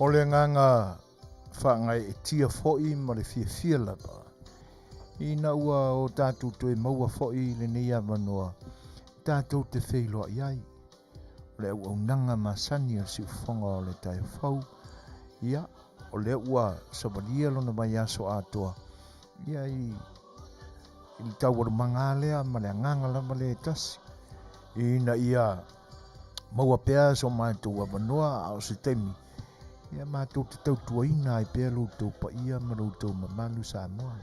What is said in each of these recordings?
O le agaga faagaeetia foi ma le fiafia lava ina ua o tatou toe maua foi lenei avanoa tatou te feiloai ai. O le auaunaga masani a le siufofoga o le taeao fou, ia, o lea ua savalia lona vaiaso atoa, ia, i i le taualumaga lava lea ma le agaga lava lea e tasi, ina ia maua pea so matou avanoa a o se taimi, ia matou te tautuaina ai pea lo outou paia ma lo outou mamalu Samoa.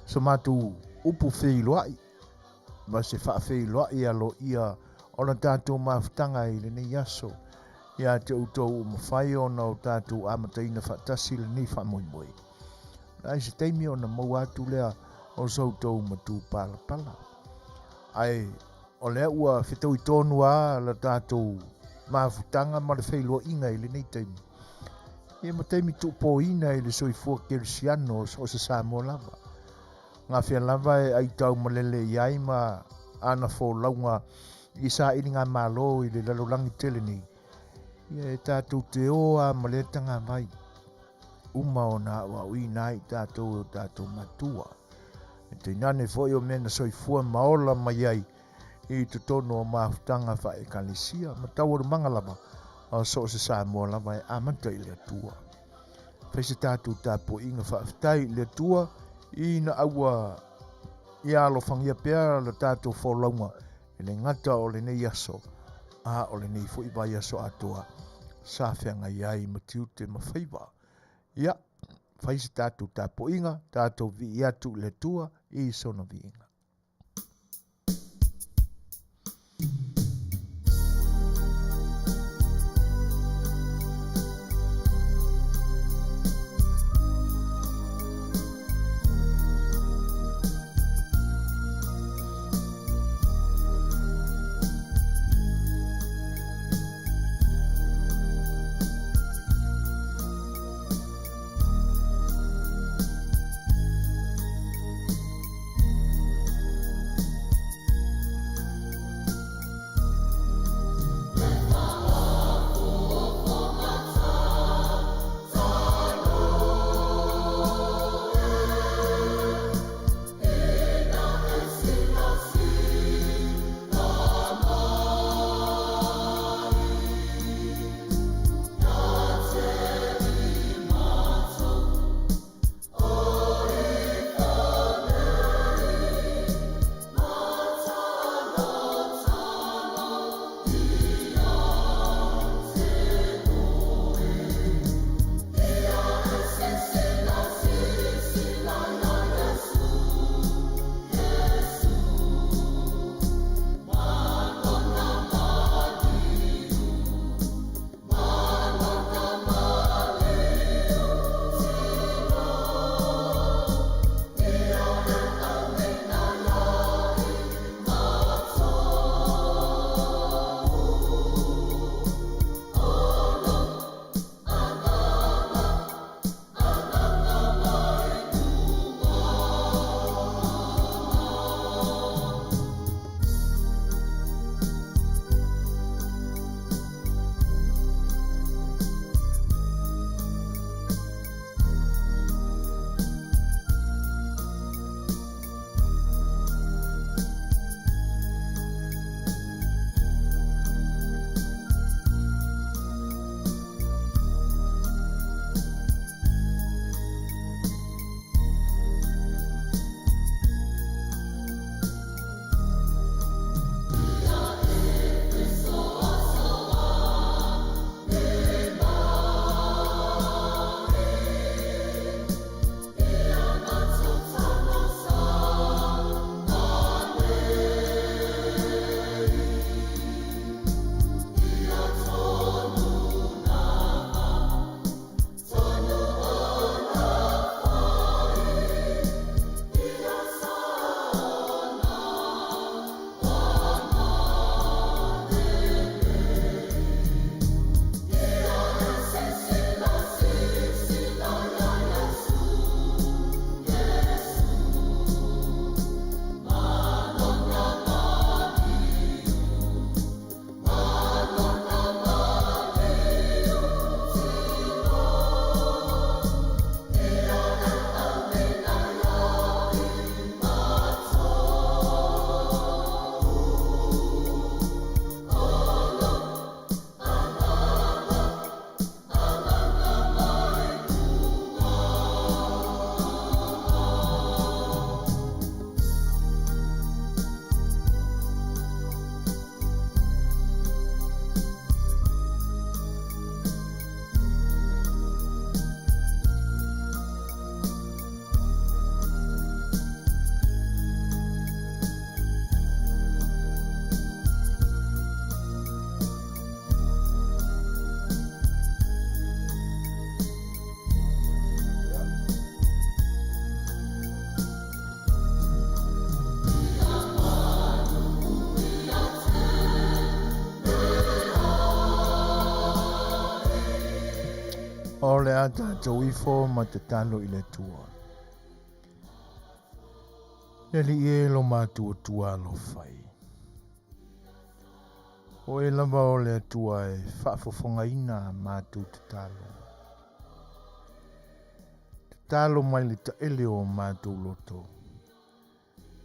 So matou upu feiloai ma se faafeiloai aloaia o le tatou mafutaga i lenei aso ia te outou ua mafai ona o tatou amataina faatasi lenei faamoemoe. O le a se taimi ona maua atu lea o so outou matupalapala. Ae o lea ua fetaui tonu lava le tatou mafutaga ma le feiloaiga i lenei taimi, ia ma taimi tuupoina i le soifua kerisiano o so o se Samoa lava. Gafea lava e aitaumalele i ai ma ana folauga i sailigamalo i le lalolagi tele nei, ia e tatou te o lava ma lea tagavai uma ona aoaoina ai i tatou e o tatou matua. E tainane foi o mea na soifua ma ola mai ai i totonu o mafutaga faa'ekalesia ma taualumaga lava o so o se Samoa lava e amata i le Atua. Fai se tatou tapuaiga faafetai i le Atua ina aua ia alofagia pea le tatou folauga e le gata o lenei aso, a o lenei foi vaiaso atoa sa feagai ai ma tiute ma faiva. Ia, fai se tatou tapuaiga, tatou vii atu i le Atua i sona viiga. O le a tatou ifo ma tatalo i le Atua. Le Alii e lo matou Atua alofa e. O oe lava o le Atua e faafofogaina a matou tatalo. Tatalo mai le taele o matou loto.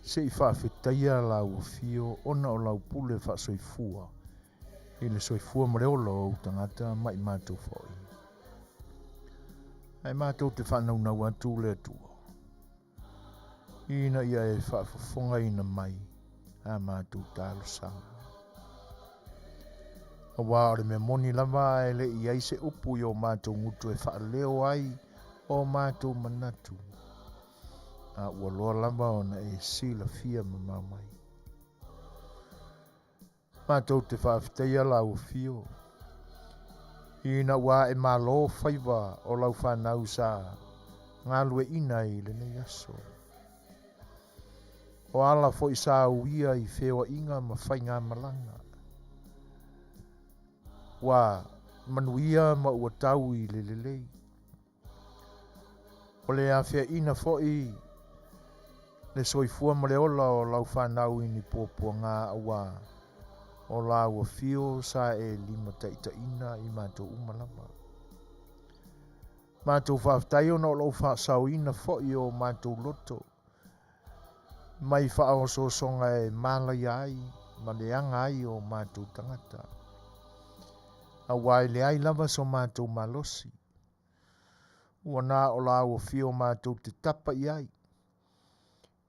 Se i faafetaia lau afio ona o lau pule faasoifua i le soifua ma le ola o ou tagata ma i matou foi. Ae matou te faanaunau atu le Atua ina ia e faafofogaina mai a matou talosaga. Aua o le mea moni lava e le i ai se upu i o matou gutu e faaleo ai o matou manatu, a ua loa lava ona e silafia mamao mai. Matou te faafetaia lau afio, ina ua ae malo faiva o lau fanau sa galueaiina i lenei aso. O ala foi sa uia i feoaiga ma faigamalaga. Ua manuia ma ua tau i le lelei. O le afeaina foi le soifua ma le ola o lau fanau i ni puapuaga aua o lau afio sa e limataitaiina i matou uma lava. Matou faafetai ona o lou faasaoina foi o matou loto mai faaosoosoga e malaia ai ma leaga ai o matou tagata. Aua e leai lava so matou malosi. Ua na o lau afio matou te tapa i ai,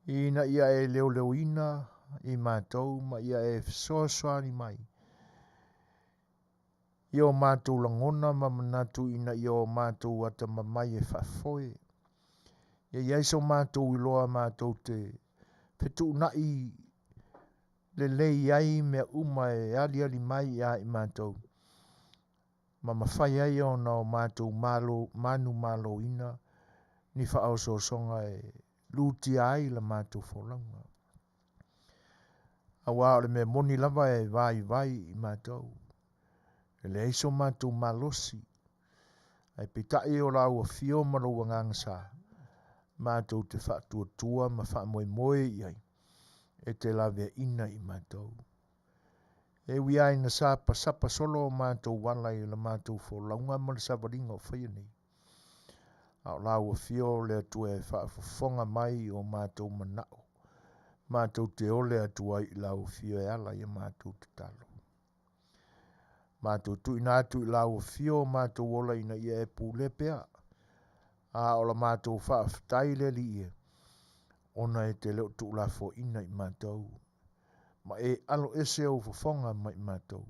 ina ia e leoleoina i matou ma ia e fesoasoani mai i o matou lagona ma manatu ina ia o matou atamamai e faafoe. Ia i ai so matou iloa matou te fetuunai lelei ai mea uma e aliali mai ia i matou, ma mafai ai ona o matou malo, manumaloina ni faaosoosoga e lutia ai la matou folauga. Aua o le mea moni lava e vaivai i matou, e leai so matou malosi, ae peitai o lau afio ma lou agaga sa, matou te faatuatua ma faamoemoe i ai, e te laveaina i matou. E ui lava ina sapasapa solo o matou ala i la matou folauga ma le savaliga o faia nei, a o lau afio o le Atua e faafofoga mai i o matou manao, matou te ole atu ai i lau afio e ala i a matou tatalo. Matou tuuina atu i lau afio o matou ola ina ia e pulea pea, a o la matou faafetai le Alii e, ona e te le o tuulafoaina i matou. ma e alo ese ou fofoga mai matou.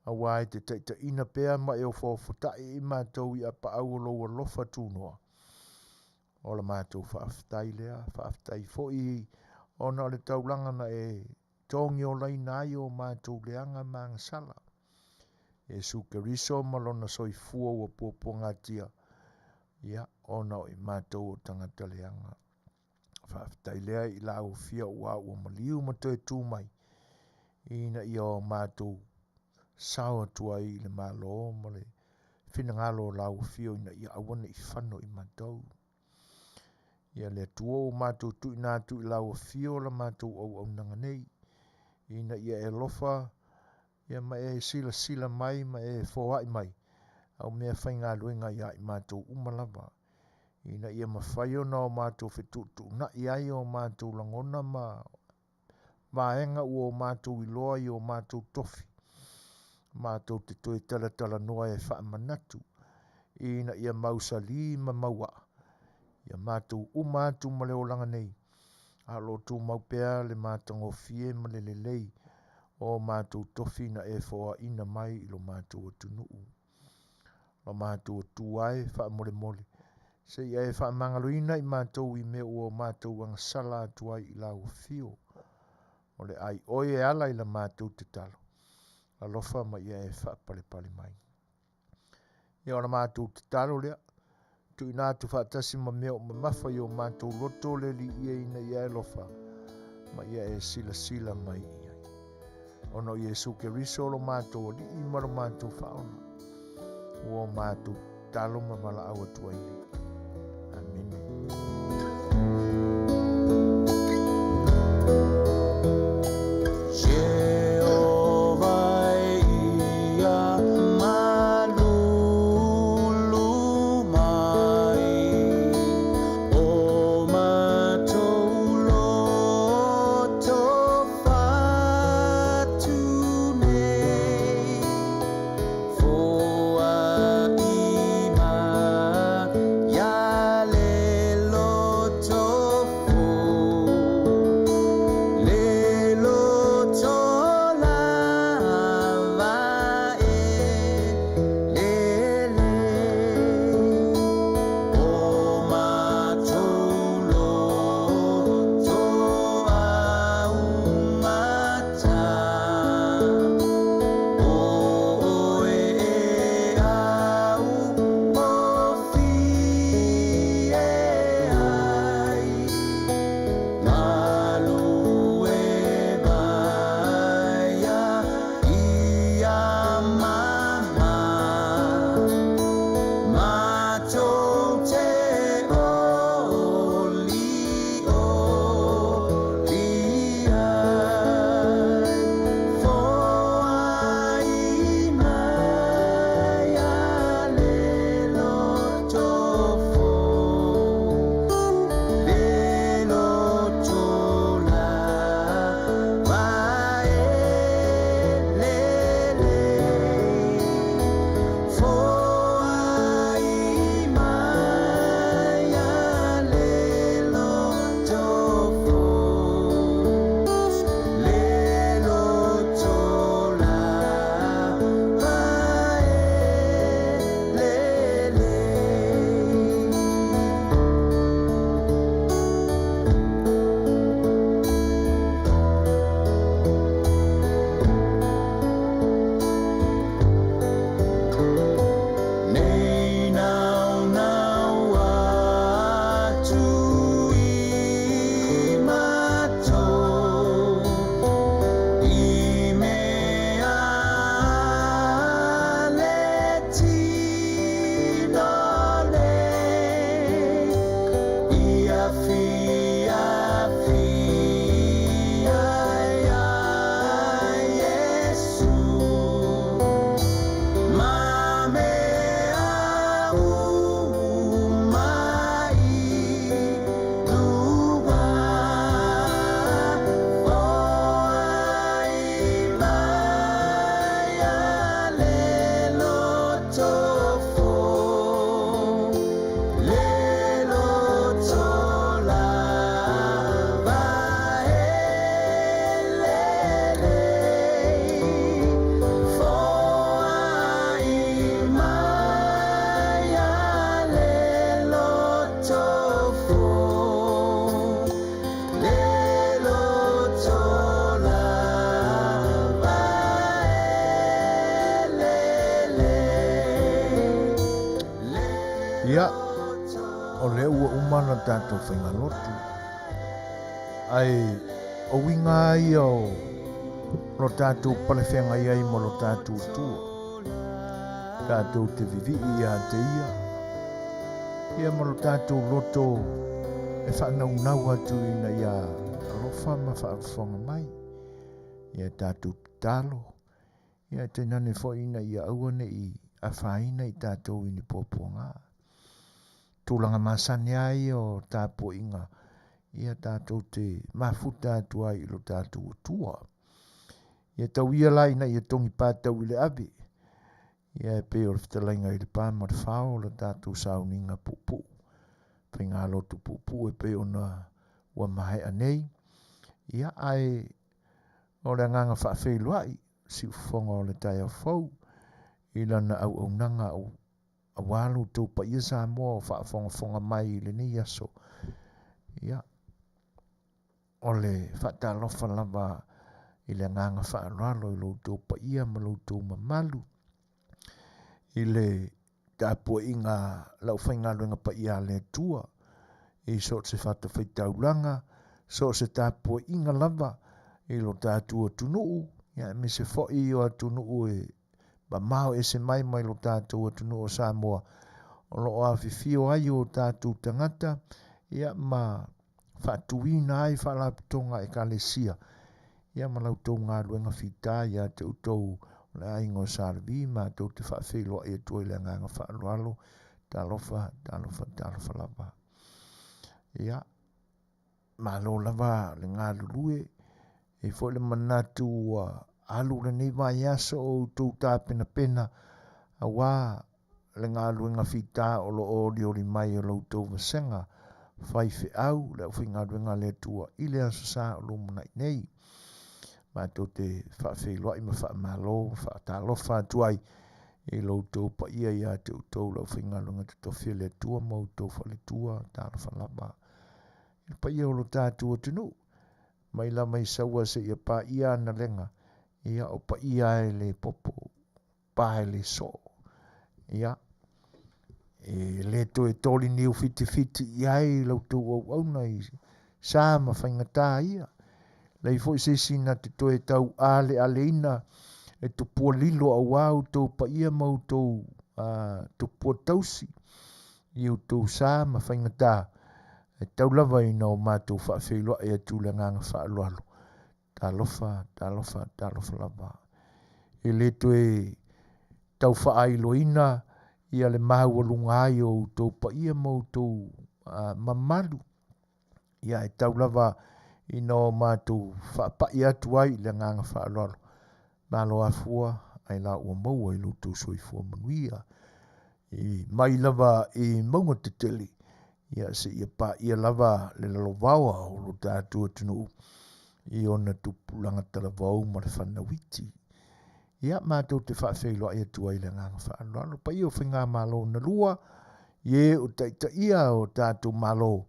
Aua e te taitaiina pea ma e ofoofotai i matou i apaau o lou alofa tunoa. O la matou faafetai lea, faafetai foi ona o le taulaga na e togiolaina ai o matou leaga ma agasala. Iesu Keriso ma lona soifua ua puapuagatia, ia, ona o i matou o tagata leaga. Faafetai lea i lau afio aua ua maliu ma toe tu mai ina ia o matou sao atu ai i le Malo ma le finagalo o lau afio ina ia aua ne i fano i matou. Ia le Atua ua matou tuuina atu i lau afio la matou auaunaga nei ina ia e alofa ia ma e silasila mai ma e foai mai au mea faigaluega ia i matou uma lava ina ia mafai ona o matou fetuutuunai ai o matou lagona ma vaega ua o matou iloa i o matou tofi, matou te toe talatalanoa e faamanatu ina ia mausali ma mauaa ia matou uma atu ma le olaga nei, a o lo o tumau pea le matagofie ma le lelei o matou tofi na e foaina mai i lo matou atunuu. Lo matou Atua e, faamolemole, se i e faamagaloina i matou i mea ua o matou agasala atu ai i lau afio. O le ai oe e ala i la matou tatalo, alofa ma ia e faapalepale mai. Ia o la matou tatalo lea, tuuina atu faatasi ma mea o mamafa i o matou loto le Alii e ina ia e alofa ma ia e silasila mai i ai. Ona o Iesu Keriso lo matou Alii ma lo matou Faaola, ua o matou Tatalo ma valaau atu ai nei. Amene. Ia, o lea ua uma la tatou faigalotu. Ae o uiga lava ia o lo tatou palefeagai ai ma lo tatou Atua. Tatou te vivii ia te ia, ia ma lo tatou loto e faanaunau atu ina ia alofa ma faafofoga mai. Ia tatou tatalo, Ia tainane foi ina ia aua ne i afaina i tatou i ni puapuaga. Tulaga masani lava ia o tapuaiga, ia tatou te mafuta atu ai i lo tatou Atua. Ia tau ia la ina ia togi patau i le ave, ia e pei o le fetalaiga i le pa ma le fao o le tatou sauniga puupuu, faigalotu puupuu e pei ona ua maea nei. Ia ae o le agaga faafeiloai, siufofoga o le taeao fou i lana auaunaga aua lo outou paia Samoa o faafogafoga mai i lenei aso. Ia, o le faatalofa lava i le agaga faaaloalo i lo outou paia ma lo outou mamalu i le tapuaiga a le aufaigaluega paia a le Atua i so o se fatafaitaulaga, so o se tapuaiga lava i lo tatou atunuu, ia aemaise foi o atunuu e mamao ese mai mai lo tatou atunuu o Samoa. o lo o afifio ai o tatou tagata ia ma faatuina ai faalapotopotoga a Ekalesia ia ma la outou galuega fita ia te outou o le aiga o Sa Levi. Matou te faafeiloai atu ai i le agaga faaaloalo. Talofa, talofa, talofa lava. Ia, malo lava le galulue. E i ai foi le manatu ua alu lenei vaiaso o outou tapenapena aua le galuega fita o lo o olioli mai e lo outou vasega faifeau, le aufaigaluega a le Atua i le Aso Sa o lumanai nei. Matou te faafeiloai ma faamalo ma faatalofa atu ai i lo outou paia ia te outou le aufaigaluega totofi a le Atua ma outou faletua. Talofa lava i le paia o lo tatou atunuu mai lava i Saua seia paia Analega, ia o paia e le popo, pa e le soo. Ia, e le toe toli niu fitifiti i ai la outou auauna i sa ma faigata ia. Leai foi se isi na te toe tau alealeina e tupua lilo aua outou paia ma outou tupua tausi i outou sa ma faigata. E tau lava ina o matou faafeiloai atu i le agaga faaaloalo. Talofa, talofa, talofa lava. E le toe tau faailoina ia le maualuga ai o outou paia ma outou mamalu. Ia e tau lava ina o matou faapai atu ai i le agaga faaaloalo. Malo afua ai la ua maua i lo outou soifua manuia. I mai lava i mauga tetele, ia seia paia lava le lalovaoa o lo tatou atunuu i ona tupulaga talavou ma le fanau iti. Ia, matou te faafeiloai atu ai i le agaga faaaloalo. Paia o faigamalo na lua, i e o taitaia o tatou Malo,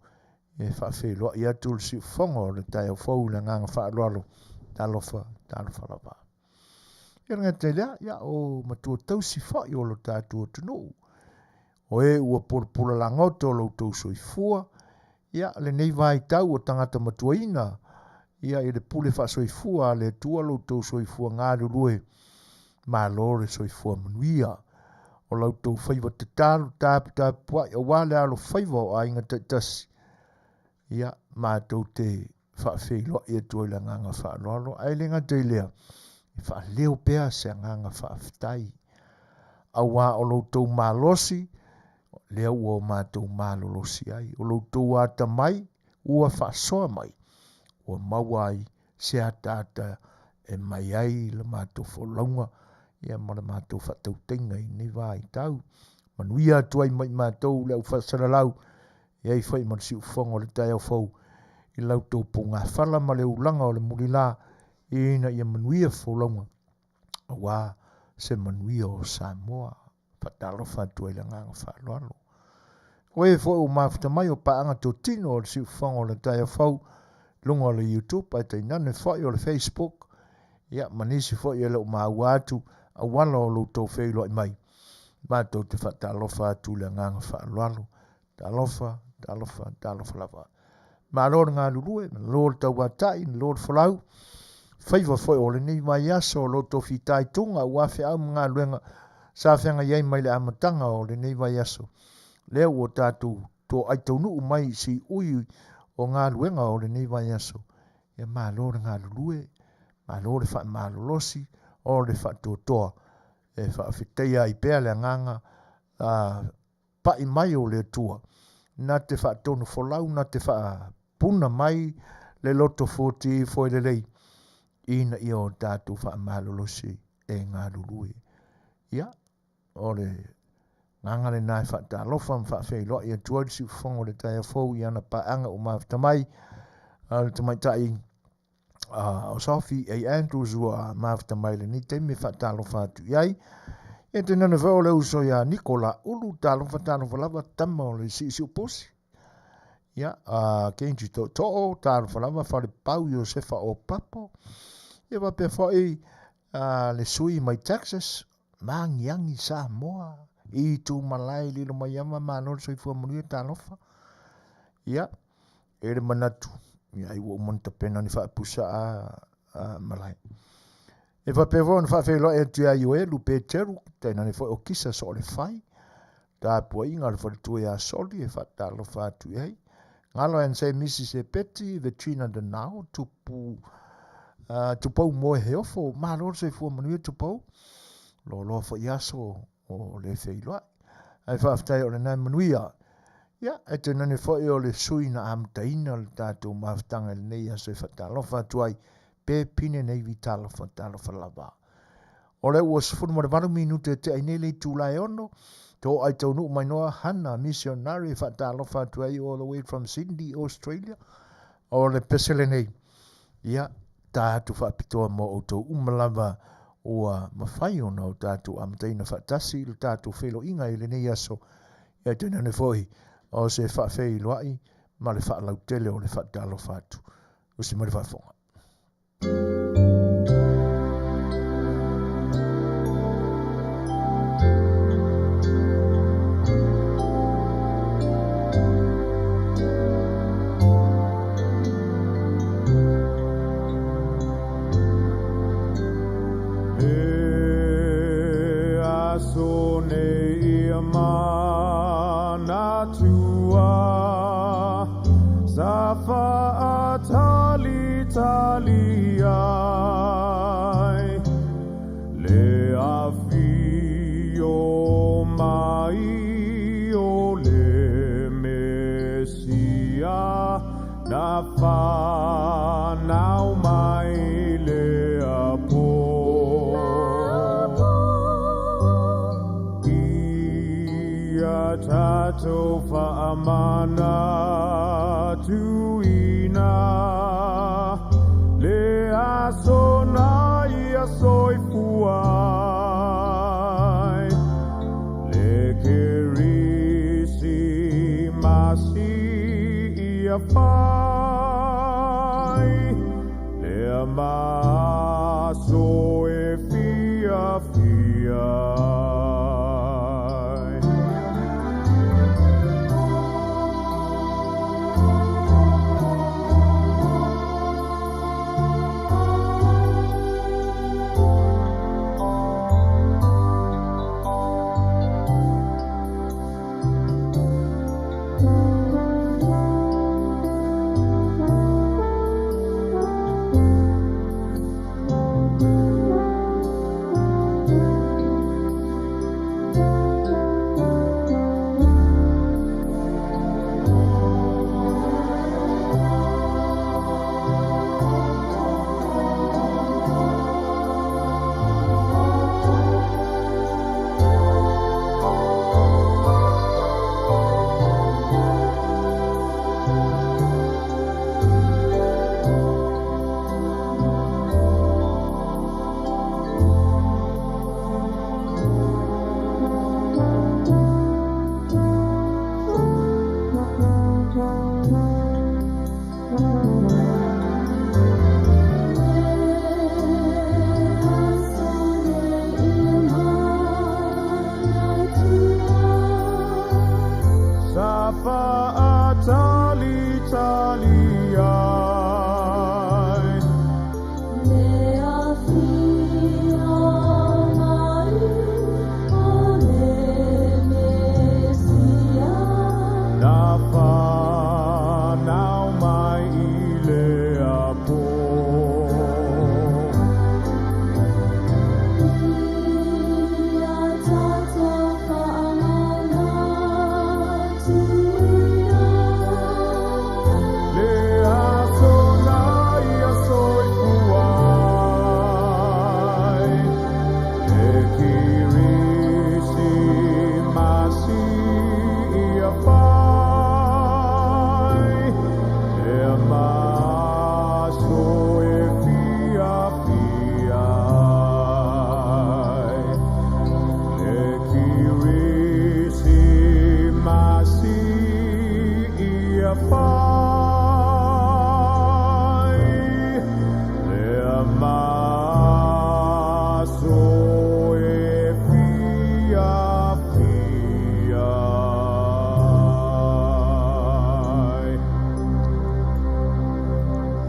e faafeiloai atu le siufofoga o le taeao fou i le agaga faaaloalo. Talofa, talofa lava. Ia le gata i lea, ia o matua tausi foi o lo tatou atunuu, o e ua pulapula lagoto lo outou soifua, ia lenei vaitau o tagata matuaina, ia i le pule faasoifua a le Atua lo outou soifua galulue, malo le soifua manuia. O la outou faiva tatalo taputapuai aua le alofaiva o aiga taitasi, ia matou te faafeiloai atu ai le agaga faaaloalo, ae le gata i lea, e faaleo pea se agaga faafetai, aua o lo outou malosi, lea ua o matou malolosi ai, o lo outou atamai ua faasoa mai, ua maua ai se ataata e mai ai la matou folauga ia ma le matou faatautaiga i lenei vaitau. Manuia atu ai ma i matou le au faasalalau, e ai foi ma le siufofoga o le taeao fou i la outou pogafala ma le ulaga o le mulila, ina ia manuia folauga aua se manuia o Samoa. Faatalofa atu ai le agaga faaaloalo. O e foi ua mafuta mai o paaga totino o le siufofoga o le taeao fou luga o le YouTube ae tainane foi o le Facebook, ia ma nisi foi e le o maua atu auala o lo outou feiloai mai. Matou te faatalofa atu i le agaga faaaloalo. Talofa, talofa, talofa lava. Malo le galulue, malo le tauatai, malo le folau. Faiva foi o lenei vaiaso o lo outou fitaituga aua feau ma galuega sa feagai ai mai le amataga o lenei vaiaso. Lea ua tatou toai taunuu mai i siui o galuega o lenei vaiaso. Ia malo le galulue, malo le faamalolosi o le faatoatoa e faafetaia ai pea le agaga pai mai o le Atua, na te faatonu folau, na te faapuna mai le loto futi foe lelei, ina ia o tatou faamalolosi e galulue. Ia, o le agaga lena e faatalofa ma faafeiloai atu ai le siufofoga o le taeao fou i ana paaga ua mafuta mai, a le tamaitai o Sophie A. Andrews ua mafuta mai lenei taimi e faatalofa atu i ai. Ia tainane foi o le uso ia Niko Laulu, talofa talofa lava, tama o le siusiupusi. Ia, Kenji Tootoo, talofa lava, Falepau Iosefa Opapo. Ia faapea foi le sui mai Texas, Maagiagi Samoa, i Tumalae lilo mai ama, malo le soifua manuia, talofa. Ia, e le manatu, ia ai ua uma ona tapena ni faapusa a malae. E faapea foi ona faafeiloai atu ia Ioelu Peteru, tainane foi o Kisa Soolefai. Tapuaiga a le faletua ia Soli e faatalofa atu i ai. Galo and say Mrs. Epeti, Vetrina Danao, Tupu, uh, Tupou Moe Heofo, malo le soifua manuia Tupou, loaloa foi aso o le feiloai. Ae faafetai o lena e manuia. Ia, e tainane foi o le sui na amataina le tatou mafutaga i lenei aso e faatalofa atu ai, pe pine nei vi talofa, talofa lava. O lea ua 18 minute e tea ai nei le itula e 6, toai taunuu mai noa Hana Missionary e faatalofa atu ai all the way from Sydney, Australia. O le pese lenei, ia, ta atu faapitoa mo outou uma lava ua mafai ona o tatou amataina faatasi le tatou feiloaiga i lenei aso. Ia tainane foi o se faafeiloai ma le faalautele o le faatalofa atu. Usi mai le faafofoga.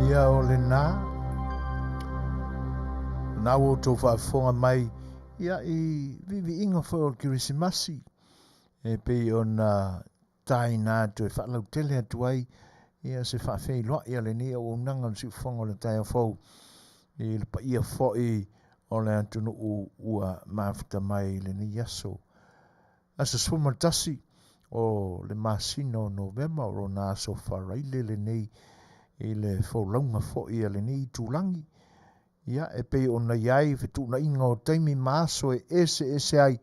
Ia o lena, na ua outou faafofoga mai ia i viiviiga foi o le Kerisimasi. e pei ona taina atu e faalautele atu ai ia se faafeiloai a lenei auaunaga o le siufofoga o le taeao fou i le paia foi o le atunuu ua mafuta mai i lenei aso. Aso 11 o le masina o Novema, o lona aso faraile lenei i le folauga foi a lenei itulagi. Ia, e pei ona i ai fetuunaiga o taimi ma aso e eseese ai,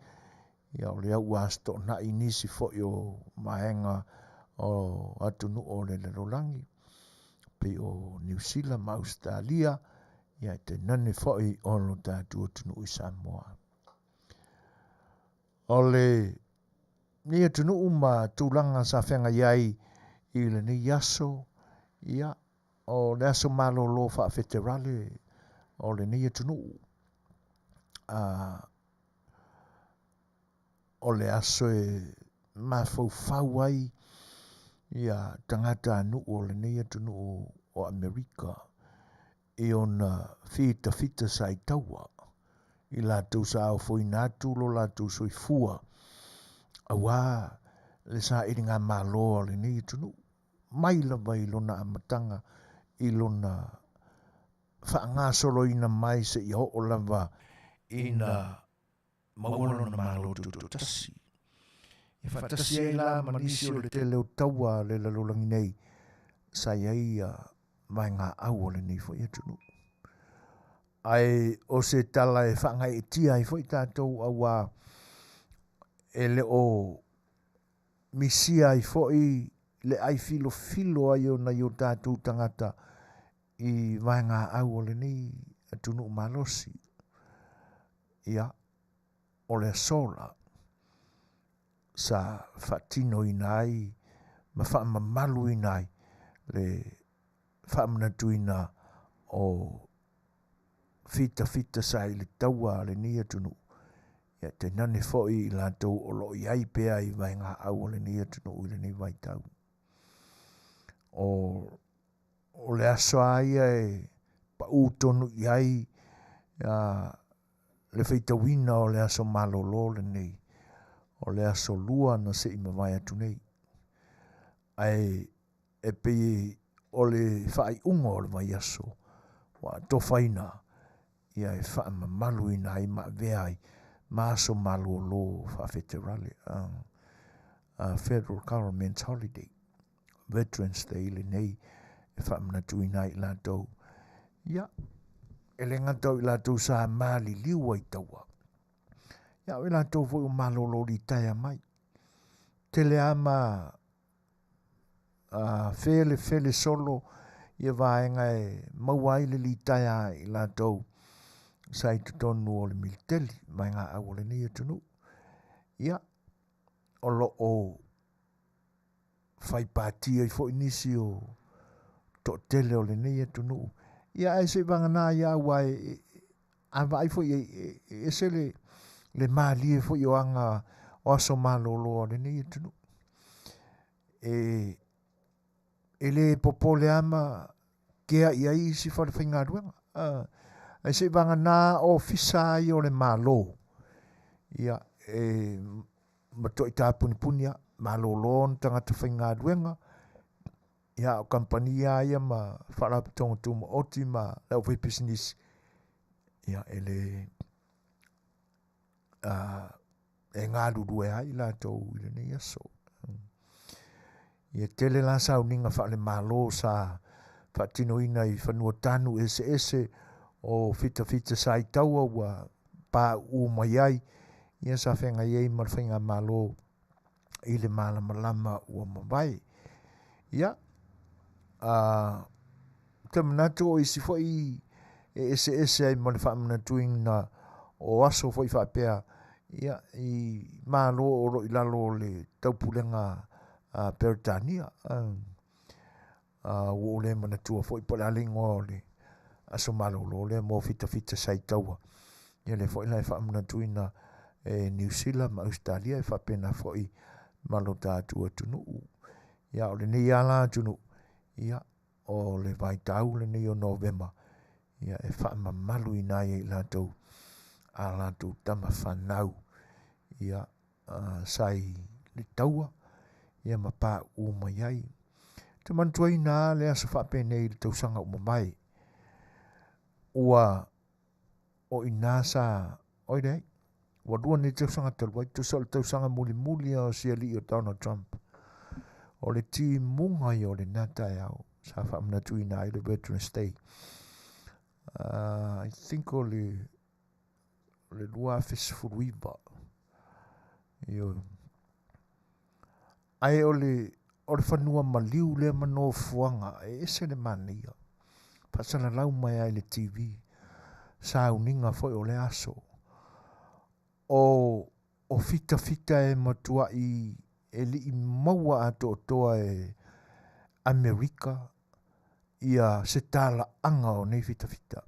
ia o lea ua aso toonai nisi foi o vaega o atunuu o le lalolagi, pei o Niu Sila ma Ausetalia, ia e tainane foi o lo tatou atunuu i Samoa. O lenei atunuu ma tulaga sa feagai ai i lenei aso, ia, o le aso malolo faafeterale o lenei atunuu, a o le aso e mafaufau ai ia tagatanuu o lenei atunuu o Amerika i ona fitafita sa i taua, i latou sa ofoina atu lo latou soifua aua le sailigamalo a lenei atunuu, mai lava i lona amataga i lona faagasoloina mai seia oo lava ina maua lona Malo Tutoatasi. E faatasi ai la ma nisi o le tele o taua a le lalolagi nei sa i ai ia vaegaau o lenei foi atunuu. Ae o se tala e faagaeetia ai foi tatou auā e le o misia ai foi le ai filofilo ai o nai o tatou tagata i vaegaau o lenei atunuu malosi. Ia, o le aso la sa faatinoina ai ma faamamaluina ai le faamanatuina o fitafita sa i le taua a lenei atunuu, ia tainane foi i latou o lo o i ai pea i vaegaau o lenei atunuu i lenei vaitau. O o le aso lava ia e pau tonu i ai le faitauina o le aso malolo lenei, o le aso Lua na se i mavae atu nei. Ae e pei o le faaiuga o le vaiaso ua atofaina ia e faamamaluina ai ma avea ai ma aso malolo faafeterale, Federal Government Holiday. Veterans Day lenei e faamanatuina ai i latou, ia, e le gata o i latou sa maliliu ai taua, ia o i latou foi o malolo litaea mai. Tele lava ma felefele solo ia vaega e maua ai le litaea a i latou sa i totonu o le militeli, vaegaau a lenei atunuu. Ia, o lo o fai pati ai foi nisi o toatele o lenei atunuu. Ia ae se i vagana ai lava aua e, a vaai foi e, e ese le, le malie foi o aga o aso malolo a lenei atunuu. E, e le popole lava ma kea i ai isi falefaigaluega. Ae se i vagana ofisa ia o le Malo, ia, e matuai tapunipuni lava, malolo ona tagata faigaluega, ia, o kamupani lava ia ma faalapotopotoga tumaoti ma le aufaipisinisi, ia, e le e galulue ai latou i lenei aso. Ia tele la sauniga faale-Malo sa faatinoina i fanua tanu eseese o fitafita sa i taua ua pauu mai ai, ia sa feagai ai ma le faigamalo i le malamalama ua mavae. Ia, a, te manatu o isi foi e eseese ai ma le faamanatuina o aso foi faapea, ia, i Malo o lo o i lalo o le taupulega a Peretania. Ua ou le manatua foi po o le a le igoa o le aso malolo lea mo fitafita sa i taua. Ia lea foi la e faamanatuina e Niu Sila ma Ausetalia e faapena foi ma lo tatou atunuu. Ia o lenei lava la atunuu, ia o le vaitau lenei o Novema, ia e faamamaluina ai e i latou a latou tama fanau, ia sa i le taua ia ma pauu mai ai. Ou te manatuaina lava le aso faapenei i le tausaga ua mavae, ua o i ina sa, oi leai, ua lua nei tausaga talu ai, tusa o le tausaga mulimuli lava o si alii o Donald Trump. O le timuga ia o lena taeao sa faamanatuina ai le Veterans Day. I think o le o le 2019. Ioe. Ae o le, o le fanua maliu lea ma nofoaga e ese le manaia. Faasalalau mai ai le TV sauniga foi o lea aso. O, o fitafita e matuai e lii maua atoatoa e Amerika ia se talaaga o nei fitafita.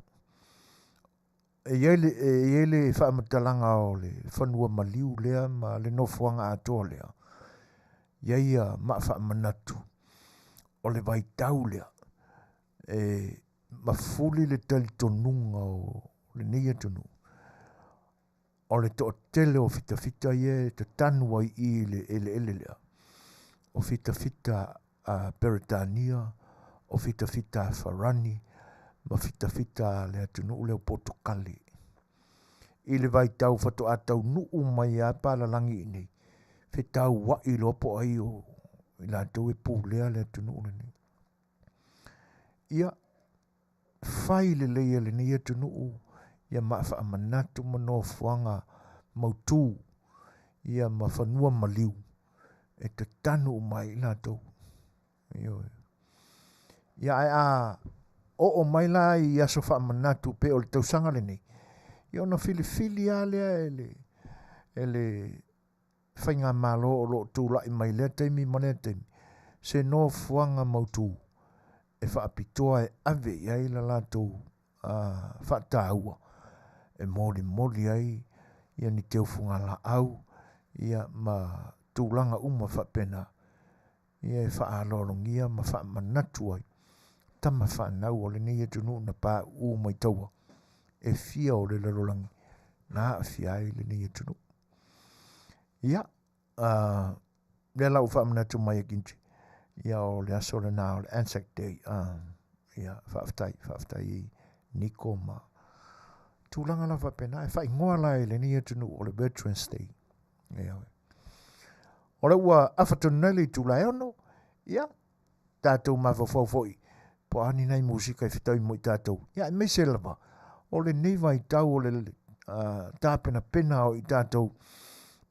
E i ai le, e i ai le faamatalaga o le fanua maliu lea ma le nofoaga atoa lea, i ai ia maa faamanatu o le vaitau lea e mafuli le talitonuga o lenei atunuu o le toatele o fitafita ia e tatanu ai i le eleele lea, o fitafita a Peretania, o fitafita a Farani, ma fitafita a le atunuu lea o Potokale. I le vaitau faatoa taunuu mai lava palalagi i inei, fetauai loa po o ai o i latou e pulea le atunuu lenei. Ia, fai lelei e lenei atunuu ia maa faamanatu ma nofoaga mautu ia ma fanua maliu e tatanu uma ai i latou. Ioe. Ia ae a oo mai la i aso faamanatu pei o le tausaga lenei, ia ona filifili lava lea e le, e le faigamalo o lo o tulai mai lea taimi ma lea taimi, se nofoaga mautu e faapitoa e ave i ai la latou faataua e molimoli ai ia ni teufugalaau ia ma tulaga uma faapena ia e faaaloalogia ma faamanatu ai tama fanau o lenei atunuu na pauu mai taua e fia o le lalolagi na aafia ai lenei atunuu. Ia, lea la ua faamanatu mai e Kinji, ia o le aso lena o le Anzac Day. Ia, faafetai, faafetai i Niko ma tulaga la faapena. E faaigoa la i lenei atunuu o le Veterans Day. Ia. O lea ua afa tonu nei le itula e ono, ia, tatou mafaufau foi po o a ni nai musika e fetaui mo i tatou. Ia, aemaise lava o lenei vaitau o le tapenapena o i tatou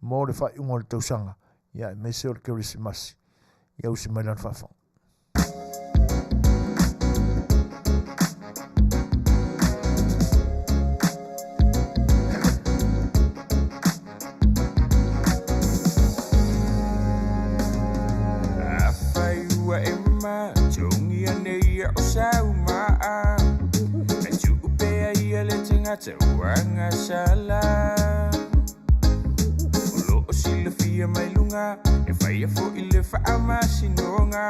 mo le faaiuga o le tausaga, ia aemaise o le Kerisimasi. Ia usi mai lana faafofoga. Afai ua e mama, togia nei ia o sau maa. E tuu pea ia le tagata ua gasala. O loo silafia mai luga, e faia fo'i le faamasinoga.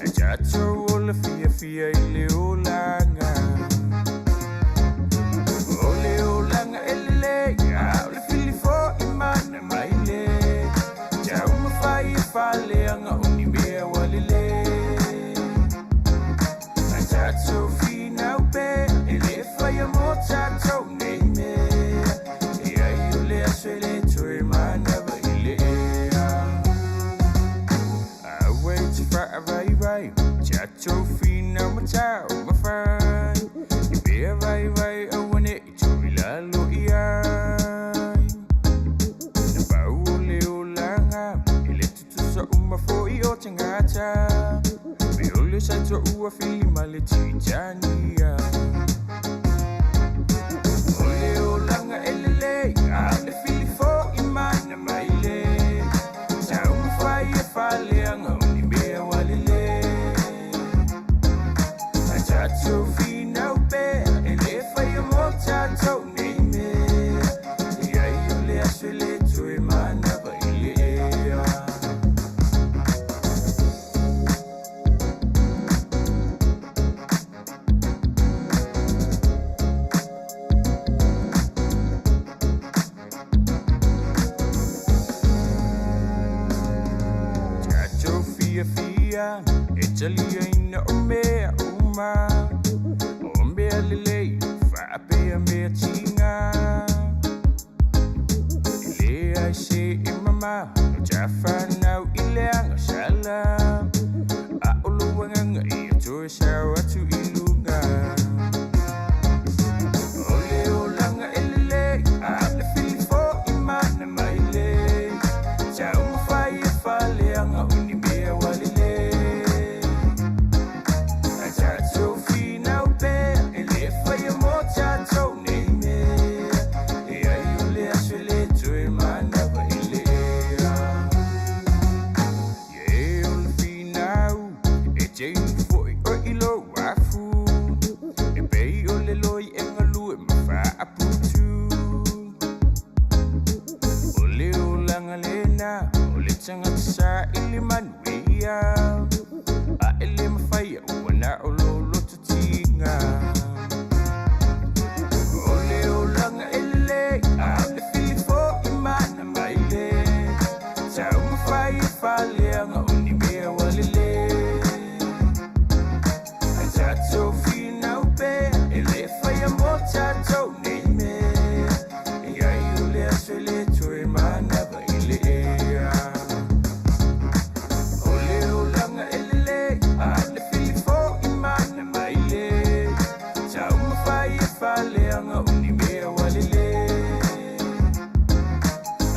E tatou ola fiafia i le olaga. O le olaga e lelei, a o le fili fo'i mana mai le. Taumafai e faaleaga o ni mea ua lelei. A tatou finau pea, e lē faia mo tatou nei mea. E ai o le aso e lē toe manava i le ea. Aua e te faavaivai, tatou finau ma taumafai. I mea vaivai aua ne'i tuu i lalo i ai. Na pau o le olaga, e lē tutusa uma fo'i o tagata. Pe o le sa toua fili ma le Titania. O le olaga e lelei, a o le fili fo'i mana mai le. Taumafai e faaleaga o ni mea ua lelei. A tatou finau pea, e lē faia mo tatou nei mea. E ai o le aso e lē toe manava i le ea. taliaina o mea uma, o mea lelei faapea mea tiga. E leai se e mamao o tafanau i le agasala, a o lou agaga ia toe sao atu i luga. O le olaga e lelei, a o le filifo'i mana mai le taumafai e faaleaga o ni mea ua lelei. Ae tatou finau pea e lē faia mo tatou nei mea, e ai o le aso e lē toe manava i le ea. Ia e o le finau e te inu fo'i oe i lou afu, e pei o le loi e galue ma faaputu. O le olaga lena o le tagata saili manuia, a e le mafaia ua na o lou loto tiga. O le olaga e lelei, a o le filifo'i mana mai le taumafai e faaleaga o ni mea ua lelei. Ae tatou finau pea e lē faia mo tatou nei mea, e ai o le aso e lē toe manava i le ea. O le olaga e lelei, a o le filifo'i mana mai le taumafai e faaleaga o ni mea ua lelei.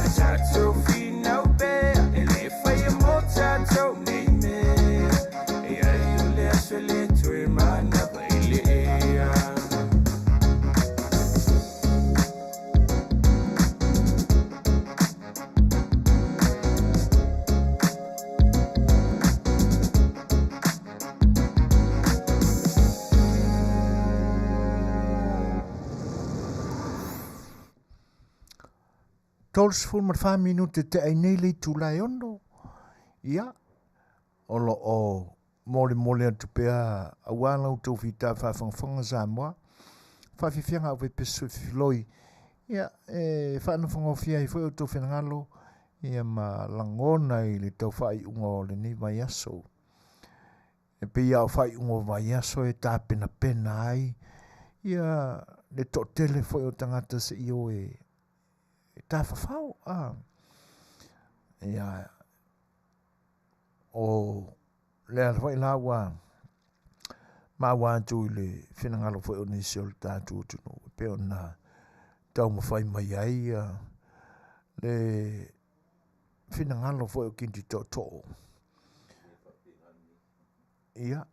Ae tatou finau pea e lē faia mo tatou nei mea, e ai o le aso e lē toe manava i le ea. 34 minute te ai nei le itula e 6. Ia, o lo o molemole atu pea aua la outou fita faafogafoga Samoa. Faafiafiaga au faipesu e fifiloi. Ia, e faanofogofie ai foi outou finagalo ia ma lagona i le tau faaiuga o lenei vaiaso. E pei lava o faaiuga o vaiaso e tapenapena ai ia le toatele foi o tagata seia o e tafafao. Ia, o lea foi la ua maua atu i le finagalo foi o nisi o le tatou atunuu e pei ona taumafai mai ai le finagalo foi o Kiniti Tootoo. Ia,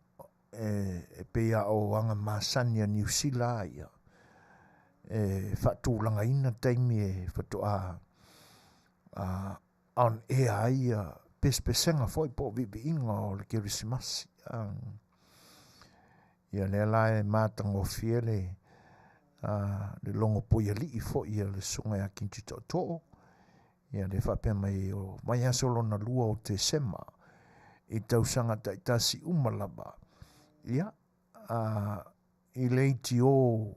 e pei lava o aga masani a Niu Sila ia, e faatulagaina taimi e faatoa on air ai ia pesepesega foi po o viiviiga o le Kerisimasi. Ia lea la e matagofie le logo puialii foi a le susuga ia Kiniti Tootoo. Ia le faapea mai o vaiaso lona lua o Tesema i tausaga taitasi uma lava. Ia, i le leitio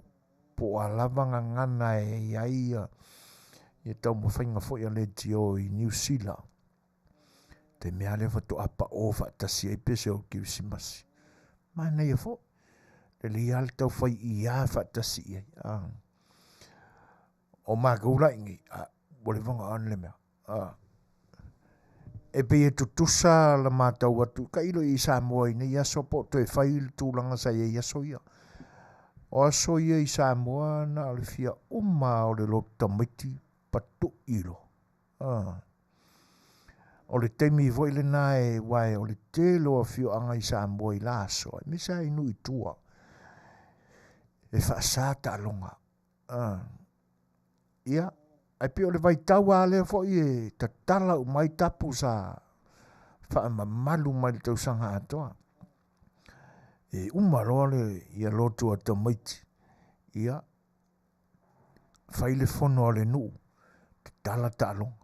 po o a lava gagana e i ai ia taumafaiga foi a le leitio i Niu Sila, te mea lea faatoa pao faatasi ai pese o le Kerisimasi. Manaia foi, lelei lava le tau fai ia faatasi i ai. O matou la i inei, ua leva ona on le mea. E pei e tutusa la matau atu, tailo i Samoa i nei aso po o toe fai le tulaga sa i ai i aso ia. O aso ia i Samoa na o le fia uma o le lotu tamaiti patui loa. O le taimi foi lena e uae o le tele o afioaga i Samoa i la aso, aemaise lava i nuu i tua, e faasa taaloga. Ia, ae pei o le vaitau lava lea foi e tatala uma ai tapu sa faamamalu mai le tausaga atoa. E uma loa le ia lotu a tamaiti, ia, fai le fono a le nuu, tatala taaloga.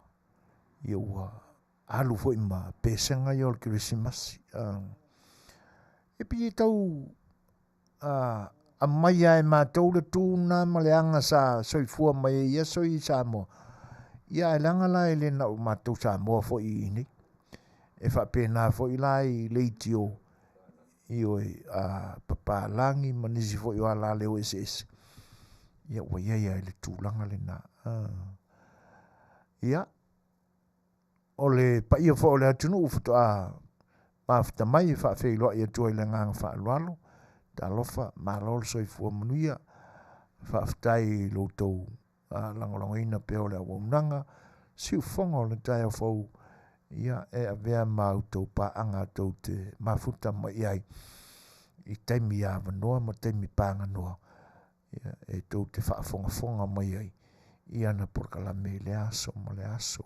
Ia ua alu foi ma pesega ia o le Kerisimasi. E pei e tau aumai lava e matou le tu lena ma le aga sa soifua mai ai i aso ia i Samoa. Ia ae leaga la e le na o matou Samoa foi i inei. E faapena foi la i leitio. Ioe, a papalagi ma nisi foi o alaleo eseese, ia ua i ai lava i le tulaga lena. Ia, o le paia foi o le atunuu faatoa mafuta mai e faafeiloai atu ai i le agaga faaaloalo, talofa, malo le soifua manuia, faafetai i lo outou lagolagoina pea o le auaunaga, siufofoga o le taeao fou, ia e avea ma a outou paaga tou te mafuta mai i ai i taimi avanoa ma taimi paganoa e tou te faafogafoga mai ai i ana polokalame i lea aso ma lea aso.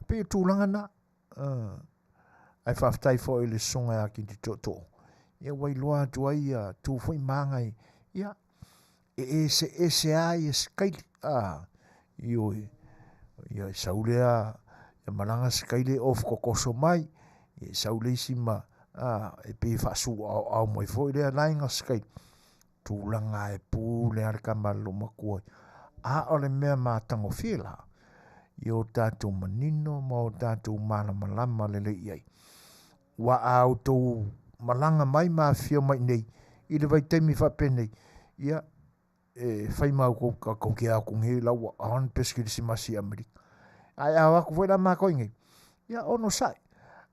E pei o tulaga na, ae faafetai foi i le susuga ia Kiti Tootoo, ia ua iloa atu ai ia tu foi ma aga i, ia, e eseese lava ia sikaili, a, ioe, ia e sau lea e malaga sikaili e off kokoso mai, ia e sau le isi ma, a, e pei e faasuluaoao mai foi lea laina sikaili, tulaga lava e pule lava le tama a le loomatua. A o le mea matagofie la, ia o tatou manino ma o tatou malamalama lelei i ai. Aua a outou malaga mai ma afifio mai i inei i le vaitaimi faapenei, ia e fai ma outou tala, tou te o atu nei la ua on pese kerisimasi i Amerika. Ae a o atu foi la matou i inei, ia onosai.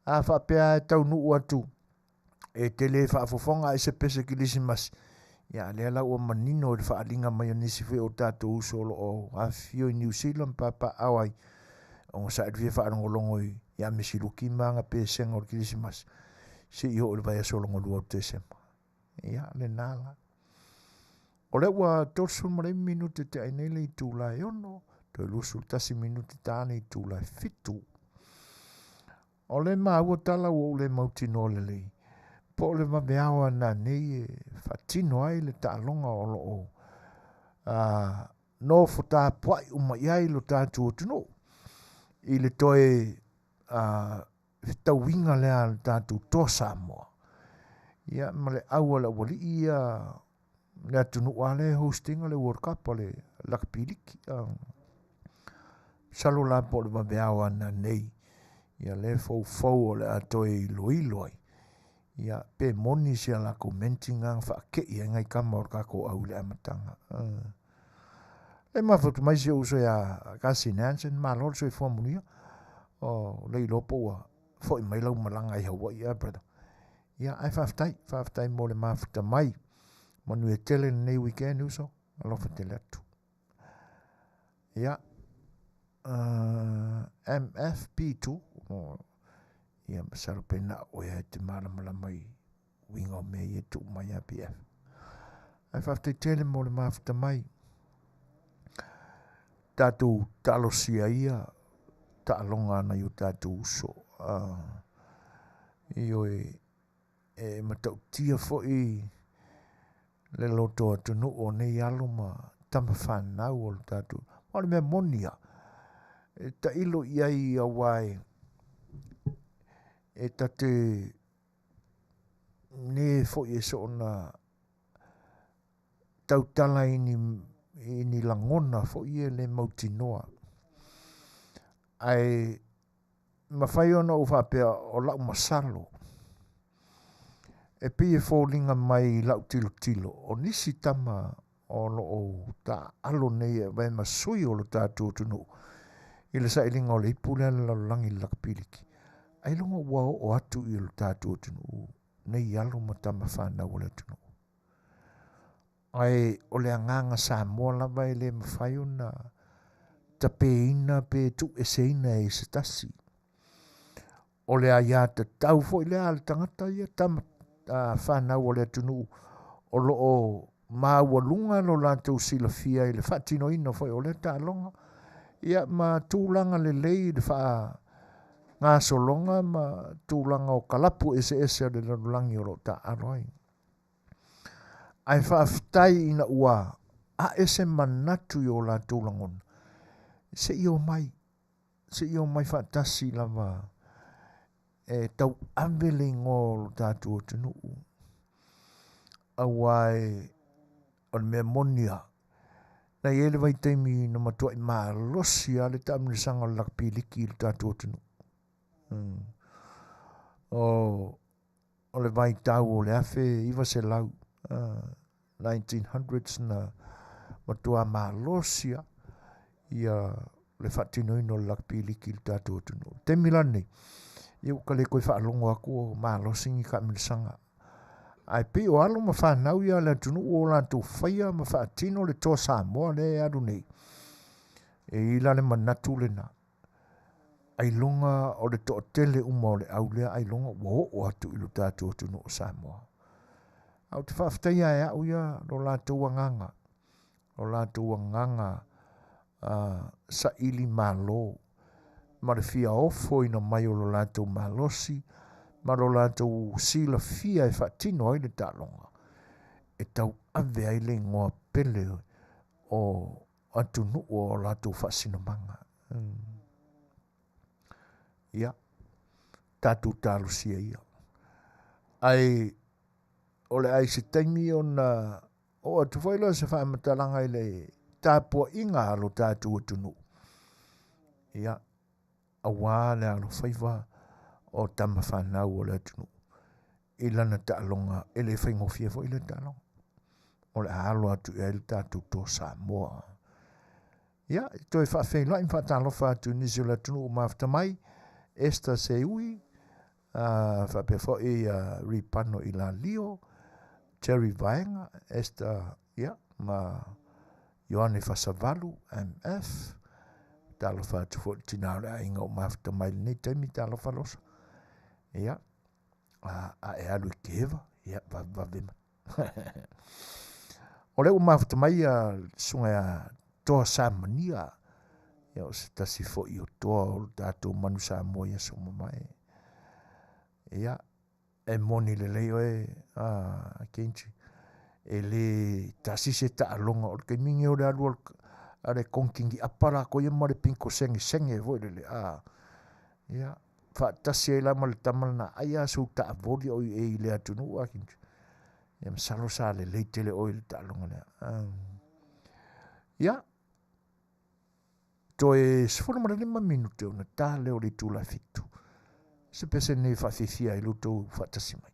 A faapea lava e taunuu atu e te le faafofoga i se pese kerisimasi, ia a o lea la ua manino i le faaaliga mai a nisi foi o tatou uso o lo o afifio i Niu Sila ma papaaao ai, onosai le fia faalogologo ia Misi Luki ma ana pesega o le kerisimasi seia oo i le vaiaso lona lua o Tesema. Ia, lena la. O lea ua 39 minute tea ai nei le itula e 6, toe 21 minute ta le itula e 7. O le maua tala ua ou le mautinoa lelei, po o le vaveao a nanei e faatino ai le taaloga o lo o nofo tapuai uma i ai lo tatou atunuu i le toe fetauiga lea a le tatou Toa Samoa ia ma le au a le aualii ia le atunuu lava lea e host ina le World Cup o le Lakapi Liki. Masalo la po o le vaveao a nanei ia lea e foufou o le a toe iloilo ai ia pe moni si a latou menti na na faatei ai nai tama o le tatou au i le amataga. E mafuta mai si ou uso ia Cousin Hanson, malo le soifua manuia. O le iloa po ua foi mai lau malaga i Hawaii a brother. Ia ae faafetai, faafetai mo le mafuta mai. Manuia tele lenei weekend uso. Alofa tele atu. Ia, MFP2, oh, ia masalo pe na o oe e te malamalama i uiga o mea ia e tuu mai a PF. Ae faafetai tele mo le mafuta mai. Tatou talosia ia taaloga a nai o tatou uso. Ioe, e matautia foi le loto atunuu o nei alo ma tama fanau o le tatou. O le mea moni lava, e tailo i ai aua e ta te ne foi e soona tautala i ni lagona foi ia e le mautinoa. Ae mafai ona ou faapea o lau masalo e pei e foliga mai i lau tilotilo o nisi tama o lo o taaalo nei e avea ma sui o lo tatou atunuu i le sailiga o le ipu lea a le lalolagi i le lakapi liki, ailoga ua oo atu i lo tatou atunuu nei alo ma tama fanau a le atunuu. Ae o le agaga Samoa lava e le mafai ona tapeina pe tuueseina e se tasi. O le aiatatau foi lea a le tagata ia tama fanau a le atunuu o lo o maualuga lo latou silafia i le faatinoina foi o lea taaloga, ia ma tulaga lelei i le faagasologa ma tulaga o kalapu eseese a le lalolagi o lo o taaalo ai. Ae faafetai ina ua ae se manatu i o latou lagona, se i omai, se i omai faatasi lava e tauave le igoa o lo tatou atunuu. Aua e, o le mea moni lava, na i ai le vaitaimi na matuai malosi lava le taamilosaga o le lakapi liki i lo tatou atunuu. O. o le vaitau o le 1900, 1900s na matua malosi lava ia le faatinoina o le lakapi liki i le tatou atunuu. O le taimi la lenei, ia ua ka le toe faalogo atu o malosi ni taamilosaga. Ae pei o alo ma fanau ia a le atunuu ua latou faia ma faatino le Toa Samoa lea e alu nei. E i ai la le manatu lena, ailoga o le toatele uma o le au lea ailoga ua oo atu i lo tatou atunuu o Samoa. Ae ou te faafetaia e au ia lo latou agaga, lo latou agaga saili malo ma le fia ofoina mai o lo latou malosi ma lo latou silafia e faatino ai le taaloga e tauave ai le igoa pele o atunuu o latou faasinomaga. Ia, tatou talosia ia. Ae o le a i se taimi ona oo atu foi lea o se faamatalaga i le tapuaiga a lo tatou atunuu. Ia, aua le alofaiva o tama fanau o le atunuu i lana taaloga e le faigofie foi lea taaloga. O le a alo atu i ai le tatou Toa Samoa. Ia, e toe faafeiloai ma faatalofa atu i nisi o le atunuu ua mafuta mai, Esther Seui, faapea foi Ripano Ilalio, Jerry Vaega, Esther, ia, ma Ioane Fasavalu, MF. Talofa atu foi i le tina o le aiga ua mafuta mai i lenei taimi, talofa Losa. Ia, a e alu i Keva, ia, vavevave mai. O lea ua mafuta mai ia le susuga ia Toa Samania, ia o se tasi foi o toa o le tatou manu Samoa i aso ua mavae. Ia, e moni lelei oe, a Kenji, e le tasi se taaloga o le taimi lenei o le alu a le Konikingi Apa latou ia ma le pinto segesege foi lele, a, ia, faatasi ai la ma le tama lena, ai lava sou taavoli o i i le atunuu a Kenji. Ia masalo sa lelei tele oe i le taaloga lea. Ia, toe 15 minute ona ta lea o le itula e 7. Se pese nei faafifia ai lo tou faatasi mai.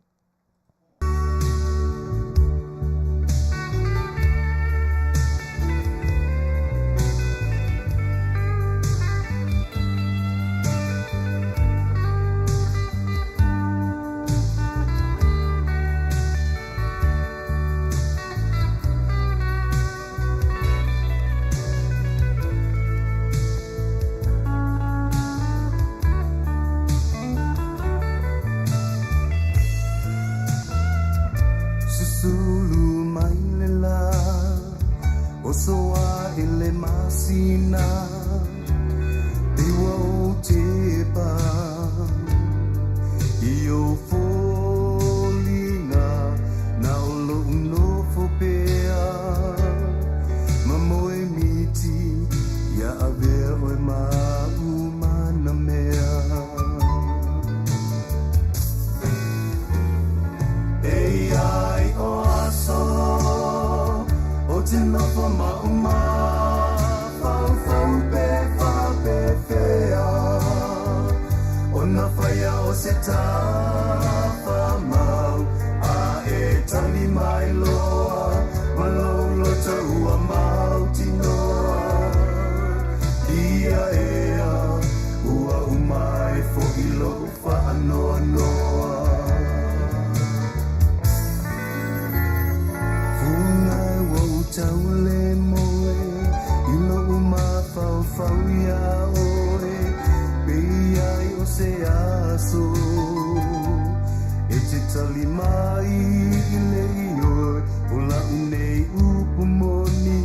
Susulu mai le la oso a i le masina e ua o tepa i o foliga na o lo'u nofo pea ma moe miti ia avea oe ma a'u mana mea. E ai o aso o te nofo mauma faufau pe faapefea ona faia o se tafa mau a e tali mai loa ma lou loto ua mautinoa ia ea ua uma ai fo'i lo'u faanoanoa. Fuaga ua ou taule moe i lo'u mafaufau iā oe pei ai o se aso e te tali mai i le ioe o la'u nei upu moni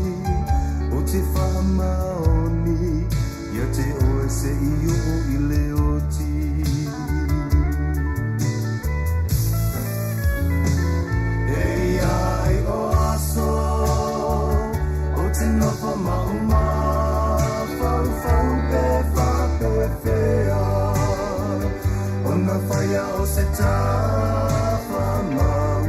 o te faamaoni ia te oe se i oo i le oti. E ai o aso o te nofo mauma faufau pe faapefea ona faia o se tafa mau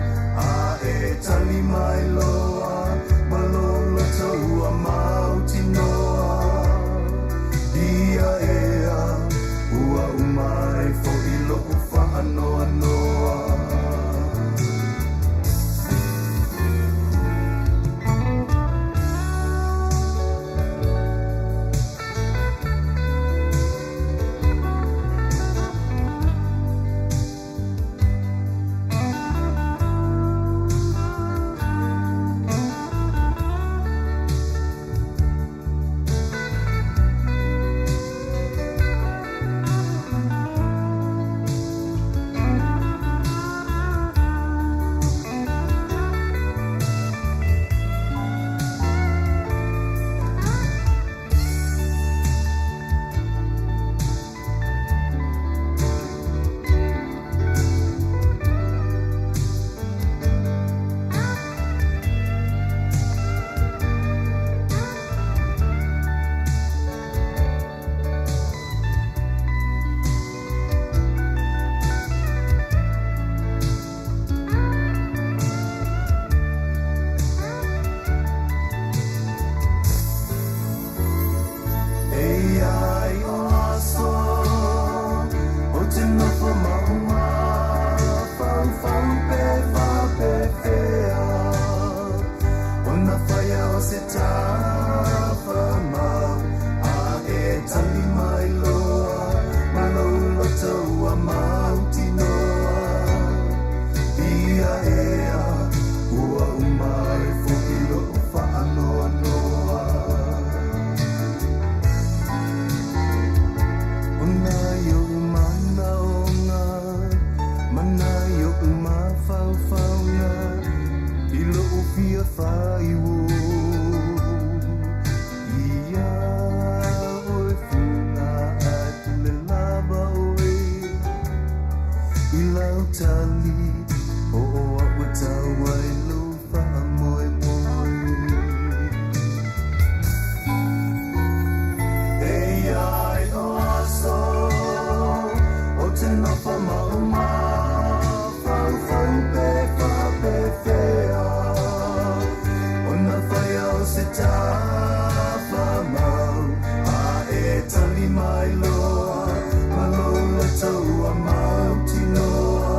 tali mai loa ma lou loto ua mautinoa.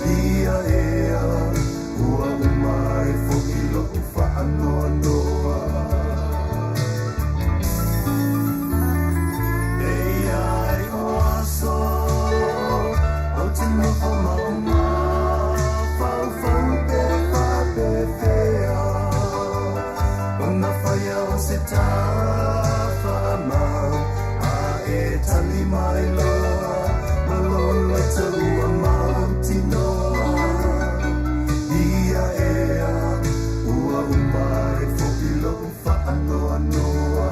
Ia ea, ua uma ai foi lo'u faanoanoa. E i ai o aso ou te nofo ma ou mafaufau pe faapefea ona faia o se tala faamau a e tali mai loa ma lou loto ua mautinoa. Ia ea, ua uma ai foi lo'u faanoanoa.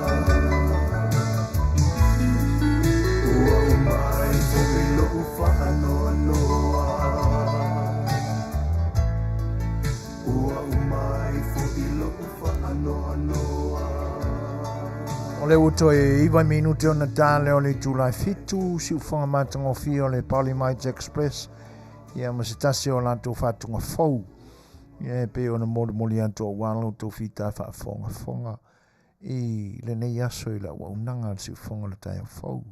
Ua uma ai foi lo'u faanoanoa. Ua uma ai foi lo'u faanoanoa. O lea ua toe 9 minute ona ta lea o le itula e 7, siufofoga matagofie o le Polymites Express, ia ma se tasi o latou faatuga fou, ia e pei ona molimoli atu aua lo outou fita faafogafoga i lenei aso i le auaunaga a le siufofoga o le taeao fou.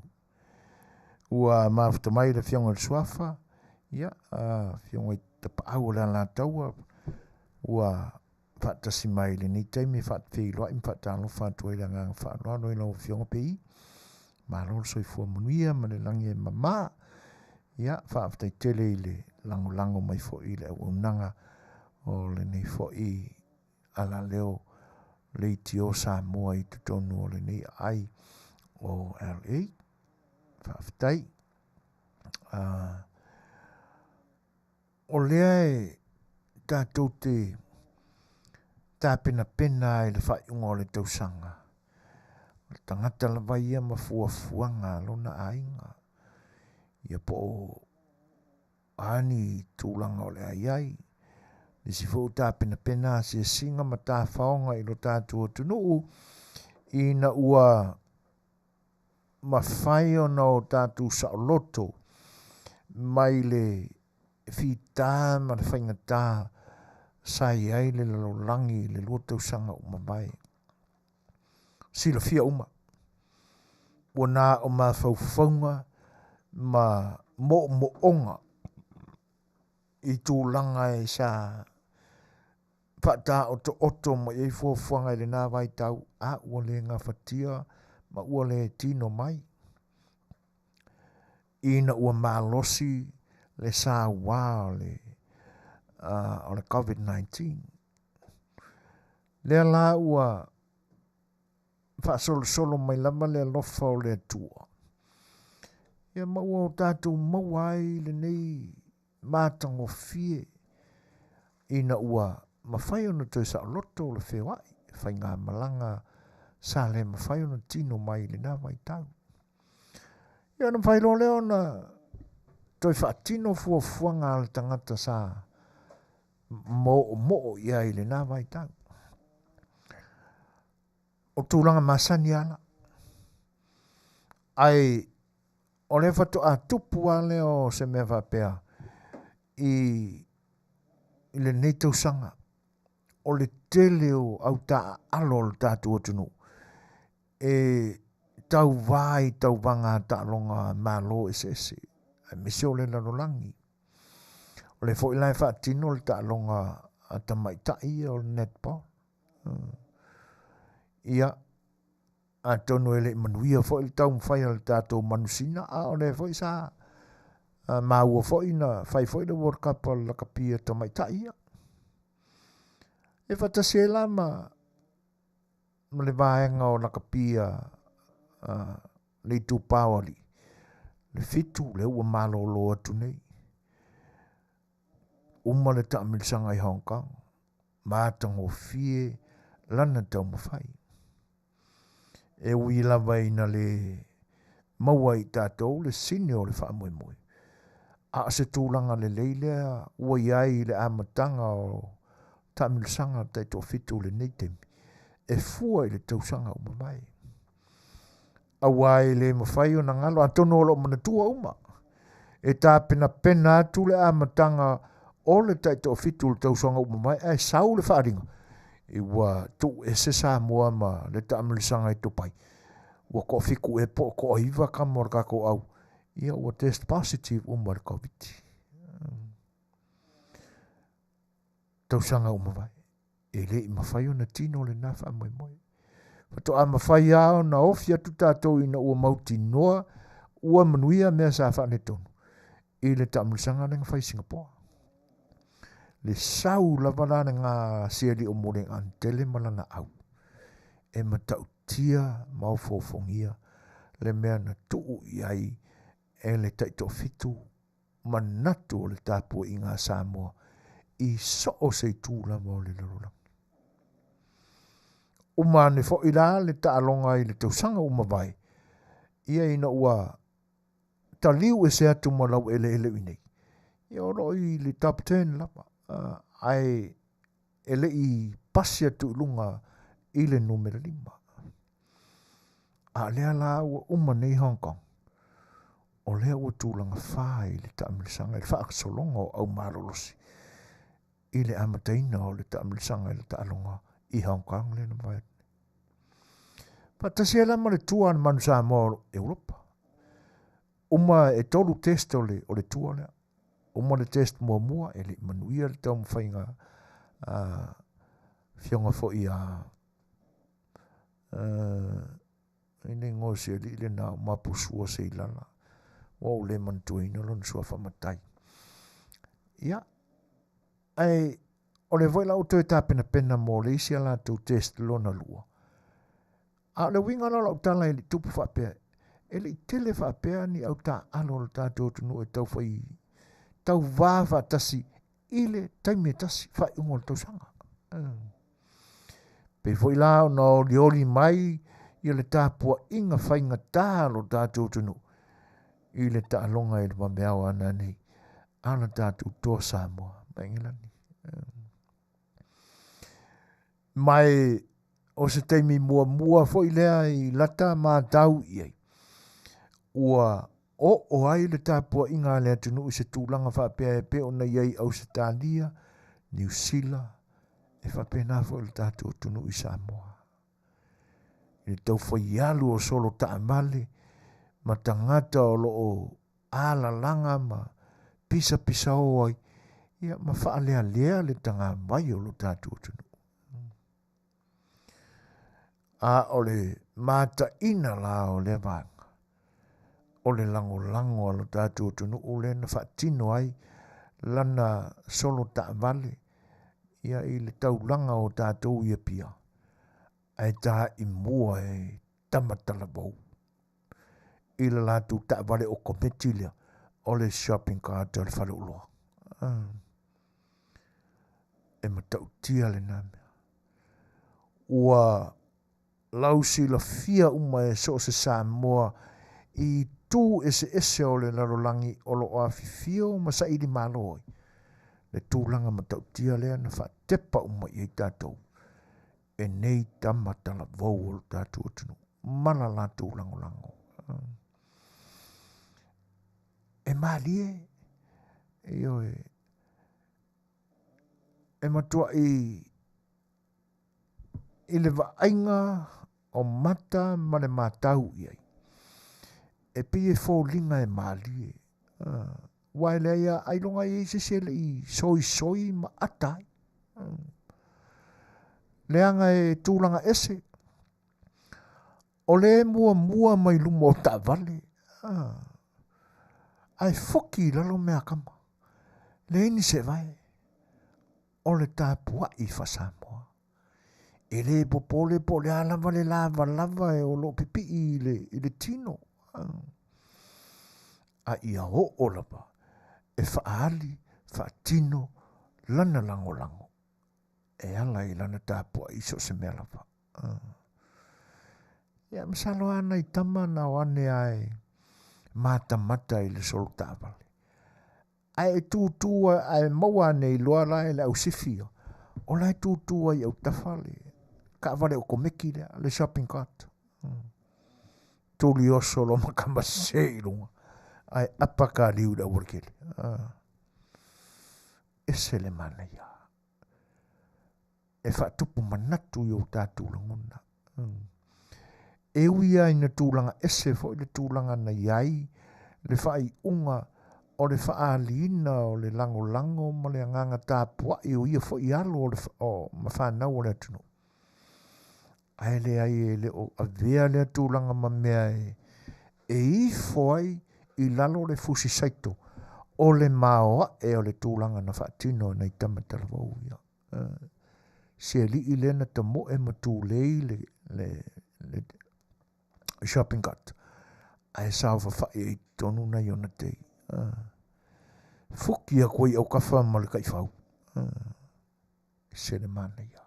Ua mafuta mai le Afioga i le Suafa, ia, Afioga i Tapaau o le Alataua, ua faatasi mai i lenei taimi e faafeiloai ma faatalofa atu ai le agaga faaaloalo i lau Afioga Pei. Malo le soifua manuia ma le lagi e mama. Ia, faafetai tele i le lagolago mai foi i le auaunaga o lenei foi alaleo leitio Samoa i totonu o lenei aai o LA. Faafetai. O lea e tatou te tapenapena i le faaiuga o le tausaga. O le tagata lava ia ma fuafuaga a lona aiga. Ia po o a ni tulaga o le a i ai. Nisi foi o tapenapena asiasiga ma tafaoga i lo tatou atunuu ina ua mafai ona o tatou saoloto mai le fita ma le faigata sa i ai le lalolagi i le 2 tausaga ua mavae. Silafia uma, ua na o mafaufauga ma moomooga i tulaga e sa faataotooto mai ai fuafuaga i lena vaitau, a ua le gafatia ma ua le tino mai, ina ua malosi le sauā o le COVID-19. Lea la ua faasolosolo mai lava le alofa o le Atua, ia ma ua o tatou maua ai lenei matagofie ina ua mafai ona toe saoloto le feoai, faigamalaga sa le mafai ona tino mai i lena vaitau. Ia ona mafai loa lea ona toe faatino fuafuaga a le tagata sa moomoo i ai i lena vaitau. O tulaga masani ala. Ai o le faatoa tupu lava lea o se mea faapea i lenei tausaga, o le tele o au taaalo o le tatou atunuu e tauvā i tauvaga a taaloga malo eseese, aemaise o le lalolagi. O le foi la e faatino le taaloga a tamaitai ia o le netball. Ia, atonu e le i manuia foi le taumafai a le tatou manusina, a o lea foi sa maua foi na fai foi le World Cup a le lakapi a tamaitai ia. E faatasi ai la ma le vaega o lakapi a le itupa o alii, le 7 lea ua malolo atu nei. Uma le taamilosaga i Hong Kong, matagofie lana taumafai. E ui lava ina le maua i tatou le sini o le faamoemoe, a o se tulaga lelei lea ua i ai i le amataga o taamilosaga taitoafitu i lenei taimi, e fua i le tausaga ua mavae. Aua e le mafai ona galo, atonu o loo manatua uma, e tapenapena atu le amataga o le taitoafitu i le tausaga ua mavae, ae sau le faaaliga, i ua tuu ese Samoa ma le taamilosaga i Dubai. Ua toafitu ea po o toaiva tama o le tatou au, ia ua test positive uma i le Koviti. Tausaga ua mavae, e le i mafai ona tino lena faamoemoe. Faatoa mafai lava ona ofi atu tatou ina ua mautinoa ua manuia mea sa faaletonu i le taamilosaga lea na fai i Singapore. Le sau lava la lena a si alii o Muliagatele ma lana au, e matautia ma ofoofogia le mea na tuu i ai e le Taitoafitu manatu o le tapuaiga a Samoa i so o se itu lava o le lalolagi. Uma ane foi la le taaloga i le tausaga ua mavae, ia ina ua taliu ese atu ma laueleele o i inei, ia o lo o i le top ten lava, ae e le i pasi atu i luga i le numera lima. A o lea la ua uma nei Hong Kong, o lea ua tulaga fa i le taamilosaga i le faasologa o au malolosi i le amataina o le taamilosaga i le taaloga i Hong Kong lea na mavae atu nei. Faatasi ai la ma le tua a le Manu Samoa o Europa. Uma e tolu test o le, o le tua lea. Uma le test muamua e le i manuia le taumafaiga a afioga foi a i le igoa o si alii lena o Mapusua Seilala, ua ou le manatuaina lona suafa matai. Ia, ae o lea foi la ua toe tapenapena mo le isi a latou test lona lua. A o le uiga la o lau tala e le i tupu faapea, e le i tele faapea ni au taaalo a le tatou atunuu e tau fai tauva faatasi i le taimi e tasi, faaiuga o le tausaga. Pei foi la ona olioli mai ia le tapuaiga faigata a lo tatou atunuu i le taaloga i le vaveao a nanei a le tatou Toa Samoa ma Engelani. Ma e o se taimi muamua foi lea i lata matau i ai, ua oo ai le tapuaiga a le atunuu i se tulaga faapea e pei ona i ai i Ausetalia, Niu Sila, e faapena foi le tatou atunuu i Samoa. I le taufai alu o solo taavale ma tagata o lo o alalaga ma pisapisao ai, ia ma faalealea le tagavai o lo tatou atunuu. A o le mataina la o lea vaega, o le lagolago a lo tatou atunuu lea na faatino ai lana solo taavale ia i le taulaga o tatou i Apia, ae taai mua e tama talavou i le latou taavale okometi lea o le shopping cart o le faleoloa. E matautia lena mea. Ua lausilafia uma e so o se Samoa i itu eseese o le lalolagi o lo o afifio ma saili malo ai le tulaga matautia lea na faatepa uma i ai tatou e nei tama talavou o lo tatou atunuu ma la latou lagolago. E malie, ioe, e matuai i le vaaiga o mata ma le matau i ai, e pei e foliga e malie. Aua e leai lava, ailoga e i ai se isi e le i soisoi ma ata ai. Leaga e tulaga ese, o le muamua mai luma o taavale, ae foki i lalo meakama, leai ni seevae, o le tapuai faa-Samoa. E le popole po o le a lava le lavalava e o lo o pipii i le, i le tino. A ia oo lava e faaali, faatino lana lagolago e ala i lana tapuai i so o se mea lava. Ia, masalo lava nai tama na o ane lava e matamata i le solo taavale. Ae e tūtū ae maua ane iloa la e le au sifi ia, o la e tūtū ai i autafa le taavale okomeki lea, le shopping cart. Tuli oso loa ma tama sese i luga, ae apa taliu i le aualatele. Ese le manaia. E faatupu manatu i o tatou lagona. E ui lava ina tulaga ese foi le tulaga na i ai le faaiuga o le faaaliina o le lagolago ma le agaga tapuai o ia foi alo o le, o, ma fanau o le atunuu, ae leai e le o avea lea tulaga ma mea e, e ifo ai i lalo le fusi saito o le maoae o le tulaga na faatino e nai tama talavou ia. Se alii lea na tamoe ma tulei le, le, le shopping cart ae saofafai ai i totonu nai ona tei. Fuki atu ai i aukafa ma le taifau. Se le manaia.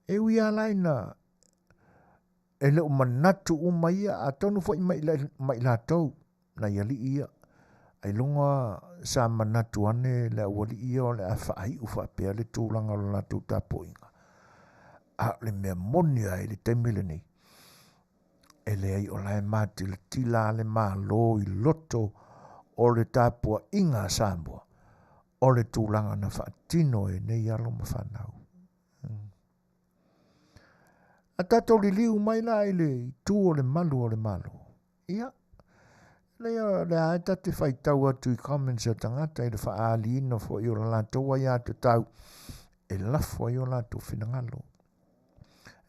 E ui lava la ina e le o manatu uma ia, atonu foi mai, mai latou, nai alii ia, ailoga sa manatu ane le aualii ia o le a faaiu faapea le tulaga o le latou tapuaiga. A o le mea moni lava i le taimi lenei, e leai o la e matilatila lava le Malo i loto o le tapuaiga a Samoa, o le tulaga na faatino e nei alo ma fanau. A tatou liliu mai la i le itu o le malu o le Malo, ia, lea, lea e ta te faitau atu i comments a tagata i le faaaliina foi o le latou aiatatau e lafo ai o latou finagalo.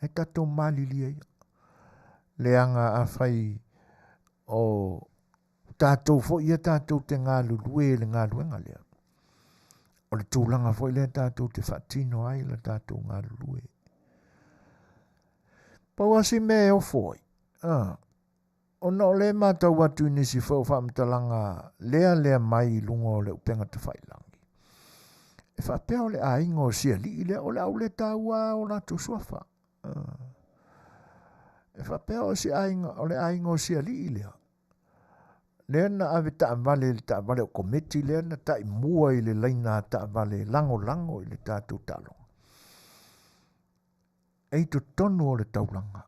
E tatou malilie ia. Leaga afai o tatou foi ia tatou te galulue i le galuega lea, o le tulaga foi lea tatou te faatino ai le tatou galulue. Pau lava si mea e ofo ai, ah, ona o lea e matau atu i nisi foi o faamatalaga lealea mai i luga o le upega tafailagi, e faapea o le aiga o si alii lea, o le a ou le taua o latou suafa. Ah. E faapea o si aiga, o le aiga o si alii lea, lea na ave taavale i le taavale o komiti lea na taimua i le laina a taavale e lagolago i le tatou taaloga. E i totonu o le taulaga.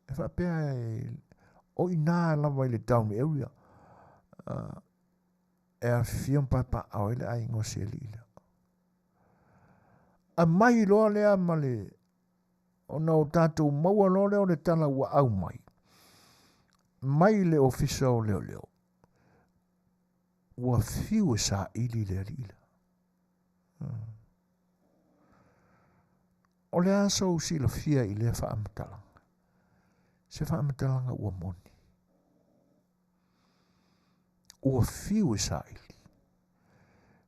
E faapea e, o ina lava i le town area e afifio ma paepaeao ai le aiga o si alii lea. Aumai loa lea ma le ona o tatou maua loa lea o le tala ua aumai mai le ofisa o leoleo ua fiu e saili le alii lea. O le a sou silafia i lea faamatalaga? Se faamatalaga ua moni. Ua fiu e saili.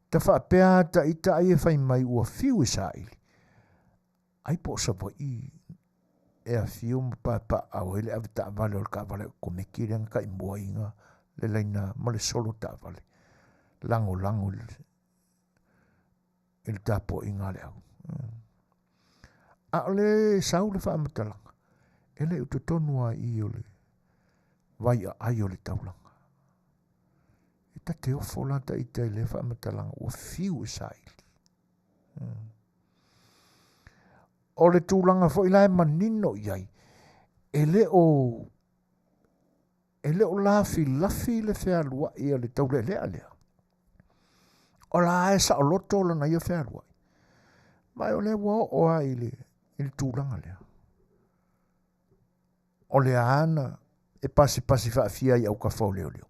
Ta faapea a ita ai e fai mai ua fiu e saili. Ai po o Savaii e afio ma paepaeao ai le ave taavale o le taavale o komiti lea na taimua i le laina ma le solo taavale lagolago i le tapuaiga a le au. A o le sau le faamatalaga, e le o totonu lava i i o le vai aai o le taulaga. E ta te ofo la ta ita i lea faamatalaga ua fiu e saili. O le tulaga foi la e manino i ai, e le o e le o lafilafi le fealuai a le taulealea lea. O la e saoloto lana ia fealuai. Ma o lea ua oo lava i le, i le tulaga lea. O lea ana e pasipasi faafia i aukafa o leoleo.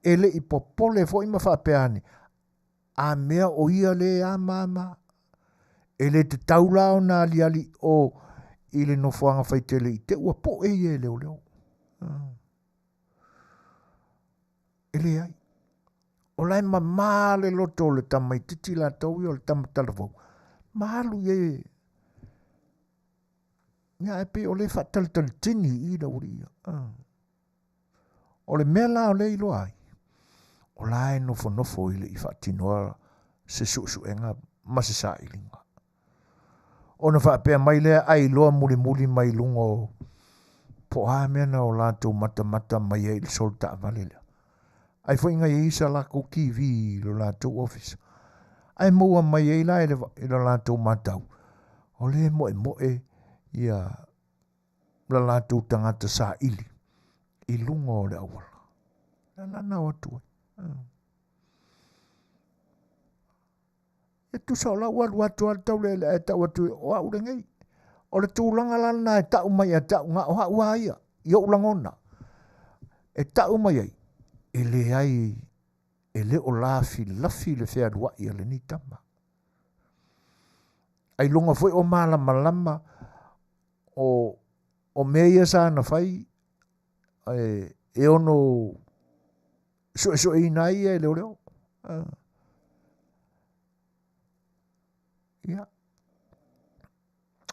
E le i popole foi ma faapea ane, a mea o ia le ama ama. E le tatau la ona aliali o i le nofoaga faitele i te ua poe ia e leoleo. E leai. O la e mamā le loto o le tamaitiiti latou ia o le tama talavou. Ma alu i ai Ia, ae pei o lea e faatalitalitini i i le aualii ia. O le mea la o lea e iloa ai, o la e nofonofo i le i faatinoa se suesuega ma se sailiga. Ona faapea mai lea ai loa mulimuli mai luga o po o a mea na o latou matamata mai ai i le solo taavale lea. Ai foi na i ai sa latou TV i lo latou ofisa. Ae maua mai ai la i le latou matau, o lea e moemoe ia la latou tagata saili i luga o le auala. Lea la na o atu ai. E tusa o la ua alu atu lava le taulealea ae tau atu o au lenei. O le tulaga la lena e tau mai ia te au, na o au lava ia, i ou lagona, e tau mai ai, e leai, e le o lafilafi le fealuai a lenei tama. Ailoga foi o malamalama o, o mea ia sa na fai e, e ono suesueina ai ia e leoleo. Ia,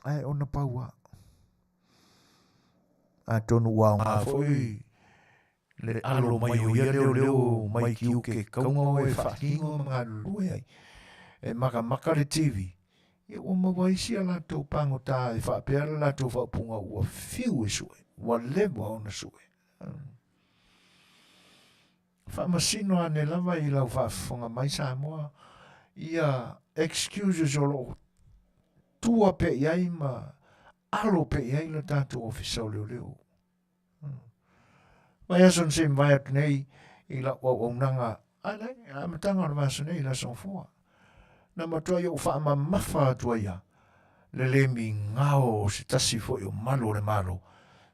ae ona pau lava. Atonu ua aoga foi le alo mai o ia leoleo mai tiute kauga o e faatino ma galulue ai. E makamaka le TV, ia ua maua ai si a latou pagota e faapea le latou faaupuga ua fiu e sue, ua leva ona sue. Faamasino ane lava i lau faafofoga mai Samoa ia excuses o lo o tua pea i ai ma alo pea i ai le tatou Ofisa o Leoleo. Vaiaso na se i mavae atu nei i lau auaunaga, ae leai, i le amataga o le vaiaso nei i le Aso Gafua, na matuai ou faamamafa atu ai lava le le migao o se tasi foi o malu o le Malo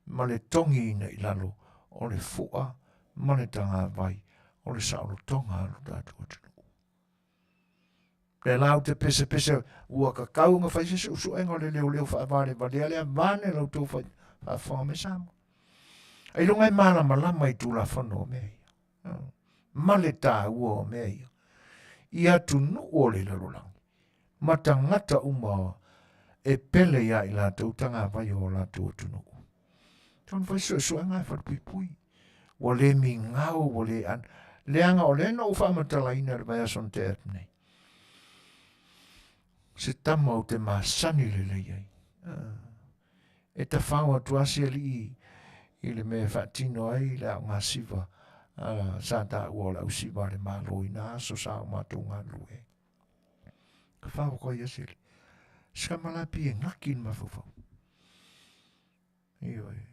ma le togiina i lalo o le fua ma le tagavai o le saolotoga a lo tatou atunuu. Lea la ou te pesepese ua tatau ona fai se suesuega o le leoleo faavalevalea lea vaeane la outou faafofoga mai Samoa. Ailoga e malamalama i Tulafono o mea ia ma le taua o mea ia i atunuu o le lalolagi ma tagata uma e pele ia i latou tagavai o latou atunuu. Tau fai suesuega e falepuipui. Ua le migao, ua le ana. Leaga o lea na ou faamatalaina i le vaiaso na tea atu nei. Se tama ou te masani lelei ai. E tafao atu lava si alii i le mea e faatino ai le aogasiva sa taua o le ausiva a le Malo i na aso sa o matou galulue ai. Tafao atu ai ia si alii. Se tama la pei e gaki i le mafaufau. Ioe.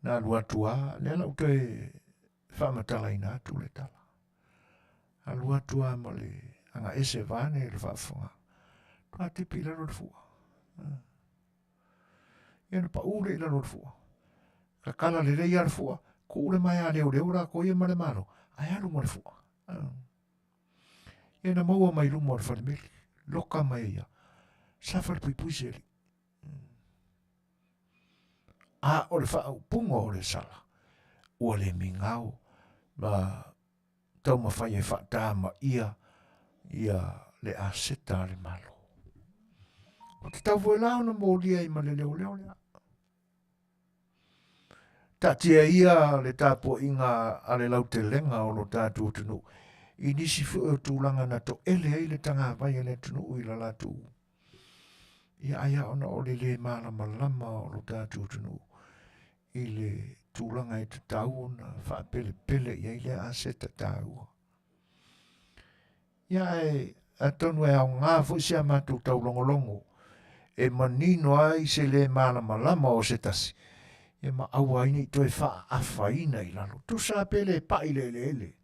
Na alu atu lava, lea la ua toe faamatalaina atu le tala. Alu atu lava ma le agaese vaeane le faafofoga. Matua tipi i lalo le fua. Ia ona pau lea i lalo o le fua. Tatala lelei lava le fua, tuu le maea a leoleo latou ia ma le Malo, ae alu ma le fua. Ia na maua mai luma o le falemeli, loka mai ai lava. Sa falepuipui se alii. A o le faaupuga o le sala, ua le migao ma taumafai e faatamaia ia le aseta a le Malo. Ua tatau foi la ona molia ai ma le leoleo lea. Taatia ia le tapuaiga a le lautelega o lo tatou atunuu i nisi foi o tulaga na toele ai le tagavai a le atunuu i la latou ia ai lava ona o le lē malamalama o lo tatou atunuu i le tulaga e tatau ona faapelepele i ai lea aseta taua. Ia ae atonu e aoga foi si a matou taulogologo e manino ai se lē malamalama o se tasi, ia ma aua ai ne i toe faaafaina i lalo. Tusa pe le pai i le eleele,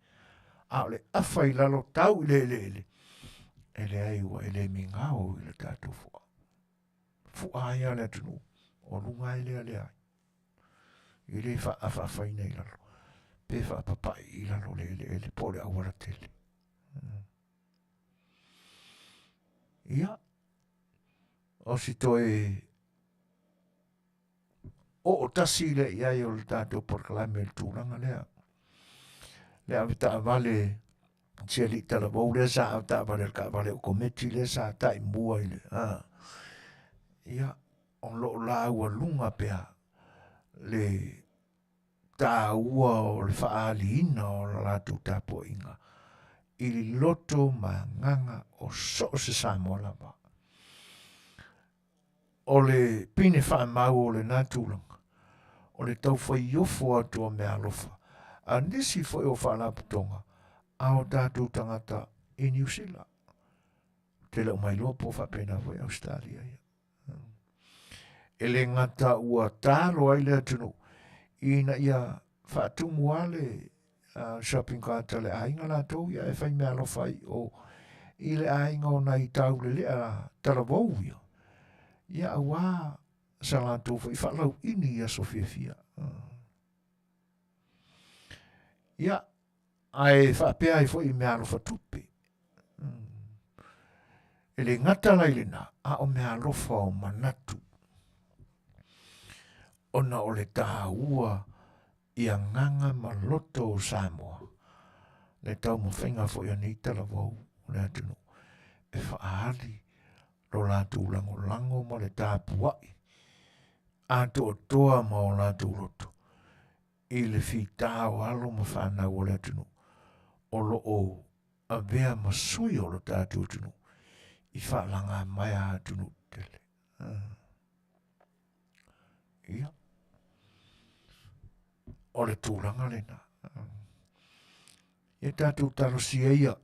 a o le afa i lalo tau i le eleele, e leai ua e le migao i le tatou fua. Fua ai lava le atunuu, o luga ai lea lea ai. E le faafaafaina i lalo, pe faapapai i lalo le eleele po o le auala tele. Ia, o si toe oo tasi lea i ai o le tatou polokalame i le tulaga lea. Le avetaavale si alii talavou lea sa avetaavale i le taavale otometi lea sa taimua i le a ia o lo o laualuga pea le taua o le faaaliina o la latou tapuaiga i loto ma agaga o so o se Samoa lava. O le pine faamau o lena tulaga, o le taufaiofo atu o meaalofa a nisi foi o faalapotopotoga a o tatou tagata i Niu Sila. Ou te le o mailoa po o faapena foi Ausetalia ia. E le gata ua talo ai le atunuu ina ia faatumu lava le shopping cart a le aiga latou ia e fai meaalofa ai o i le aiga o nai taulelea talavou ia. Ia auā sa latou foi faalauini i aso fiafia. Ia, ae faapea ai foi i meaalofa tupe. E le gata la i lena, a o meaalofa o manatu. Ona o le tāua i agaga ma loto o Samoa, le taumafaiga foi a nei talavou o le atunuu e faaali lo latou lagolago ma le tapuai atoatoa ma o latou loto i le fita o alo ma fanau o le atunuu o lo o avea ma sui o lo tatou atunuu i faalaga mai a atunuu tetele. Ia, o le tulaga lena. Ia tatou talosia ia,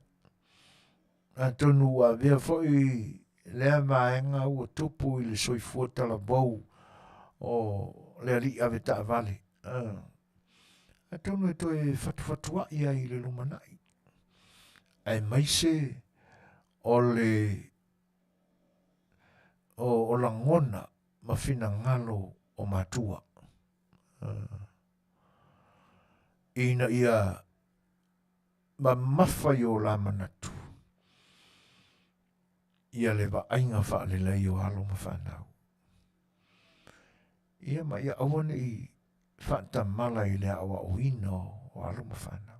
atonu ua avea foi lea vaega ua tupu i le soifua talavou o le alii ave taavale. Atonu e toe fatufatuai ai i le lumanai, aemaise o le o lagona ma finagalo o matua ina ia mamafa i o la manatu ia le vaaiga faalelei o alo ma fanau. Ia ma ia aua ne i faatamala i le aoaoina o alo ma fanau.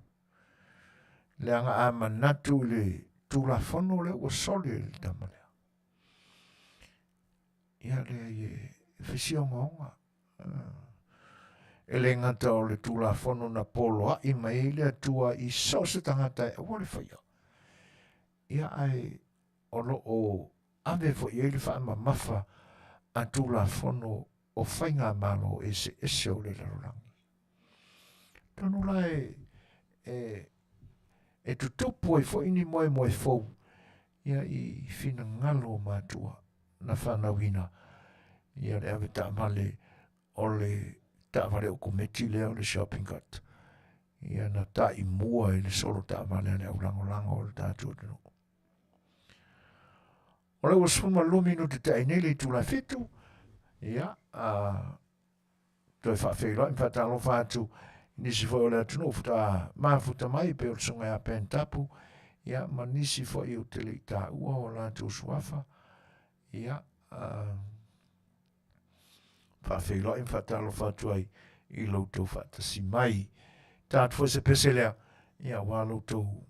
Leaga a manatu i le Tulafono lea ua soli e le tama lea, ia leai e fai si ogaoga. E le gata o le Tulafono na poloai mai ai le Atua i so o se tagata e aua le faia, ia ae o lo o ave foi i ai le faamamafa a Tulafono o faigamalo eseese o le lalolagi. Atonu la e, e, e tutupu ai foi ni moemoe fou ia i finagalo o matua na fanauina ia le ave taavale o le taavale okometi lea o le shopping cart ia na taimua i le solo taavale a le aulagolago o le tatou atunuu. O le ua 12 minute tea nei le itula e 7, ia, toe faafeiloai ma faatalofa atu i nisi foi o le atunuu faatoa mafuta mai pei o le susuga ia Ben Tapu, ia, ma nisi foi ou te le i taua o latou suafa, ia, faafeiloai ma faatalofa atu ai i lo outou faatasi mai. Ta atu foi se pese lea, ia, aua lo outou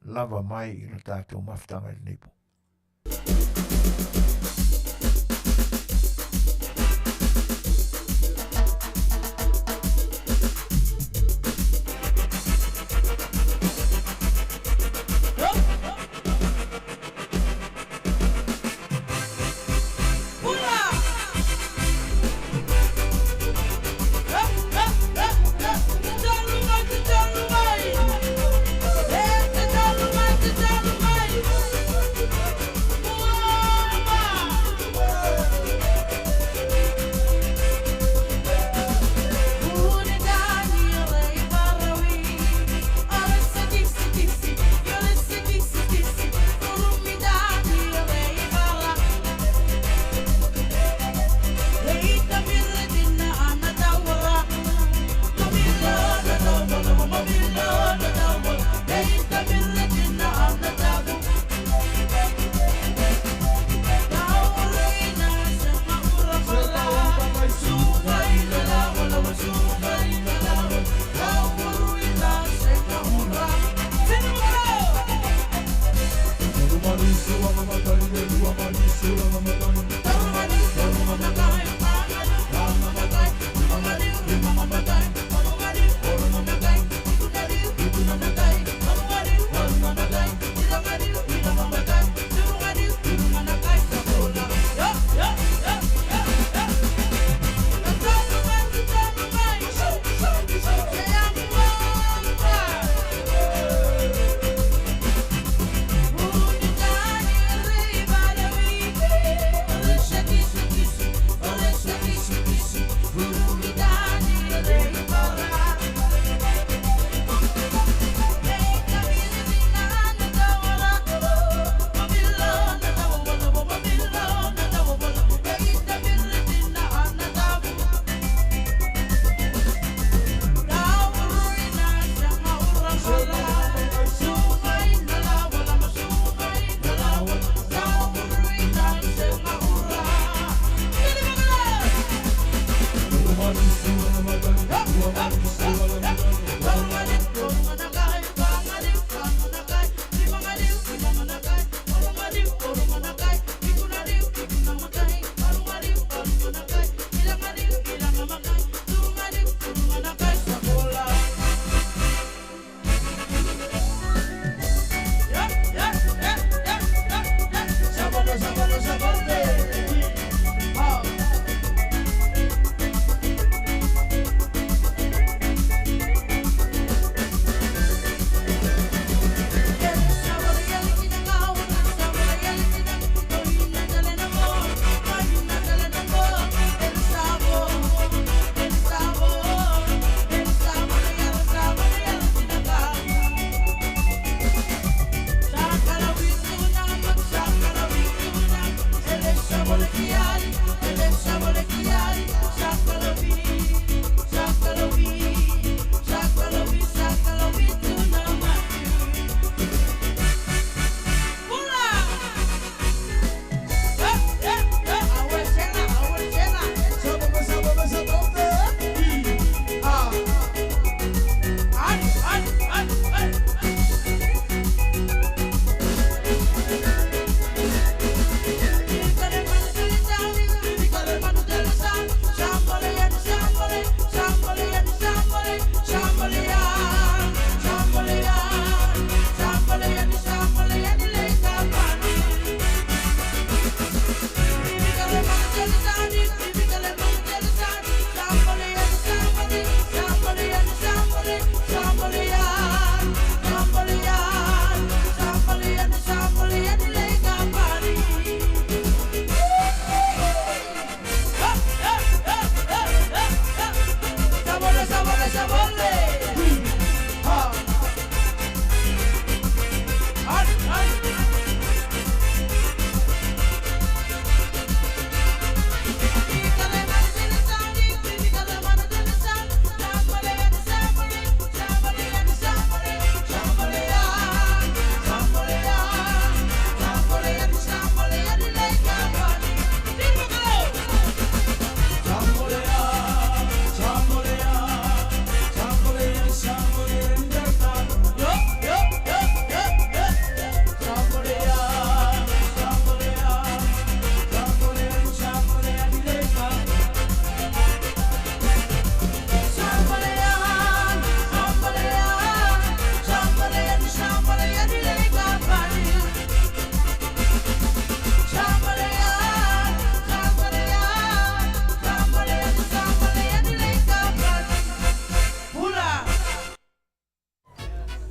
lava mai i lo tatou mafutaga i lenei po.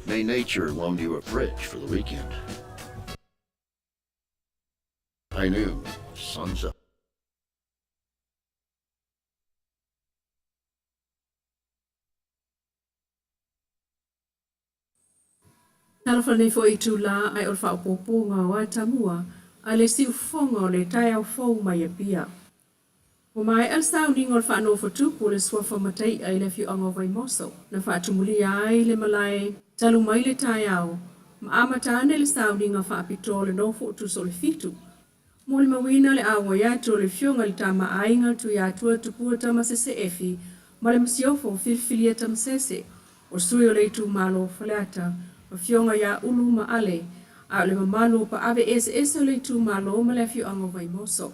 May nature loan you a fridge for the weekend. High noon, sun's up. Talofa lenei foi itulā ae o le faaopoopoga o Atamua a le siufofoga o le taeao fou mai Apia. Ua maea le sauniga o le faanofotupu o le suafa Matai'a i le afioaga o Vaimoso na faatumulia ai le malae talu mai le taeao ma amata ane le sauniga faapitoa o le nofo o tuso o le fitu Molimauina le auai atu o le Afioga i le Tama a Aiga Tuiatua Tupua Tamasese Efi ma le Masiofo Filifilia Tamasese, o sui o le itumalo o Faleata, Afioga ia Ulu ma Ale, a o le mamalu o paave eseese o le itumalo ma le afioaga o Vaimoso.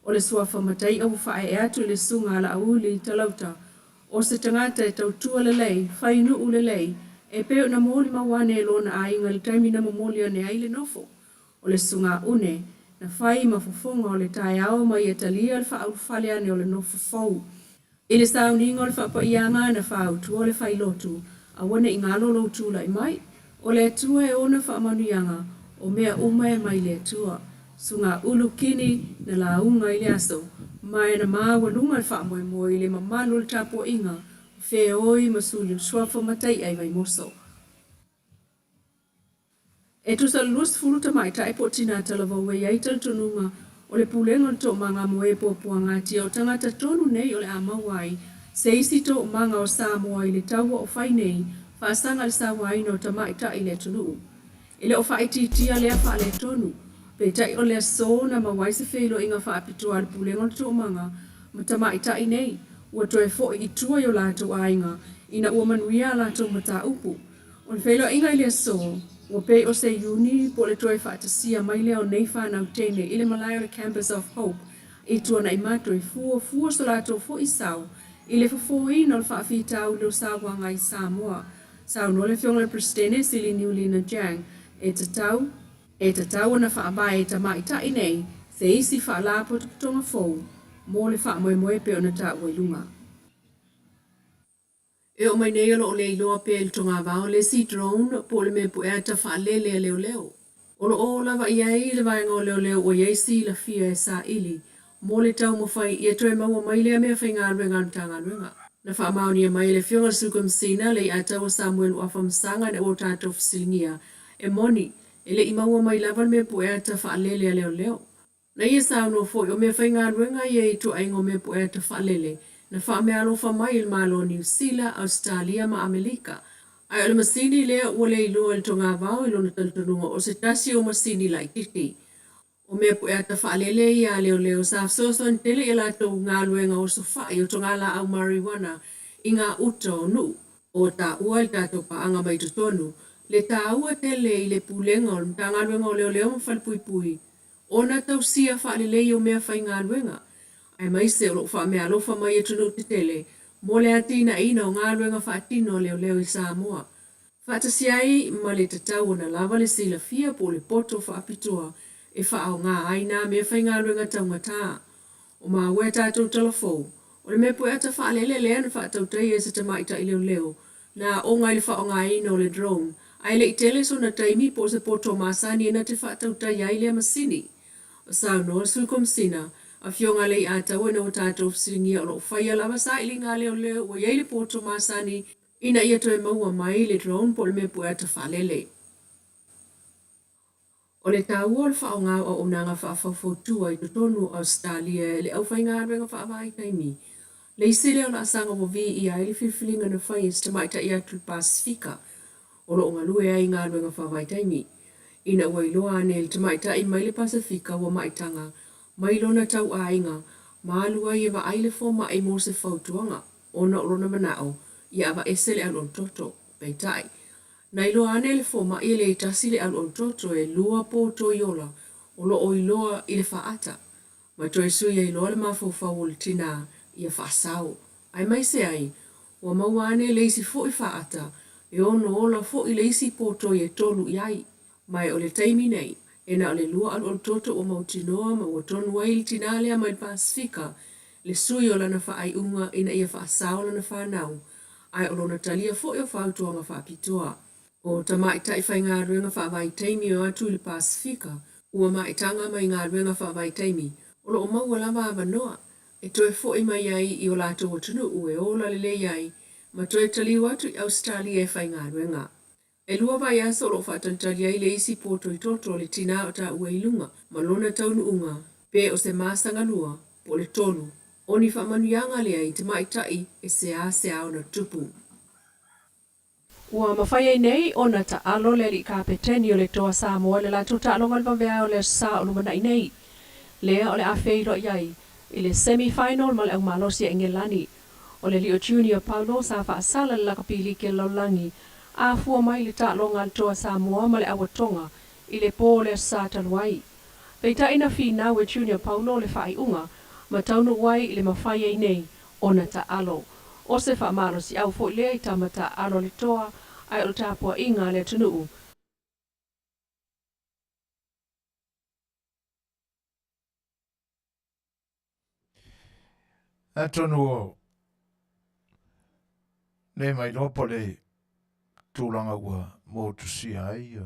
O le suafa Matai'a ua faaee atu i le Susuga a Laauli Talauta, o se tagata e tautua lelei, fai nuu lelei, e pei ona molimau ane e lona aiga i le taimi na momoli ane ai le nofo. O le susuga Une, na fai ma fofoga o le taeao ma ia talia le faaulufale ane o le nofo fou. I le sauniga o le faapaiaga na faautua le failotu, aua ne i galo lou tulai mai. O le Atua e ona faamanuiaga, o mea uma e mai le Atua. Susuga Ulu Kini na lauga i le aso, ma e na maualuga le faamoemoe i le mamalu o le tapuaiga o feoi ma suli o suafa matai'a i Vaimoso. E tusa le 20 tamaitai po o tinā talavou e i ai talitonuga o le pulega o le toomaga mo e puapuagatia o tagata tonu nei o le a maua ai se isi toomaga o Samoa i le taua o fai nei faasaga le sauaina o tamaitai i le atunuu. E le o faaitiitia lea faaletonu, peitai o le aso na maua ai se feiloaiga faapitoa a le pulega o le toomaga ma tamaitai nei. ua toe fo'i i tua i o latou aiga ina ua manuia a latou mataupu. O le feiloaiga i le aso, ua pei o se iuni po o le toe faatasia mai lea o nei fanau teine i le malae o le Campus of Hope i Tuanaimato e fuafua so latou fo'i sao i le fofōina o le faafitauli o sauaga i Samoa. Saunoa le Afioga i le Peresetene Sili Niulina Jiang e tatau E tatau ona faavae e tamaitai nei se isi faalapotopotoga fou mo le faamoemoe pei ona taua i luga. E oo mai nei o lo o le iloa pea i le togavao le isi drone po o le mea pueata faalele a leoleo. O lo o lava i ai le vaega o leoleo ua i ai silafia e saili mo le taumafai ia toe maua mai lea mea faigaluega a le Matagaluega. Na faamaonia mai e le Afioga i le Sui Komesina Leiataua Samuel Uafaamasaga ina ua tatou fesiligia e moni e le i maua mai lava le mea pueata faalele a leoleo. Na ia saunoa foi o mea faigaluega ia i ituaiga o mea pueata faalele na faameaalofa mai e le Malo o Niu Sila, Ausetalia ma Amelika. Ae o le masini lea ua le iloa e le togavao i lona talitonuga o se tasi o masini laitiiti. O mea pueata faalele ia a leoleo sa fesoasoani tele i a latou galuega osofai o togalaau marijuana i gā uta o Nuu. O taua i le tatou paaga mai totonu le taua tele i le Pulega o le Matagaluega o Leoleo ma Falepuipui ona tausia faalelei o mea faigaluega aemaise o lo o faameaalofa mai atunuu tetele mo le atinaeina o galuega faatino a leoleo i Samoa. Faatasi ai ma le tatau ona lava le silafia po o le poto faapitoa e faaaoga ai nā mea faigaluega taugata. O maua e tatou tala fou, o le mea pueata faalele lea na faatautaia e se tamaitai leoleo na aoga i le faaaogaina o le drone ae le i tele sona taimi po o se poto masani e na te faatautaia ai lea masini. Saunoa le Sui Komesina, Afioga Leiataua ina ua tatou fesiligia o lo o faia lava sailiga a leoleo ua i ai le poto masani ina ia toe maua mai le drone po o le mea pueata faalele. O le taua o le faaaoga o auaunaga faafaufautua i totonu o Ausetalia e le aufaigaluega faavaitaimi, le isi lea o laasaga ua viia ai le filifiliga na fai e se tamaitai atu i le Pasefika o lo o galue ai i galuega faavaitaimi. Ina ua iloa ane e le tamaitai mai le Pasefika ua maitaga mai lona tauaiga ma alu ai e vaai le fomai mo se fautuaga ona o lona manao ia aveese le alualu toto. Peitai, na iloa ane e le fomai e le tasi le alualu toto e lua potoiola o lo o iloa i le faata ma toe sui ai loa le mafaufau o le tinā ia faasao. Aemaise ai, ua maua ane le isi foi faata e ono ola foi le isi potoi e tolu i ai. Ma o le taimi nei, e na o le lua alualu toto ua mautinoa ma ua tonu ai le tinā lea mai le Pasefika le sui o lana faaiuga ina ia faasao lana fanau, ae o lona talia foi o fautuaga faapitoa. O tamaitai faigaluega faavaitaimi o atu i le Pasefika ua maitaga mai galuega faavaitaimi o lo o maua lava avanoa e toe fo'i mai ai i o latou atunuu e ola lelei ai ma toe taliu atu i Ausetalia e faigaluega. E lua vaiaso o lo o faatalitali ai le isi potoi toto a le tinā o taua i luga ma lona taunuuga pe o se masaga lua po o le tolu o ni faamanuiaga lea i tamaitai e seasea ona tupu. Ua mafai ai nei ona taalo le alii kapeteni o le Toa Samoa i le latou taaloga o le vaveao o le Aso Sa o lumanai nei, lea o le a feiloai ai i le semi final ma le aumalosi a Engelani. O le alii o Junior Paulo sa faasala le lakapi liki a le lalolagi a afua mai le taaloga a le Toa Samoa ma le Auatoga i le po o le Aso Sa talu ai. Peitai na finau e Junior Paulo le faaiuga ma taunuu ai i le mafai ai nei ona taalo. O se faamalosiau foi lea i tama taaalo a le Toa ae o le tapuaiga a le atunuu. Atonu o le mai loa po le tulaga ua motusia ai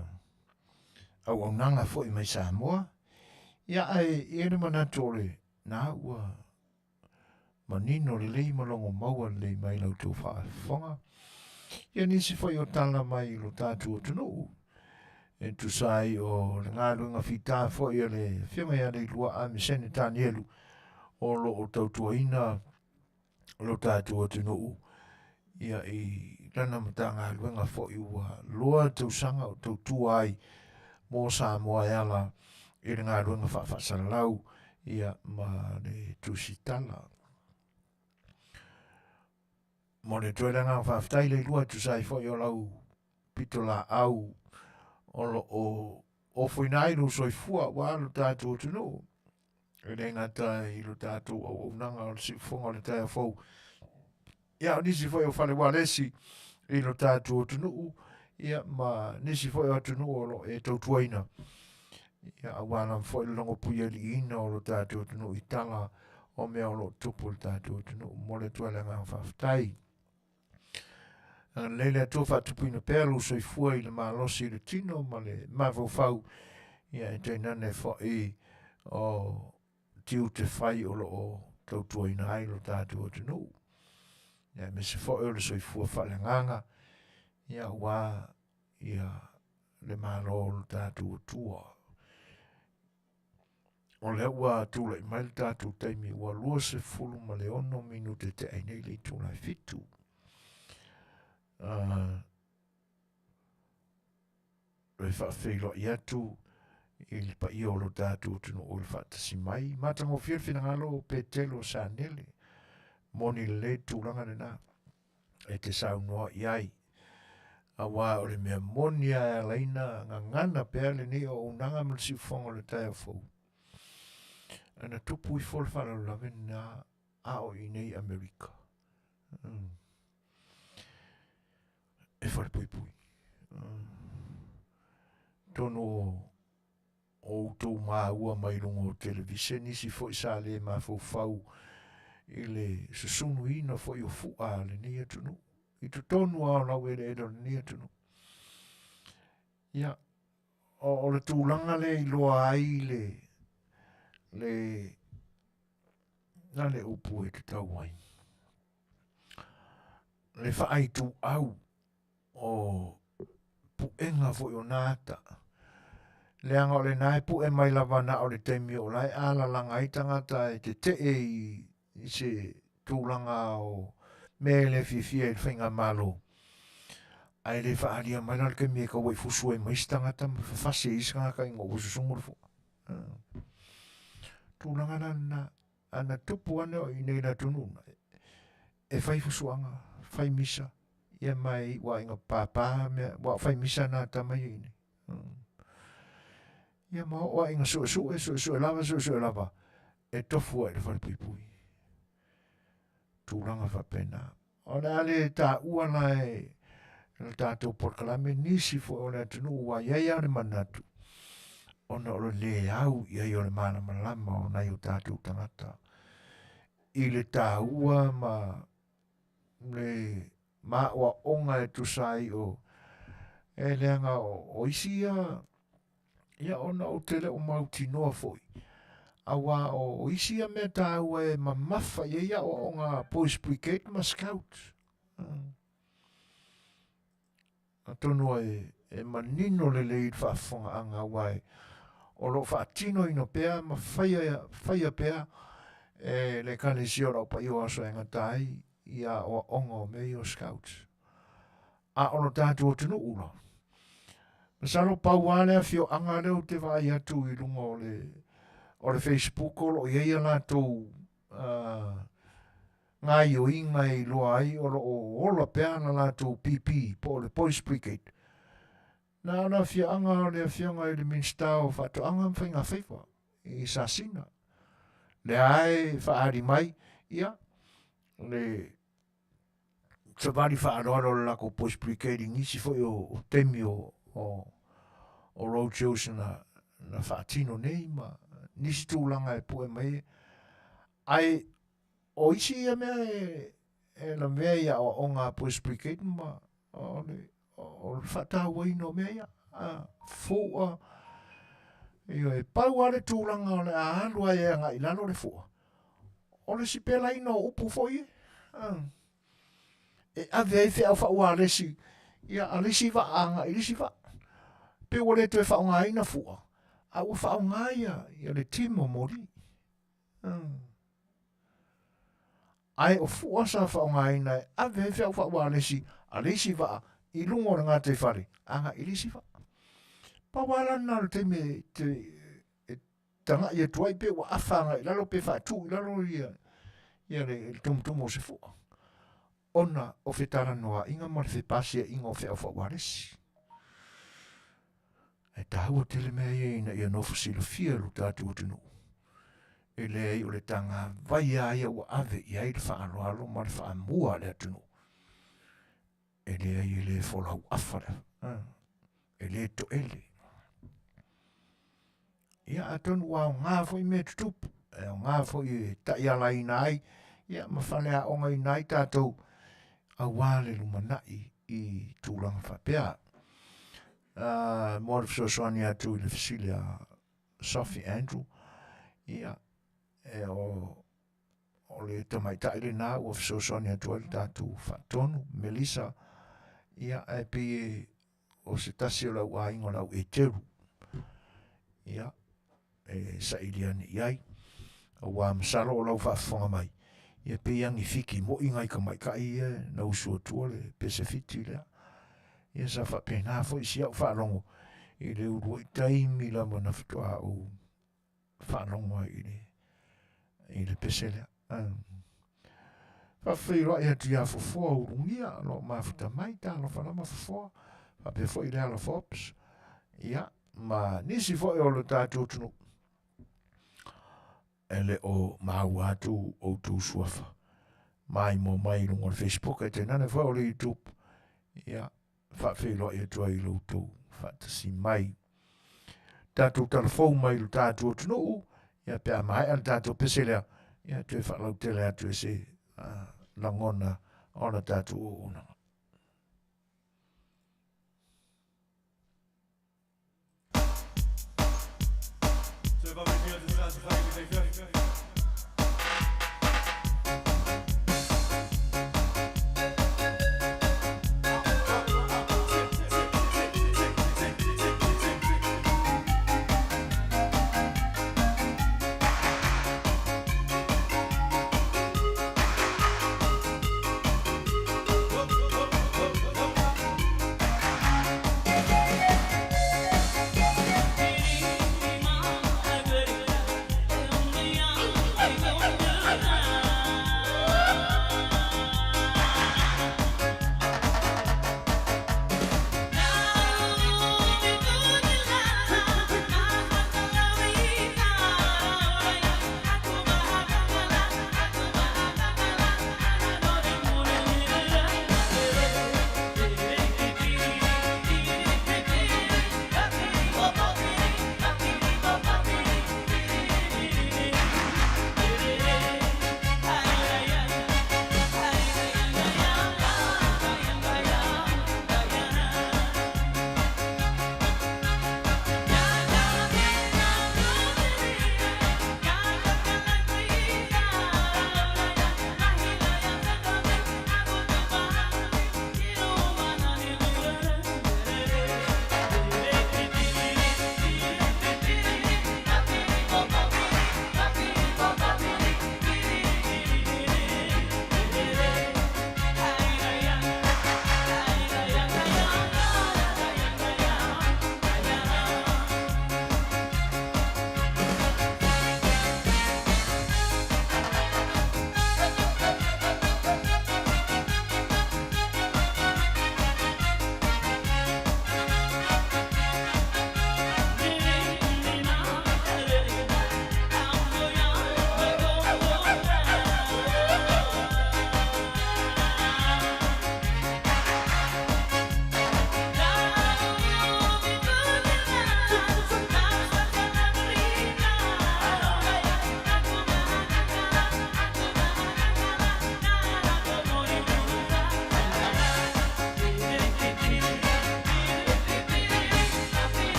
auaunaga foi mai Samoa. Ia ae i ai le manatu o le na ua manino lelei ma logo maua lelei mai la outou faafofoga. Ia nisi foi o tala mai i lo tatou atunuu e tusa ai o le galuega fita foi a le Afioga ia Leilua Amisene Tanielu o lo o tautuaina lo tatou atunuu ia i lana Matagaluega foi ua loa tausaga o tautua ai mo Samoa e ala i le galuega faafaasalalau ia ma le tusitala. Momoli atu ai le agaga faafetai Leilua e tusa ai foi o lau pitolaau o lo o ofoina ai lou soifua aua lo tatou atunuu e le gata i lo tatou auaunaga o le siufofoga o le taeao fou ia o nisi foi o fale ualesi i lo tatou atunuu ia ma nisi foi o atunuu o lo o e tautuaina ia aua lava foi le logopuialiiina o lo tatou atunuu i tala o mea o lo o tupu i le tatou atunuu. Momoli atu ai le agaga faafetai. Agalelei le Atua faatupuina pea lou soifua i le malosi i le tino ma le mafaufau, ia e tainane foi o tiute fai o lo o tautuaina ai lo tatou atunuu. Ia aemaise foi o le soifua faaleagaga, ia aua ia le Malo o lo tatou Atua. O lea ua tulai mai le tatou taimi ua 26 minute tea ai nei le itula e fitu. E faafeiloai atu i le paia o lo tatou atunuu i le faatasi mai. Matagofie le finagalo o Petelo Sanele. Moni lelei le tulaga lena e te saunoa i ai. Aua o le mea moni lava e ala ai ona gagana pea lenei auaunaga ma le siufofoga o le taeao fou. Ana tupu ifo le faalavelave lena a o i inei i Amerika. E falepuipui. Atonu o outou maua mai luga o televise nisi foi sa le mafaufau i le susunuina foi o fu'a a lenei atunuu i totonu lava o laueleele o lenei atunuu. Ia, o le tulaga lea e iloa ai le, le, na le upu e tatau ai, le faaituau o puega foi o na ata. Leaga o lena e pue mai lava na o le taimi o la e alalaga ai tagata e tetee i, i se tulaga o mea e le fiafia i le faigamalo. Ae le faaalia mai la le taimi e tau ai fusu ai ma isi tagata ma fafasi ai isi tagata ina ua susugu le fua. Tulaga la lena, ana tupu ane o i nei le atunuu, e fai fusuaga, fai misa, ia ma e iu lava ina pāpā mea, aua o fai misa na a tama ia i inei. Ia ma oo lava ina suesue, suesue lava, suesue lava, e tofu ai i le falepuipui. Tulaga faapena. O le a le taua la e le tatou polokalame nisi foi o le atunuu ua i ai lava le manatu ona o le le au i ai o le malamalama o nai o tatou tagata i le taua ma le maaoaoga e tusa ai o e leaga o isi ia ia ona ou te le o mautinoa foi auā o isi ia mea taua e mamafa i ai aoaoga Boys Brigade ma Scouts. Atonu e, e manino lelei i le faafofogaaga aua e o lo o faatinoina pea ma faia, faia pea e le Ekalesia o le Au Paia o Aso e Gata ai ia aoaoga o mea ia o Scouts. A o lo tatou atunuu la, masalo pau lava le afioaga lea ou te vaai atu i luga o le, o le Facebook o lo o i ai a latou uh, gaioiga e iloa ai o lo o ola pea la latou PP po o le Boys Brigade. Na o le afioaga o le afioga i le Minisita o Faatoaga ma Faigafaiva i Sasina. Lea e faaali mai, ia, le savali faaaloalo o le latou Boys Brigade i nisi foi o, o taimi o, o, o road shows na, na faatino nei ma nisi tulaga e pue mai ai. Ae o isi ia mea e, e lavea i aoaoga a Boys Brigade ma o le, o le faatauaina o mea ia. A, fua, ioe, pau lava le tulaga o le a alu ai e agai i lalo le fua, o le sipelaina o upu foi e. A, e ave ai feau faaualesi ia a le isi vaa agai i le isi vaa. Pei ua le toe faaaogaina fua, a ua faaaoga ia, ia le timo moli. Ae o fua sa faaaogaina e ave ai feau faaualesi a le isi vaa i luga o le gataifale agai i le isi vaa. Pau lava la lena o le taimi e, te, e tagai atu ai pe ua afa agai i lalo pe faatu i lalo ia, ia le, le tumutumu o se fua. Ona o fetalanoaʻiga ma le fepasiaʻiga o feau faaualesi. Ae taua tele mea ia ina ia nofo silafia e lo tatou atunuu, e leai o le tagavai lava ia ua ave i ai le faaaloalo ma le faamua a le atunuu. E leai e le folau afa le, e le toele. Ia atonu ua aoga foi mea tutupu, e aoga foi e taialaina ai, ia ma faleaogaina ai tatou aua le lumanai i tulaga faapea. Mo le fesoasoani atu i le fesili a Sophie Andrew, ia, e o, o le tamaitai lena ua fesoasoani atu ai le tatou faatonu, Melissa, ia, ae pei e o se tasi o le au aiga o le au Eteru, ia, e saili ane i ai. Aua masalo o lau faafofoga mai, ia pei e agifiki moi nai tamaitai ia na usu atua le pese fiti lea. Ia sa faapena foi si au faalogo i le uluai taimi lava na faatoa ou faalogo ai i le, i le pese lea. Faafeiloai atu ia Fofoa Ulugia, o lo o mafuta mai, talofa lava Fofoa, faapea foi le ala Forbes, ia, ma nisi foi o lo tatou atunuu e le o maua atu outou suafa maimoa mai i luga o le Facebook ae tainane foi o le YouTube ia faafeiloai atu ai i lo outou faatasi mai. Tatou talafou mai lo tatou atunuu, ia pe a maea le tatou pese lea, ia toe faalautele atu e se lagona o le tatou auaunaga.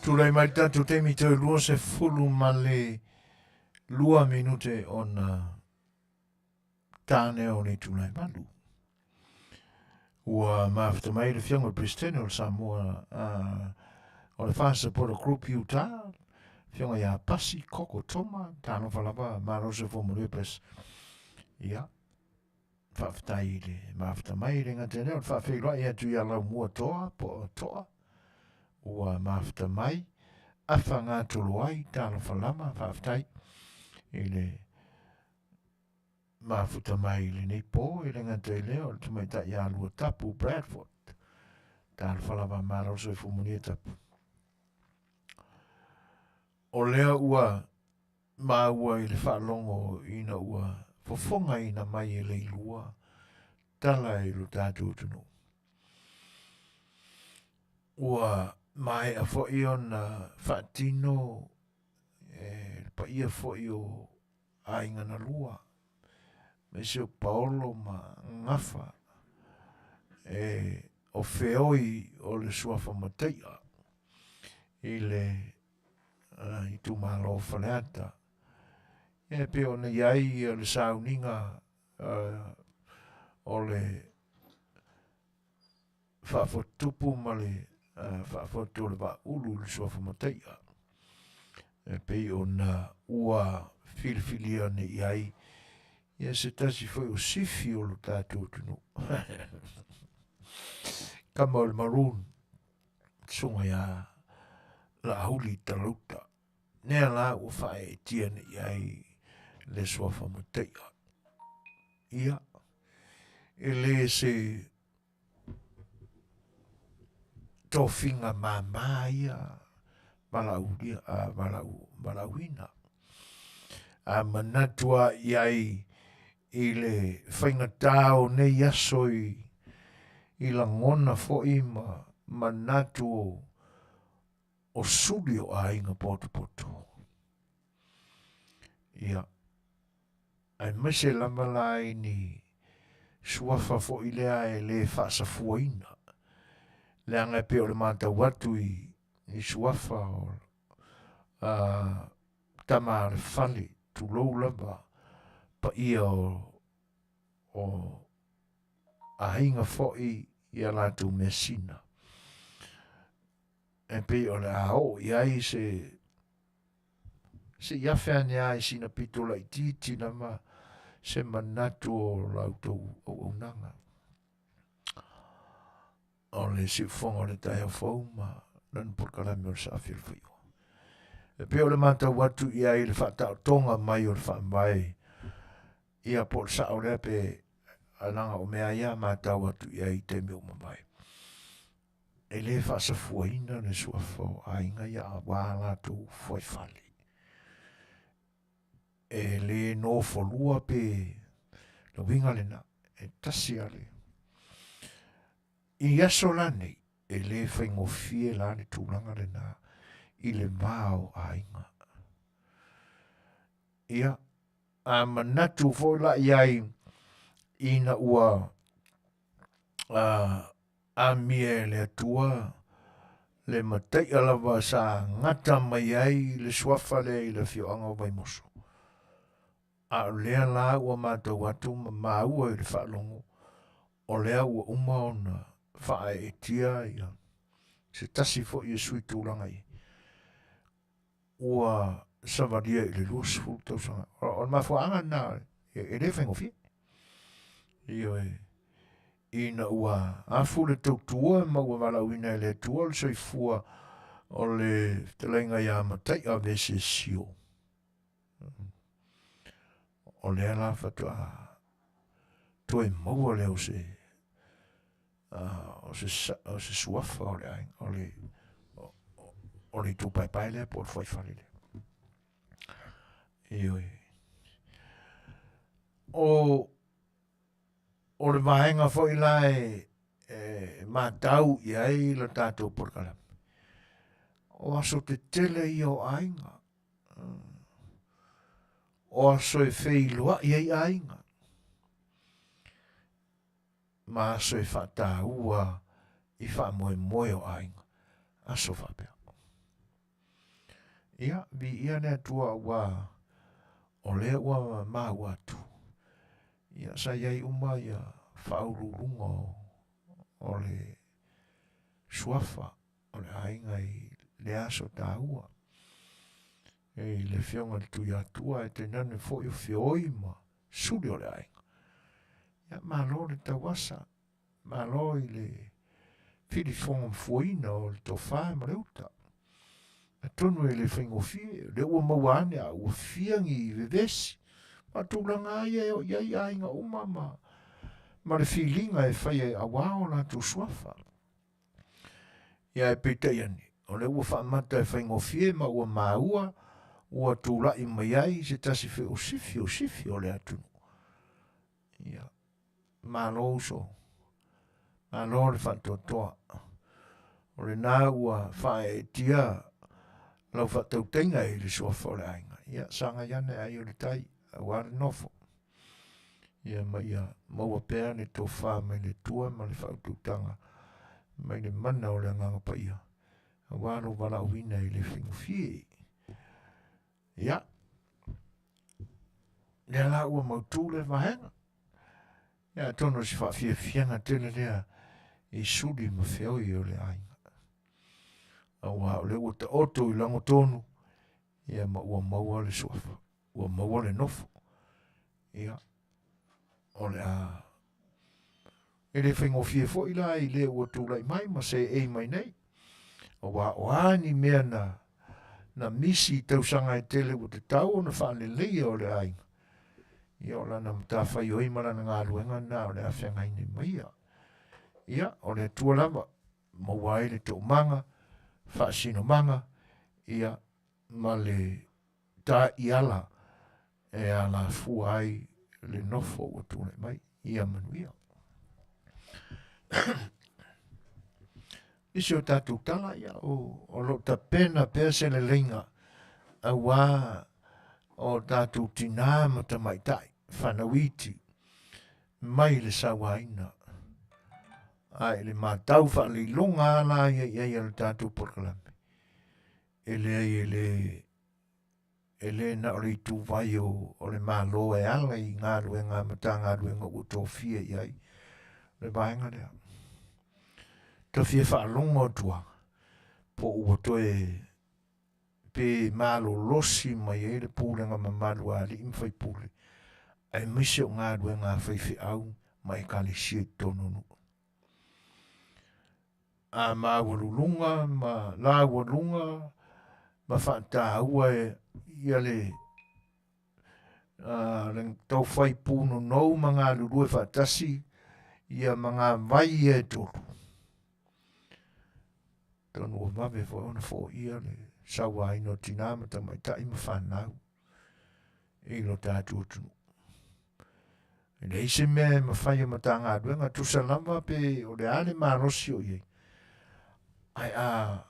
Tulai mai le tatou taimi toe 22 minute ona tāne o le itula e 8. Ua mafuta mai le Afioga i le Peresetene o le Samoa o le Fast Supporter Group Utah, Afioga ia Pasi Koko Toma, talofa lava, malo se fua manuia Pres. Ia, faafetai i le mafuta mai, le gata i lea o le faafeiloai atu ia Laumua Toa po o Toa, ua mafuta mai, afa gatolo ai, talofa lava, faafetai i le mafuta mai i lenei po, e le gata i lea o le tamaitai ia Lua Tapu Bradford. Talofa lava, malo le soifua manuia Tapu. O lea ua maua i le faalogo ina ua fofogaina mai e Leilua tala i lo tatou atunuu. Ua maea foi ona faatino e le paia foi o aiga na lua, aemaise o Paolo ma Gafa, e o feoi o le suafa mataia i le itumalo o Faleata. Ia e pei ona i ai le sauniga o le faafotutupu ma le faafotu o le vaaulu i le suafa mataia e pei ona ua filifilia nei i ai ia se tasi foi o sifi o lo tatou atunuu. Kama o le Maroon, susuga ia Laahuli Talauta. Nea la ua faaeetia nei i ai le suafa mataia. Ia, e le se tofiga māmā ia valaaulia, a valaau, valaauina. A manatu a i ai i le faigata o nei aso i, i lagona foi ma manatu o, o suli o aiga potopoto. Ia, aemaise lava la i ni suafa foi lea e le faasafuaina, leaga e pei o le matau atu i, i suafa o a, tama a le fale, tulou lava, paia o, o aiga foi i a latou measina. E pei o le a oo i ai se se i afe ane a i sina pito laitiiti lava se manatu o la outou auaunaga. O le siufofoga o le taeao fou ma lana polokalame o le Saafi o le Faiva. E pei o le matau atu i ai i le faataotoga mai o le faavae ia po o le sao lea pe leaga o mea ia matau atu i ai i taimi ua mavae. E le faasafuaina le suafa o aiga ia aua latou fuaifale. E le nofolua pe le uiga lena, e tasi lava le. I aso la nei, e le faigofie la le tulaga lena i le va o aiga. Ia, a manatu foi la i ai ina ua amia e le Atua le mataia lava sa gata mai ai le suafa lea i le afioaga o Vaimoso. A o lea la ua matau atu ma maua i le faalogo, o lea ua uma ona faaeetia ia se tasi foi e sui tulaga i ua savalia i le 20 tausaga. O le mafuaaga lena e le faigofie. Ioe. Ina ua afu le tautua ma ua valaauina e le Atua le soifua o le fetalaiga ia Mataia Vesesio. O lea la faatoa toe maua lea o se o se, o se suafa o le aiga, o le, o le itu paepae lea po o le fuaifale lea. Ioe. O, o le vaega foi la e, e matau i ai la tatou polokalame, o aso tetele ia o aiga. O aso e feiloai ai aiga. Ma aso e faataua i faamoemoe o aiga. Aso faapea. Ia, viia le Atua auā o lea ua maua atu, ia sa i ai uma ia faauluuluga o, o le suafa o le aiga i le aso taua. E i le afioga i le Tuiatua e tainane foi o feoi ma suli o le aiga. Ia malo le tauasa, Malo i le filifogafuaina o le tofa ma le uta. Atonu e le faigofie, o lea ua maua ane a ua fia ni vevesi. Ma tulaga lava ia e oo i ai aiga uma ma, ma le filiga e fai ai auā o latou suafa. Ia ae peitai ane, o lea ua faamata e faigofie ma ua maua ua tulai mai ai se tasi foi o sifi o sifi o le atunuu. Ia, malo uso, malo le faatoatoa. O lena ua faaeetia lau faatautaiga i le suafa o le aiga. Ia, sagai ane ai o le tai, auā le nofo. Ia, ma ia maua pea le tofa mai le Atua ma le faautautaga mai le mana o le Agaga Paia, auā lou valaauina e le faigofie. Ia, lea la ua mautu le vaega. Ia, atonu o se faafiafiaga tele lea i suli ma feoi o le aiga. Auā o lea ua taoto i lagotonu, ia ma ua maua le suafa, ua maua le nofo. Ia, o le a E le faigofie foi la i le ua tulai mai ma seei mai nei, auā o a ni mea na, na misi i tausaga e tele ua tatau ona faaleleia o le aiga, ia o lana matafaioi ma lana galuega lena o le a feagai nei ma ia. Ia, o le Atua lava, maua ai le toomaga, faasinomaga, ia, ma le taiala e alafua ai le nofo ua tulai mai. Ia manuia. Nisi o tatou tala, ia, o, o lo o tapena pea se leleiga auā o tatou tinā ma tamaitai fanau iti mai le sauaina a i le matau faaleiloga lava la ia i ai a le tatou polokalame e leai e le e le na o le ituvai o, o le Malo e ala i galuega a Matagaluega ua tofia i ai le vaega lea. Ta fia faalogo atu lava po ua toe pe malolosi mai ai le pulega mamalu a alii ma faipule aemaise o galuega a faifeau ma ekalesia i totonu o nuu. A maualuluga ma laualuga ma faataua e ia le le taufai punonou ma galulue faatasi ia ma gavai ia e tolu. Atonu ua vave foi ona foia le sauaina o tinā ma tamaitai ma fanau i lo tatou atunuu. E leai se mea e mafai e Matagaluega, tusa lava pe o le a le malosi o i ai, ae a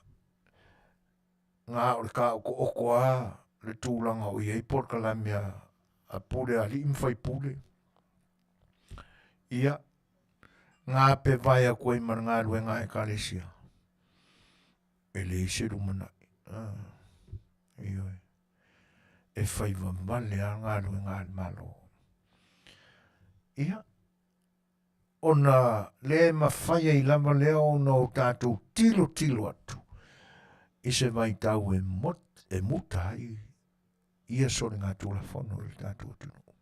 na o le taotooto lava le tulaga o i ai polokalame a pule a alii ma faipule, ia, gapevae atu ai ma le galuega a Ekalesia, e leai se lumanai. Ah, ioe. E fai vavale lava galuega a le Malo. Ia, ona le mafai ai lava lea ona o tatou tilotilo atu i se vaitau e, mot, e muta ai ia soligatulafono i le tatou atunuu.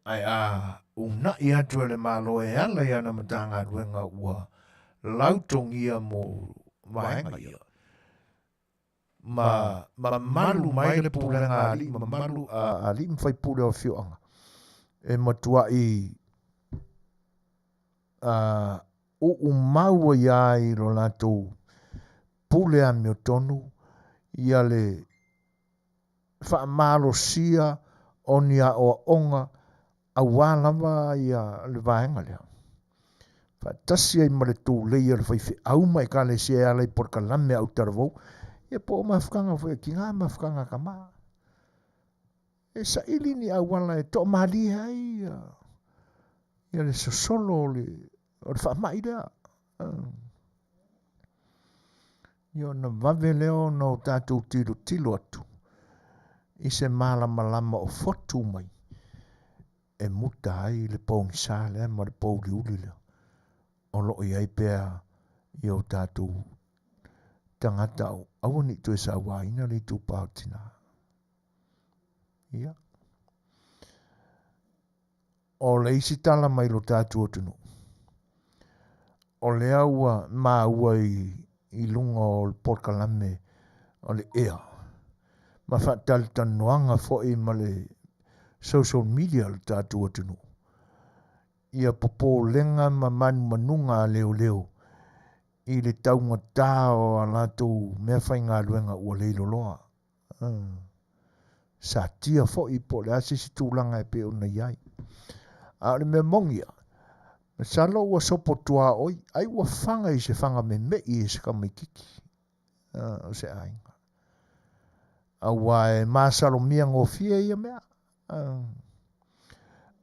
Ae a unaʻi atu e le Malo e ala i ana Matagaluega ua lautogia mo vaega ia, ma mamalu mai le pulega a alii mamalu a alii ma faipule o afioaga e matuai uumau ai lava i lo latou pule amiotonu ia le faamalosia o ni aoaoga auā lava ia le vaega lea. Faatasi ai ma le tulei a le faifeau ma ekalesia e ala i polokalame a autalavou, ia po o mafutaga foi a tinā ma mafutaga a tamā. E saili ni auala e toamalie ai ia, ia le sosolo o le, o le faamai lea. Ia ona vave lea ona o tatou tilotilo atu i se malamalama o fotu mai e muta ai le pogisa lea ma le pouliuli lea o lo o i ai pea i o tatou tagata aua ne i toe sauaina le itupa o tina. Ia. O le isi tala mai lo tatou atunuu, o lea ua maua i, i luga o le polokalame o le ea ma faatalatalanoaga foi ma le social media o le tatou atunuu ia popolega ma manumanuga a leoleo i le taugatā o a latou meafaigaluega ua leiloloa. Satia foi po o le a se isi tulaga e pei ona i ai. A o le mea moni ia, masalo ua sopo tuaoi, ai ua faga i se faga memeʻi e se tamaititi o se aiga. Aua e masalomia gofie ia mea.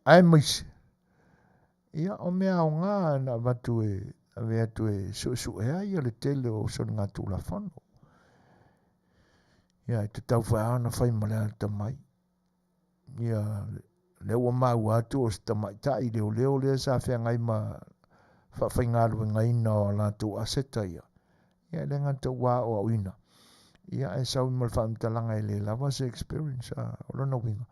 Aemaise, ia o mea aoga na avatu e ave atu e suesuea ia le tele o soligatulafono. Ia, e tatau foi lava ona fai ma le atamai. Ia, lea ua maua atu o se tamaitai leoleo lea sa feagai ma faafaigaluegaina o a latou aseta ia. Ia, e le gata ua aoaoina, ia, ae sau ma le faamatalaga e le lava se experience. A, o lona uiga,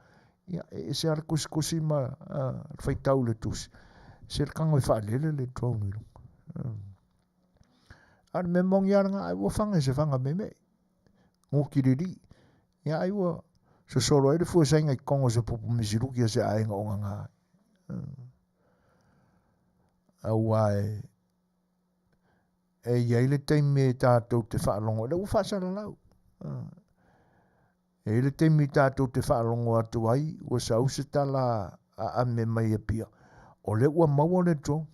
ia, e ese lava le tusitusi ma a, le faitau i le tusi, se le tago e faalele le drone i luga. A o le mea moni lava lena, ai ua faga i se faga meemee. Gukilili. Ia ai ua sosolo ai le fuesaiga i totonu o se pupu misiluki a se aiga o gaga ai. Aua e, e i ai le taimi e tatou te faalogo, lea ua faasalalau. E i ai le taimi tatou te faalogo atu ai ua sau se tala a ame mai Apia, o lea ua maua le drone.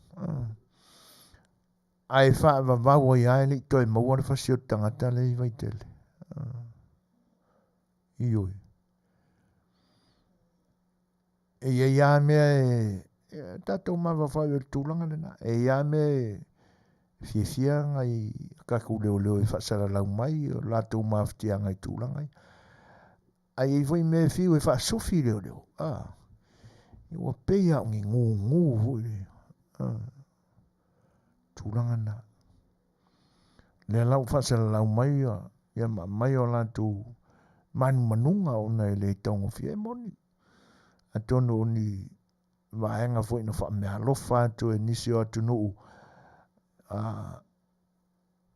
Ae faavavau ai lava e le i toe maua le fasi o le tagata lea i Vaitele. Ioe. E i ai lava mea e, e tatou mafaufau i le tulaga lena. E i ai lava mea e fiafia nai tatou leoleo e faasalalau mai o latou mafatiaga i tulaga ia. Ae i ai foi mea e fiu e faasufi leoleo. Ah, ua pei lava o ni gugū foi le. Ah. Tulaga na. Lea la ua faasalalau mai ia, ia ma aumai o latou manumanuga ona e le taugofie. E moni. Atonu o ni vaega foi na faameaalofa atu e nisi o atunuu a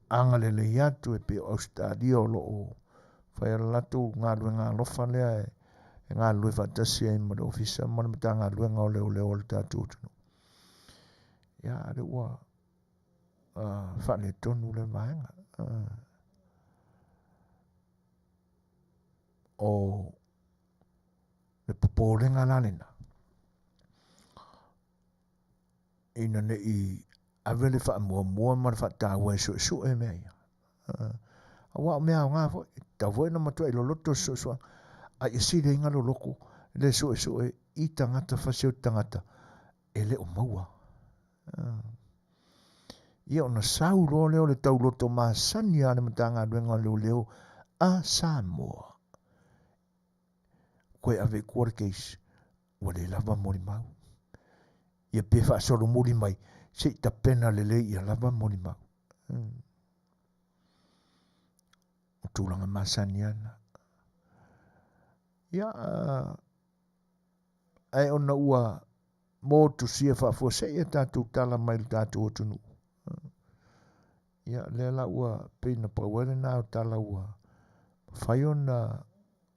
agalelei atu e pei o Ausetalia o lo o fai a latou galuega alofa lea e galulue faatasi ai ma le Ofisa ma le Matagaluega o Leoleo a le tatou atunuu. Ia, a lea ua faaletonu lea vaega. O le popolega la lena, ina ne i ave le faamuamua ma le faataua e suesue mea ia. Aua o mea aoga foi, e tatau foi ona matuai loloto se suesuega, a ia sili ai ona loloto le suesue i tagata fasi o tagata e le o maua. Ia ona sau loa lea o le tauloto masani a le Matagaluega o Leoleo a Samoa. Koe ave i tua le case, ua le lava molimau. Ia pe faasolomuli mai, se i tapena lelei ia lava molimau. O tulaga masani ana. Ia, ae ona ua motusia faafuasei a tatou tala mai le tatou atunuu. Ia, lea la ua pei na pau ai lena o tala ua mafai ona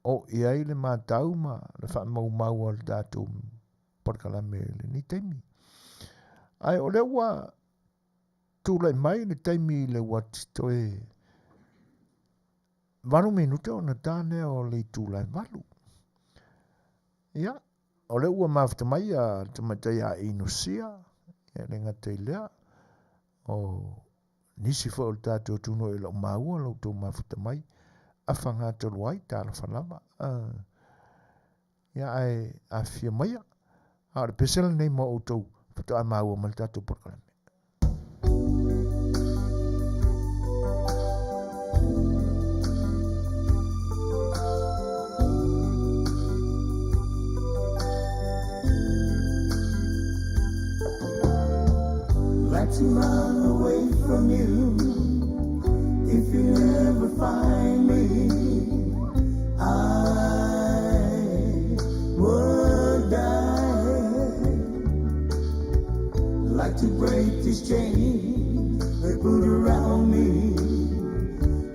oo i ai le matau ma le faamaumau a le tatou polokalame i lenei taimi. Ae o lea ua tulai mai le taimi i le uati toe 8 minute ona ta lea o le itula e 8. Ia, o lea ua mafuta mai a le tamaitai a Inosia, ia le gata i lea, o nisi foi o le tatou atunuu e le o maua lo outou mafuta mai, afaga talu ai, talofa lava. Ia ae afifio maia, a o le pese lenei mo outou faatoa maua mai le tatou polokalame. To run away from you. If you ever find me, I would die. Like to break these chains they put around me,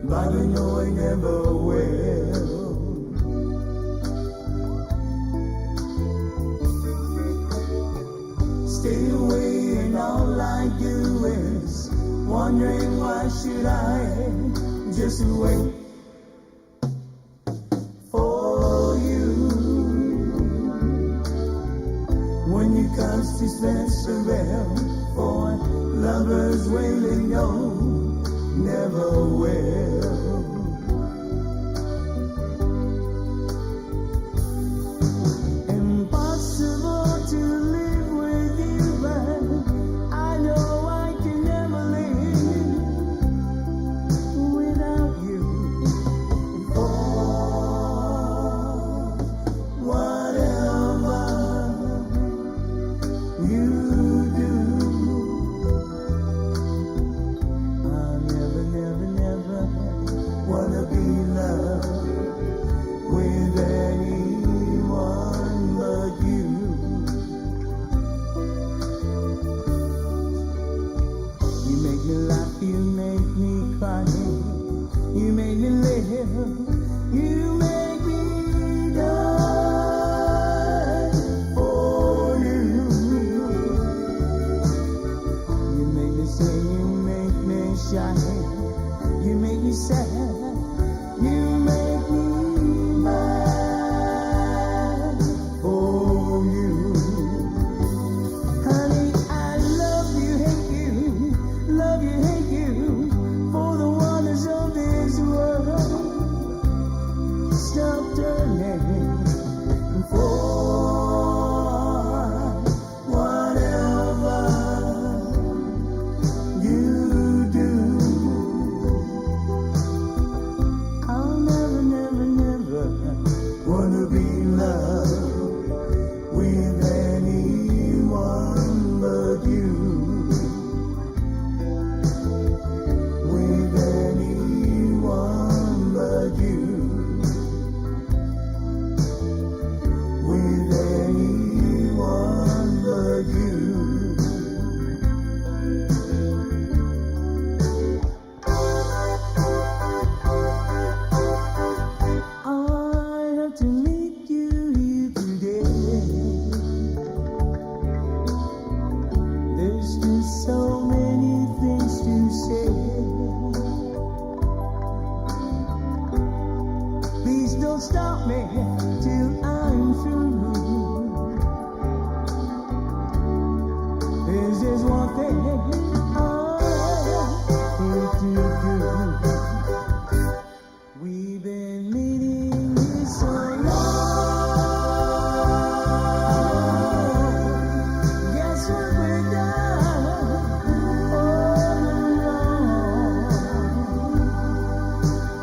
but I know I never will. Stay away and all I do is wondering why should I just wait for you. When you comes to Spencerville for lovers wailing no, never will. Impossible to live with you, but I know I can never live without you. For whatever you do, I never, never, never wanna be loved with anyone but you. You make me laugh, you make me cry, you make me live, you make me die for you. You make me sing, you make me shine, you make me sad, you make me mad for you. Honey, I love you, hate you, love you, hate you, for the wonders of this world. Stop turning for whatever you do. I'll never, never, never wanna be loved with anyone but you. With anyone but you. With anyone but you. I have to meet you here today. There's just so many things to say. Please don't stop me till I'm through. There's just one thing I hate to do. We've been meeting here so long. Guess what we've done all along.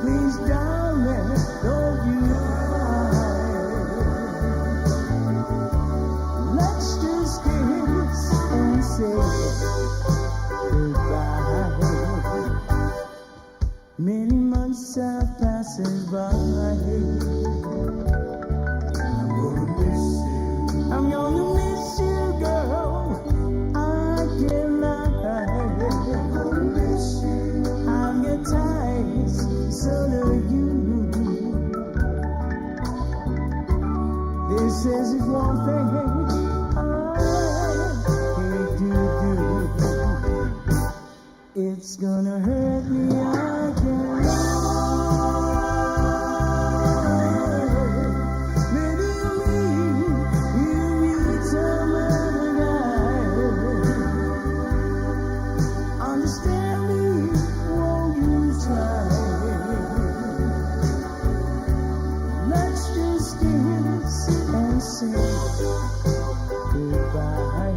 Please, darling, don't you cry. Let's just kiss and say goodbye. Many months have passed by. I'm gonna miss you. I'm gonna miss you, girl. I can't lie. I'm gonna miss you. I've got ties, so do you. This is one thing I hate to do. It's gonna hurt me, I can't lie. Maybe you meet, you meet some other guy. Understand me, won't you try? Let's just kiss and say goodbye.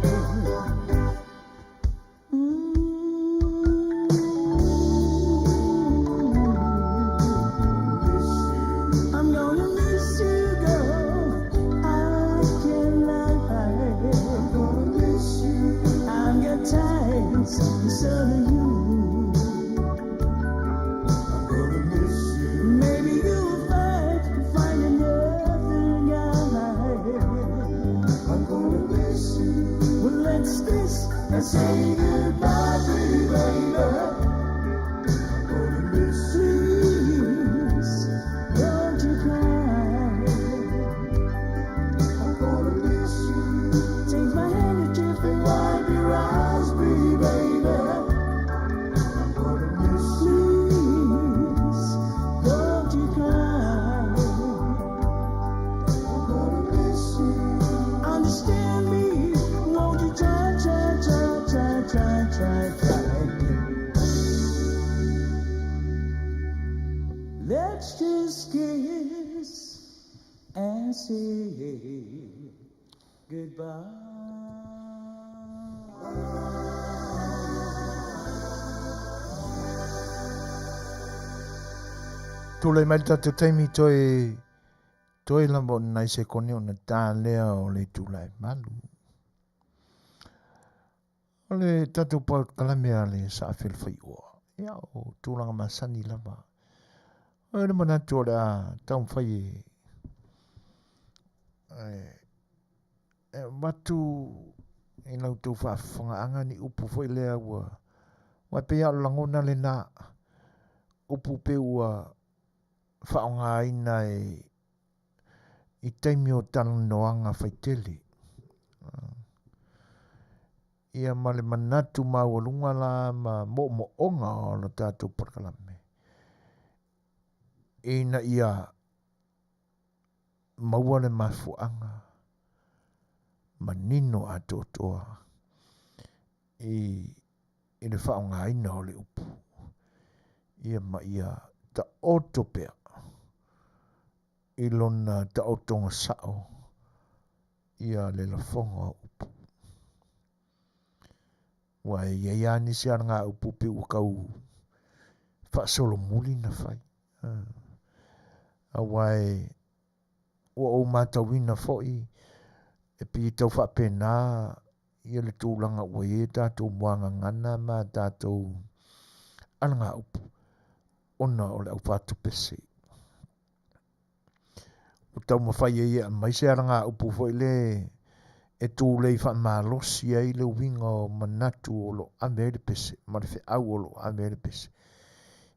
Mm. Let's just kiss and say goodbye. Tulai mai le tatou taimi toe toe lava o nai sekone ona tā lea o le itula e malu. O le tatou polokalame a le Saafelefai'oa, ia o tulaga masani lava. O le manatu o le a taumafai e e avatu i la outou faafofogaaga ni upu foi lea ua aua e pei lava o le lagona lena, upu pei ua faaaogaina e i taimi o talanoaga faitele. Ia ma le manatu maualuga la ma moomooga o le tatou polokalame ina ia maua le mafuaaga manino atoatoa i i le faaaogaina o le upu ia ma ia taoto pea i lona taotoga sao ia le lafoga o upu. Ua e iai lava nisi alagaupu pei ua tau faasolomuli na fai. Aua e ua ou matauina foi e pei e tau faapena ia le tulaga ua i ai tatou muagagana ma tatou alagaupu ona o le aufatupese. Ua taumafai ai e aumai se alagaupu foi lea e tulei faamalosi ai le uiga o manatu o lo o ave ai le pese ma le feau o lo o ave ai le pese.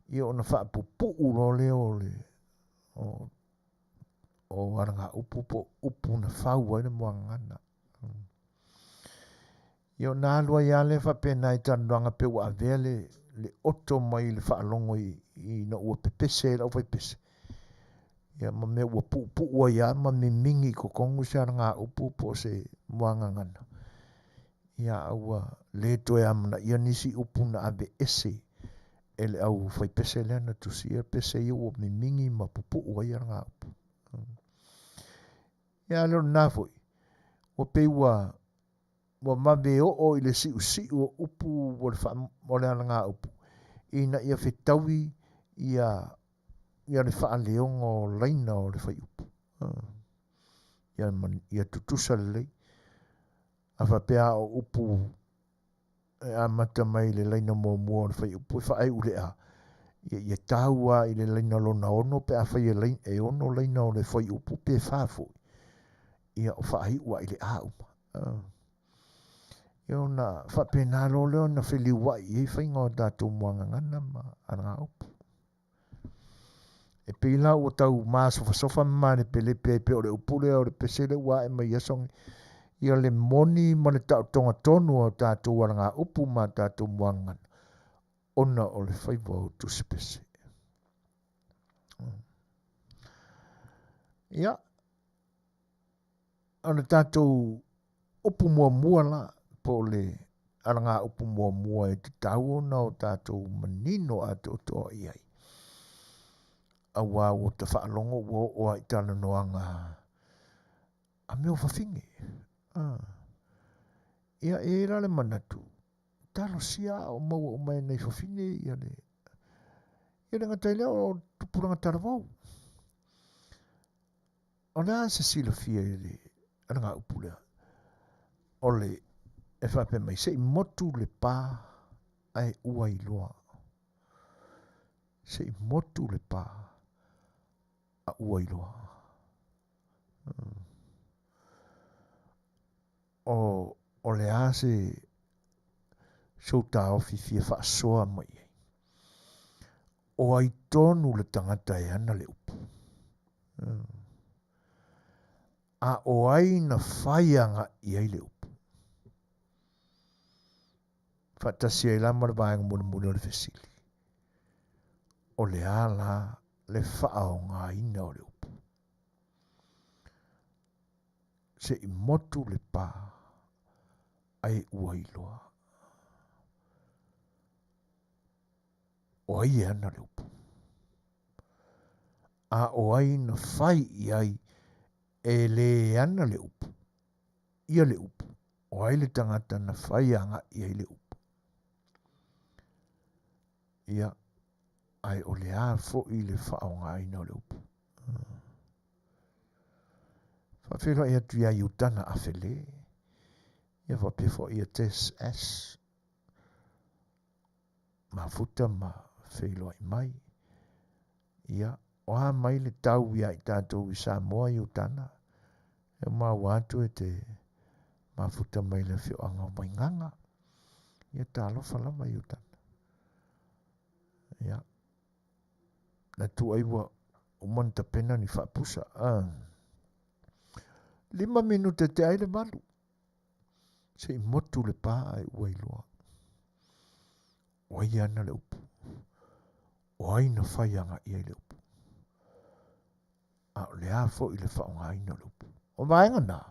Ia ona faapupuu loa lea o le o, o alagaupu po o upu na fau ai le muagagana. Ia ona alu ai lava lea faapena i talanoaga pei ua avea le, le oto mai le faalogo i, ina ua pepese ai le aufaipese. Ia ma mea ua puupuu ai lava ma mimigi i totonu se alagaupu po o se muagagana. Ia a ua le toe amanaia nisi upu na aveese e le aufaipese lea na tusia pese ia ua mimigi ma pupuu ai alagaupu. Ia a le o lena foi, ua pei ua ua vave oo i le siusiu o upu o le, faa, o le alagaupu ina ia fetaui ia, ia le faaleoga o laina o le faiupu. Ia, ia tutusa lelei. A faapea o upu e amata mai i le laina muamua o le faiupu e faaiu i le A, ia, ia tau lava i le laina lona ono pe afai e, laina, e ono laina o le fuaiupu pe fa foi, ia o faaiu lava i le A uma. Ia ona faapena loa lea ona feliuai i ai faiga o tatou muagagana ma alagaupu. E pei la ua tau masofasofa ma malepelepe ai pei o le upu lea o le pese lea ua ae mai aso nei. Ia le moni ma le taotoga tonu o tatou alagaupu ma tatou muagagana ona o le faiva o tusipese. Ia, o le tatou upu muamua la, po o le alagaupu muamua e tatau ona o tatou manino atoatoa i ai, auā ua ta faalogo ua oo lava i talanoaga a mea o fafine. Ah. Ia, e i ai la le manatu, talosia a o maua uma e nai fafine ia le ia le gata i lea o tupulaga talavou. O le a se silafia i le alagaupu lea? O le e faapea mai, se i motu le pa ae ua iloa. Se i motu le pa a ua iloa. O, o le a se sou taofi fia faasoa mai ai? O ai tonu le tagata e ana le upu? A o ai na fai agai i ai le upu? Faatasi ai la ma le vaega mulimuli o le fesili. O le a la le faaaogaina o le upu? Se i motu le pa ae ua iloa. O ai e ana le upu? A o ai na fai i ai e le ana le upu, ia le upu, o ai le tagata na fai agai ai le upu. Ia, ae o le a foi le faaaogaina o le upu. Faafeiloai atu ia Iutana Afele, ia faapea foi ia Tess S. Mafuta ma feiloai mai. Ia, o a mai le tau ia i tatou i Samoa Iutana, e maua atu e te mafuta mai le afioaga o Vaigaga. Ia talofa lava Iutana. Ia, na tu ai ua uma na tapena ni faapusa. Ah. 5 minute te ai le 8. Se i motu le pā ai ua iloa. O ai ana le upu. O ai na fai agai ai le upu. A o le a foi le faaaogaina o le upu. O vaega na,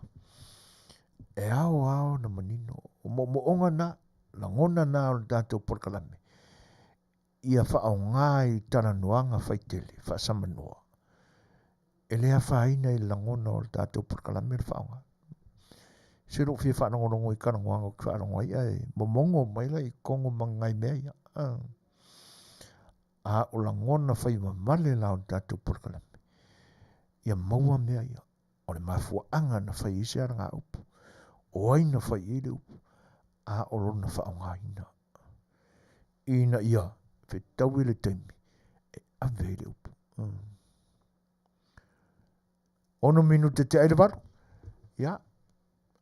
e ao ao na manino. O moomooga na, lagona na o le tatou polokalame. Ia faaaoga i talanoaga faitele, faasamanoa. E le afaina i le lagona o le tatou polokalame le faaaoga. Se lou fia faalogologo i talanoaga ou te faalogo ai ae momogo mai la i totonu ma nai mea ia. A o lagona fai vavale la o le tatou polokalame, ia maua mea ia. O le mafuaaga na fai ai se alagaupu, o ai na fai ai le upu, a o lona faaaogaina. Ina ia fetaui le taimi e ave ai le upu. 6 minute te ai le 8. Ia,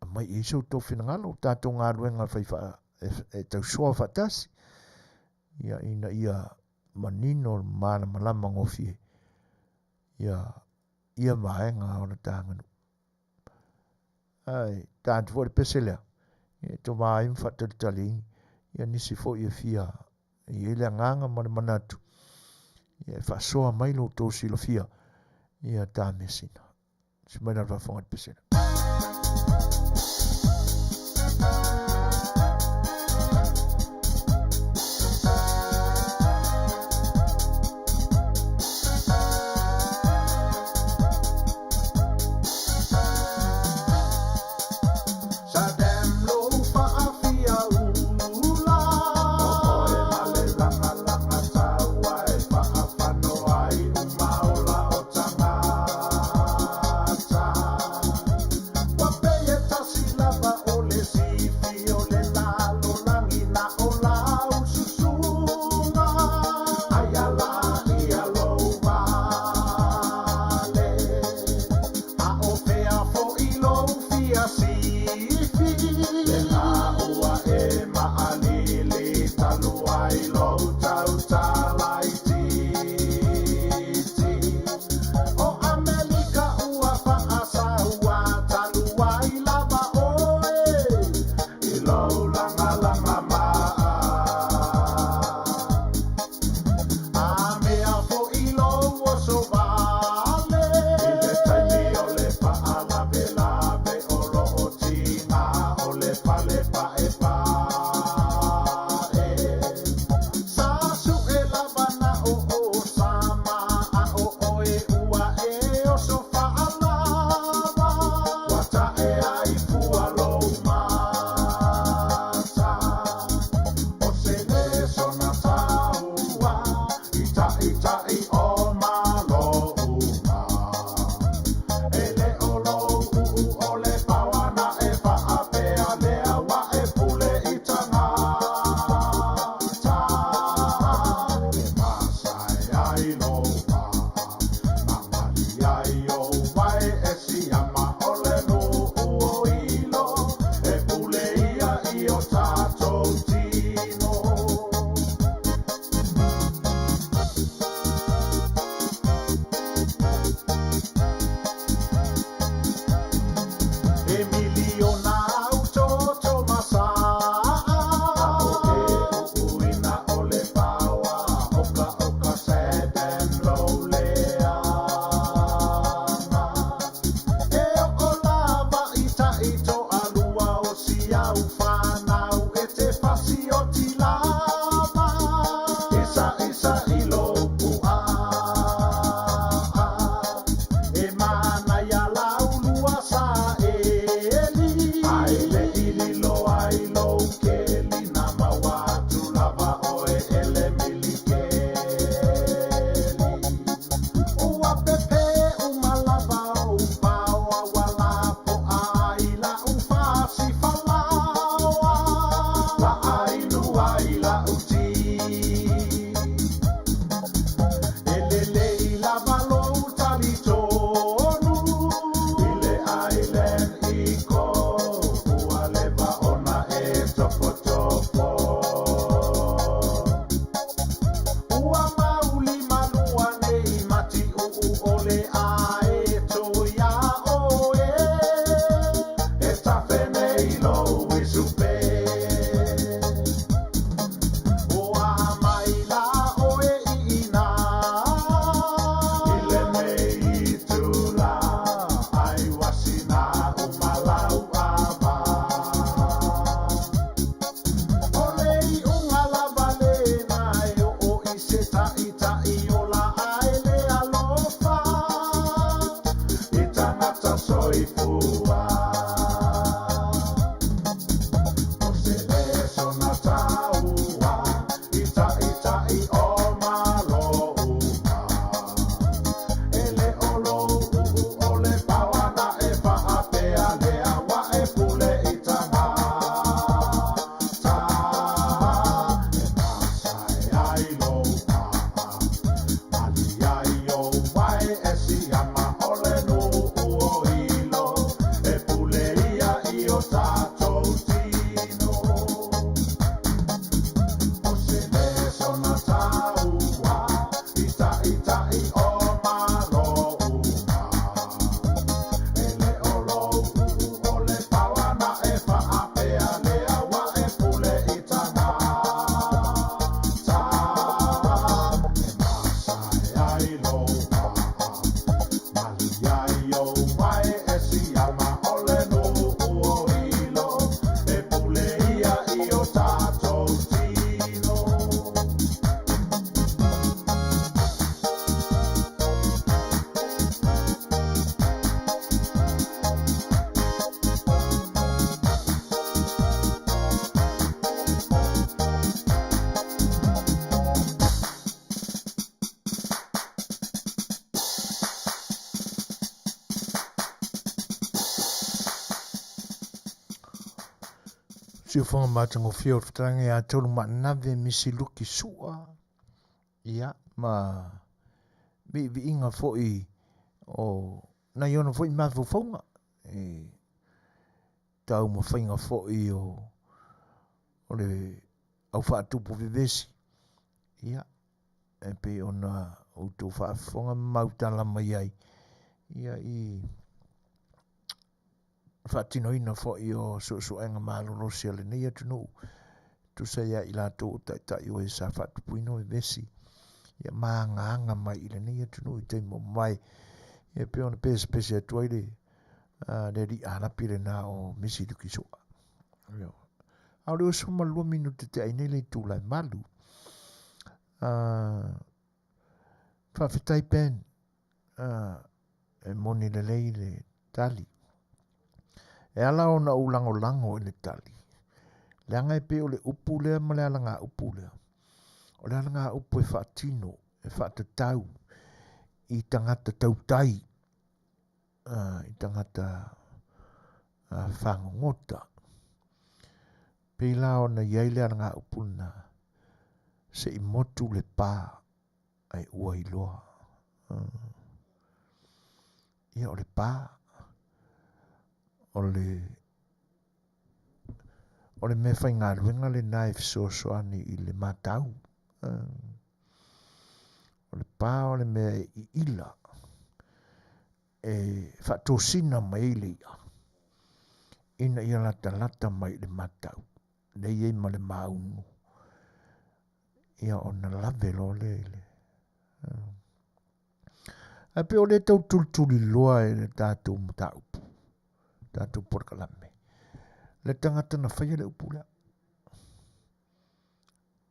aumai i ai so outou finagalo, o tatou galuega fai faa, e tausoa faatasi. Ia, ina ia manino malamalama gofie ia ia vaega o le taganuu. Ai, ta atu foi le pese lea, e tova ai ma faatalitali ia nisi foi e fia i ai le agaga ma le manatu, ia e faasoa mai lo outou silafia ia ta measina. Si mai la le faafofoga i le pese lea. e siama o le nuu o Hilo, e pule ia i o tatou tino. O se mea sona taua i ta'ita'i o Malo uma. E le o lou uu o le paoana e faapea lea ua e pule i tagata. E masae ai lou vaa, malie ai ou wae e siama o le nuu o Hilo, e pule ia i o tatou tino. Siufoga matagofie o le fetalaiga ia Taulumaanave Misi Luki Sua, ia ma viiviiga foi o nai ona foi mafaufauga i taumafaiga foi o le au faatupu vevesi, ia e pei ona outou faafofoga ma mautala mai ai ia i faatinoina foi o suesuega malolosi a lenei atunuu tusa ia i latou o taitai o e sa faatupuina vevesi ia ma agaaga mai i lenei atunuu i taimi ua mavae, ia pei ona pesepese atu ai le le alii Arapi lena o Misi Lukisua. A o le 22 minute te ai nei le itula e 8. Faafetai Ben, e moni lelei le tali. E ala ona ou lagolago i le tali, leaga e pei o le upu lea ma le alagaupu lea. O le alagaupu e faatino, e faatatau i tagata tautai, i tagata fagogota. Pei la ona i ai le alagaupu lena, se i motu le pa ae ua iloa. Ia o le pa, o le mea faigaluega lena e fesoasoani i le matau. O le pa o le mea e iila, e faatosina mai ai le i'a ina ia latalata mai i le matau, lea e i ai ma le maunu, ia ona lave loa lea i le... Ae pei o lea tau tulituliloa e le tatou mataupu, tatou polokalame, le tagata na faia le upu lea.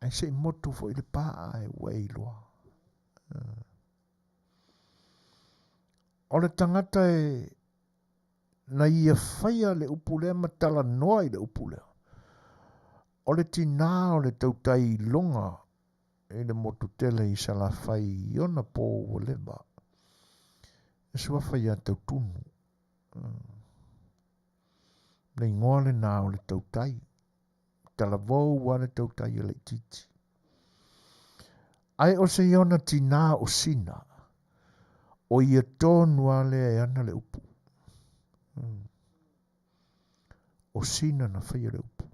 Ae se i motu foi le pa ae ua e iloa. O le tagata e na ia faia le upu lea ma talanoa i le upu lea, o le tinā o le tautai iloga i le motu tele i Salafai i ona pō ua leva, e suafa ia Tautunu. Le igoa lena o le tautai. Talavou lava le tautai a laitiiti. Ae o se iona tinā o Sina, o ia tonu lava lea e ana le upu. O Sina na faia le upu.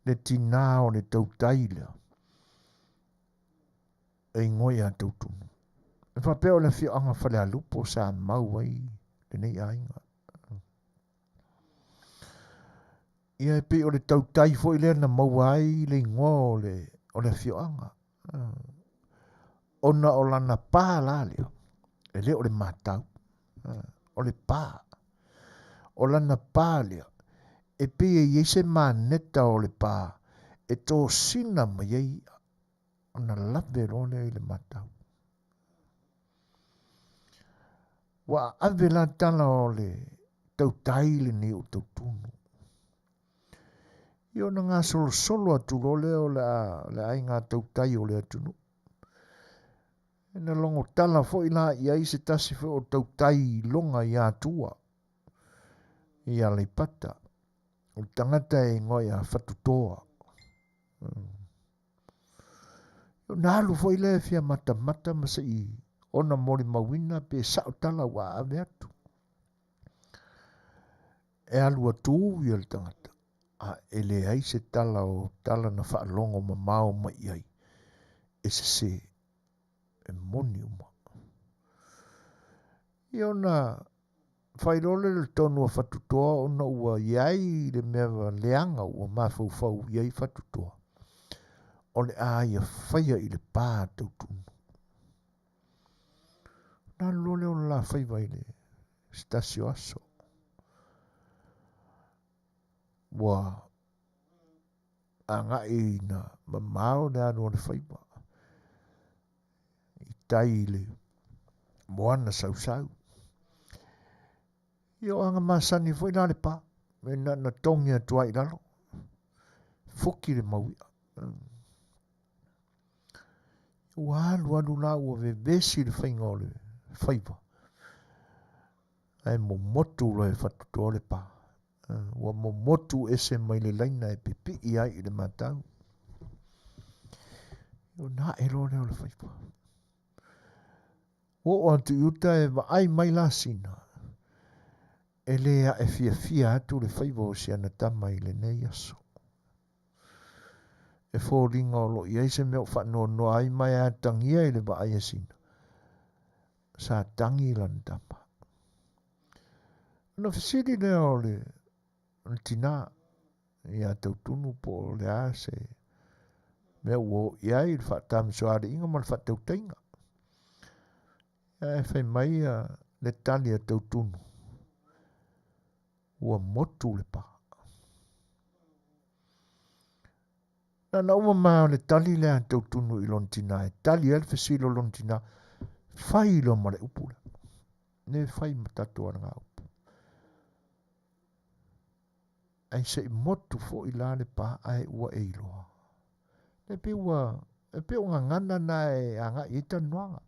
Le tinā o le tautai lea, e igoa ia Tautunu. E faapea o le afioaga Falealupo sa mau ai lenei aiga. Ia e pei o le tautai foi lea na maua ai le igoa o le, o le afioaga. Ona o lana pa la lea, e le o le matau, o le pa. O lana pa lea, e pei e i ai se maneta o le pa e tosina mai ai i'a, ona lave loa lea i le matau. Ua ave la tala o le tautai lenei o Tautunu. Ia ona gasolosolo atu loa lea o le, a, le aiga tautai o le atunuu. E na logo tala foi la i ai se tasi foi o tautai iloga i Atua, i Aleipata. O le tagata e igoa ia Fatutoa. Ona alu foi lea e fia matamata ma se i ona molimauina pe sa'o tala ua ave atu. E alu atu ia le tagata, a e leai se tala o tala na faalogo mamao mai i ai, e sesē, e moni uma. Ia ona fai loa lea o le tonu a Fatutoa ona ua i ai le mea leaga ua mafaufau i ai Fatutoa, o le a ia faia i le pa a Tautunu. Ona alu loa lea o le la faiva i le se tasi o aso. Ua agai ina mamao le alu o le faiva i tai i le moana sausau. Ia o aga masani foi la le pa, e na na togi atu ai i lalo, fuki le mau i'a. Ua alu alu la ua vevesi le faiga o le faiva, ae momotu loa e Fatutoa le pa. Ua momotu ese mai le laina e pipii ai i le matau. Ona ae loa lea o le faiva. Ua oo atu i uta e vaai mai la Sina, e le ae fiafia atu le faiva o si ana tama i lenei aso. E foliga o lo o i ai se mea o faanoanoa ai ma e atagia i le vaai a Sina, sa tagi lana tama. Ona fesili lea o le, le tinā ia Tautunu po o le a se mea ua oo i ai le faatamisoaliiga ma le faatautaiga. Ae fai mai le tali a Tautunu, ua motu le pā. Na na uma ma o le tali lea a Tautunu i lona tinā e tali ai le fesili o lona tinā, fai loa ma le upu lea. Ne fai ma tatou alagaupu. Ai se i motu foi la le pā ae ua e iloa. E pei ua e pei o gagana na e agai i ai talanoaga.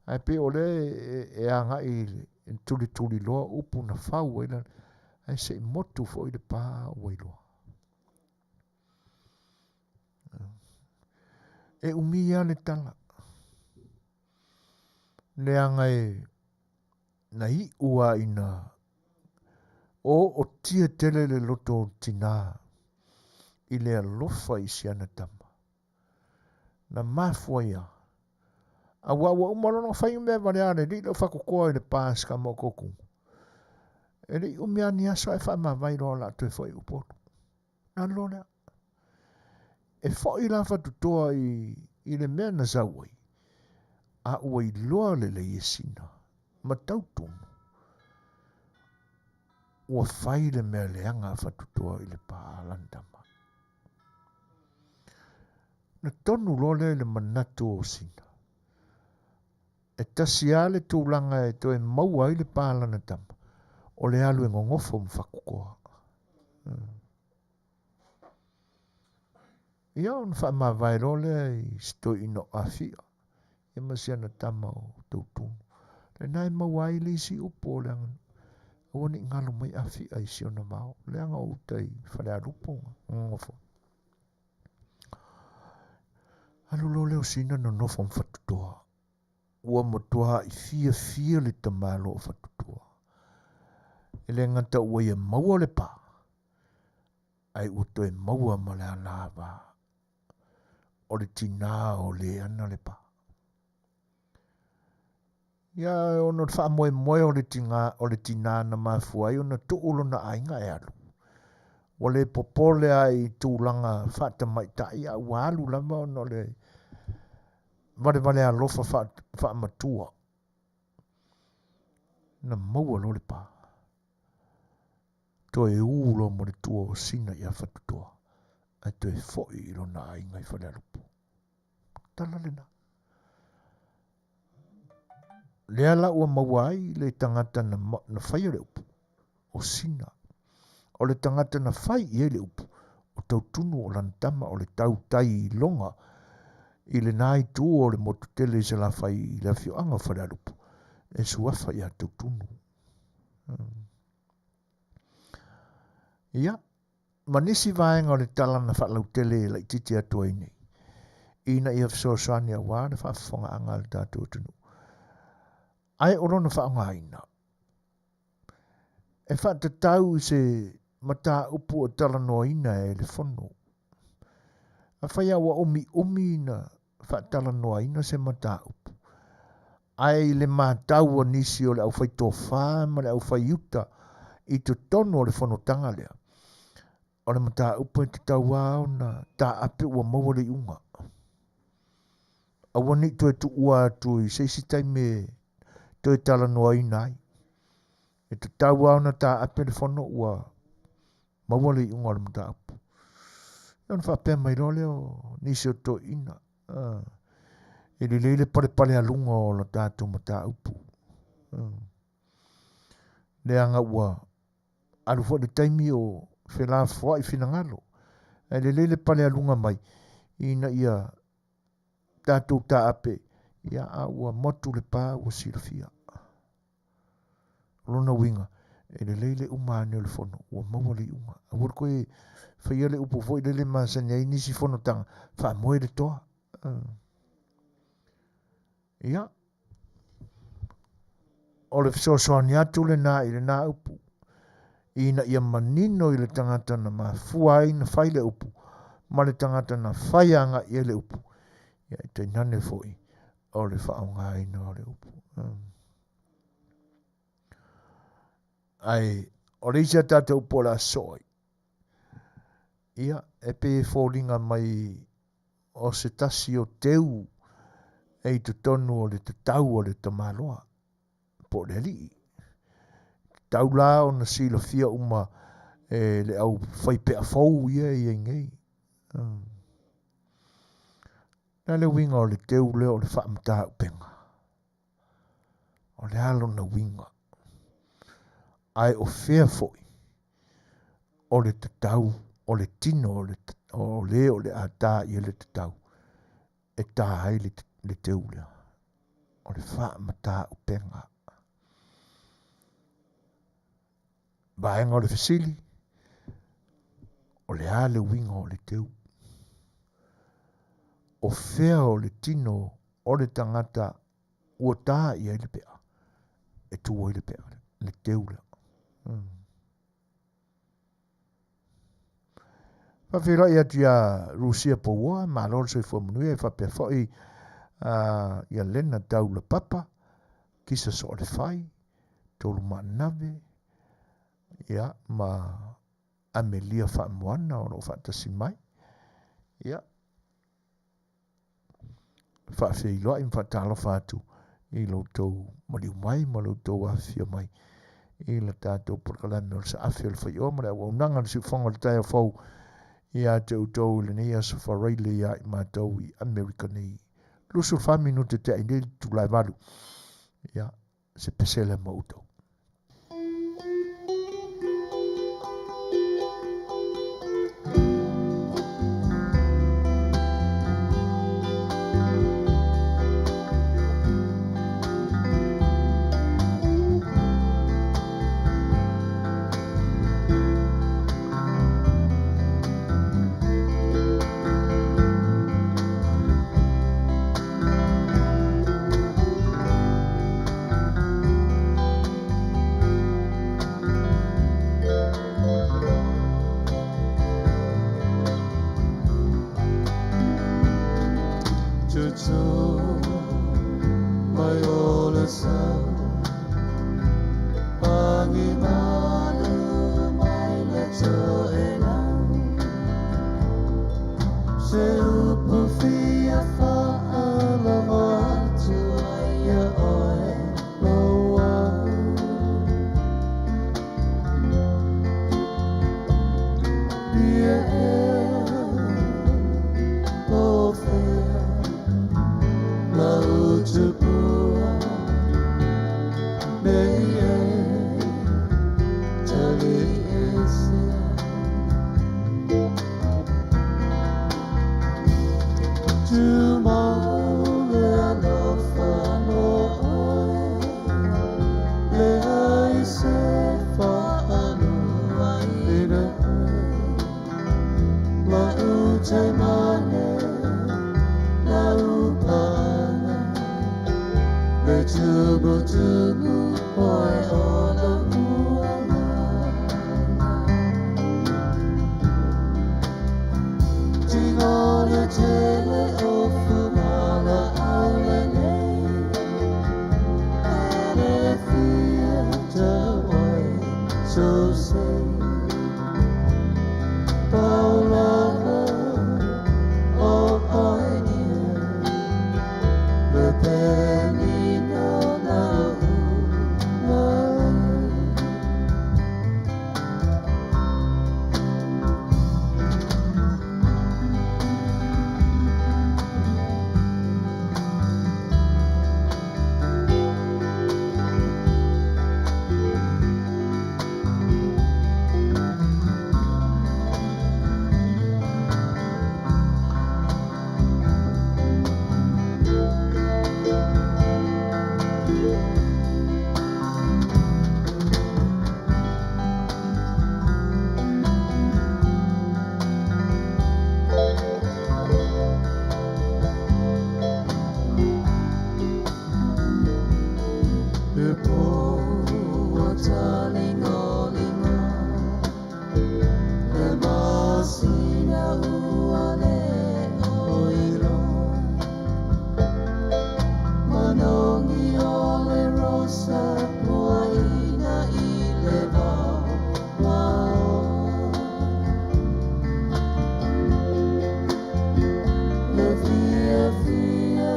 Ae pei o lea e, e agai i le tulituliloa upu na fau ai la ae se i motu foi le pā ua iloa. E umi lava le tala. Leaga e na iu a ina ootia tele le loto o le tinā i le alofa i si ana tama. Na mafua ia, auā ua uma loa ona fai mea valea a le alii lea o Fakokoa i le pa a si tama o Toutunu. E le i umi lava ni aso ae faamavae loa o le a toe foi i Upolu. Na alu loa lea. E foi la Fatutoa i, i le mea na sau ai, a ua iloa lelei e Sina ma Tautunu, ua fai le mea leaga a Fatutoa i le pa a lana tama. Na tonu loa lea i le manatu o Sina, e tasi lava le tulaga e toe maua ai le pa a lana tama, o le alu e gogofo ma Fakukoa. Ia ona faamavae loa lea i si toeaina o Afia, ia ma si ana tama o Tautunu. Lena e maua ai le isi upu o le aganuu, aua ne i galo mai Afia i si ona vao, leaga o uta i Falealupo gogofo. Alu loa lea o Sina nonofo ma Fatutoa. Ua matuāi fiafia le tamaloa o Fatutoa. E le gata ua ia maua le pā, ae ua toe maua ma le anava o le tinā o le ana le pā. Ia ona o le faamoemoe o le tinā, o le tinā na mafua ai ona tuu lona aiga e alu. Ua le popole lava i tulaga faatamaitai a ua alu lava ona o le valevale alofa faamatua. Na maua loa le pā. Toe ū loa ma le tua o Sina ia Fatutoa, ae toe foi i lona aiga i Falealupo. Tala lena. Lea la ua maua ai le tagata na, na faia le upu, o Sina. O le tagata na fai i ai le upu, o Tautunu o lana tama o le tautai i loga i lena itu o le motu tele i Salafai i le afioaga o Falealupo, e suafa ia Tautunu. Ia, ma nisi vaega o le tala na faalautele e laitiiti atu ai nei, ina ia fesoasoani aua le faafofogaaga a le tatou atunuu. Ae o lona faaaogaina, e faatatau i se mataupu e talanoaina e le Fono. Afai lava ua umiumi na faatalanoaina se mataupu, ae i le matau a nisi o le aufaitofa ma le aufaiuta i totonu o le fonotaga lea, o le mataupu e tatau lava ona taape ua maua le iuga. Aua ne i toe tuua atu i se isi taimi e toe talanoaina ai. E tatau lava ona taape le fono ua maua le iuga o le mataupu. Ia ona faapea mai loa lea o nisi o toeaiina, e lelei le palepalealuga o le tatou mataupu. Leaga ua alu foi le taimi o felafoai finagalo. Ae lelei le palealuga mai ina ia tatou taape, ia a ua motu le pa ua silafia. O lona uiga, e lelei le uma ane o le fono ua maua le iuga. Aua le toe faia le upu foi lele e masani ai nisi fonotaga, faamoe le toa. Ia, o le fesoasoani atu lena i lena upu, ina ia manino i le tagata na mafua ai na fai le upu, ma le tagata na fai agai i ai le upu, ia e tainane foi o le faaaogaina o le upu. Ae o le isi a tatou upu o le a sosoo ai, ia, e pei e foliga mai o se tasi o teu e i totonu o le tatau a le tamaloa po o le alii. Tatau la ona silafia uma e le au faipea fou ia e i ai nei. O le a le uiga o le teu lea o le faamataupega? O le a lona uiga? Ae o fea foi o le tatau, o le tino o le, o le o le a tā i ai le tatau, e tā ai le, le teu lea, o le faamataupega. Vaega o le fesili, o le a le uiga o le teu? O fea o le tino o le tagata ua tā i ai le pea, e tū ai le pea, le teu lea. Faafeiloai atu iā Rusia Pouoa, malo le soifua manuia, e faapea foi ia Lena Taulapapa, Kisa Soolefai, Tolu Maanave, ia, ma Amelia Faamoana o lo o faatasi mai. Ia, faafeiloai ma faatalofa atu i lo outou maliu mai ma lo outou afifio mai i le tatou polokalame o le Saafi o le Faioa ma le auaunaga le siufofoga o le taeao fou ia te outou i lenei aso Faraile ia i matou i Amerika nei. 24 minute te ai nei le itula e 8. Ia, se pesele ma outou. Tumutumu oe o lou agaga. Tigo le tele o fugalaau lelei, E le fia tauai so sei. Pau lava o oe ia, Le penina lau mai. Le po talingolinga, Le masina ua le oilo, Manongi o le rosa puaina i le vao wao. Le fia fia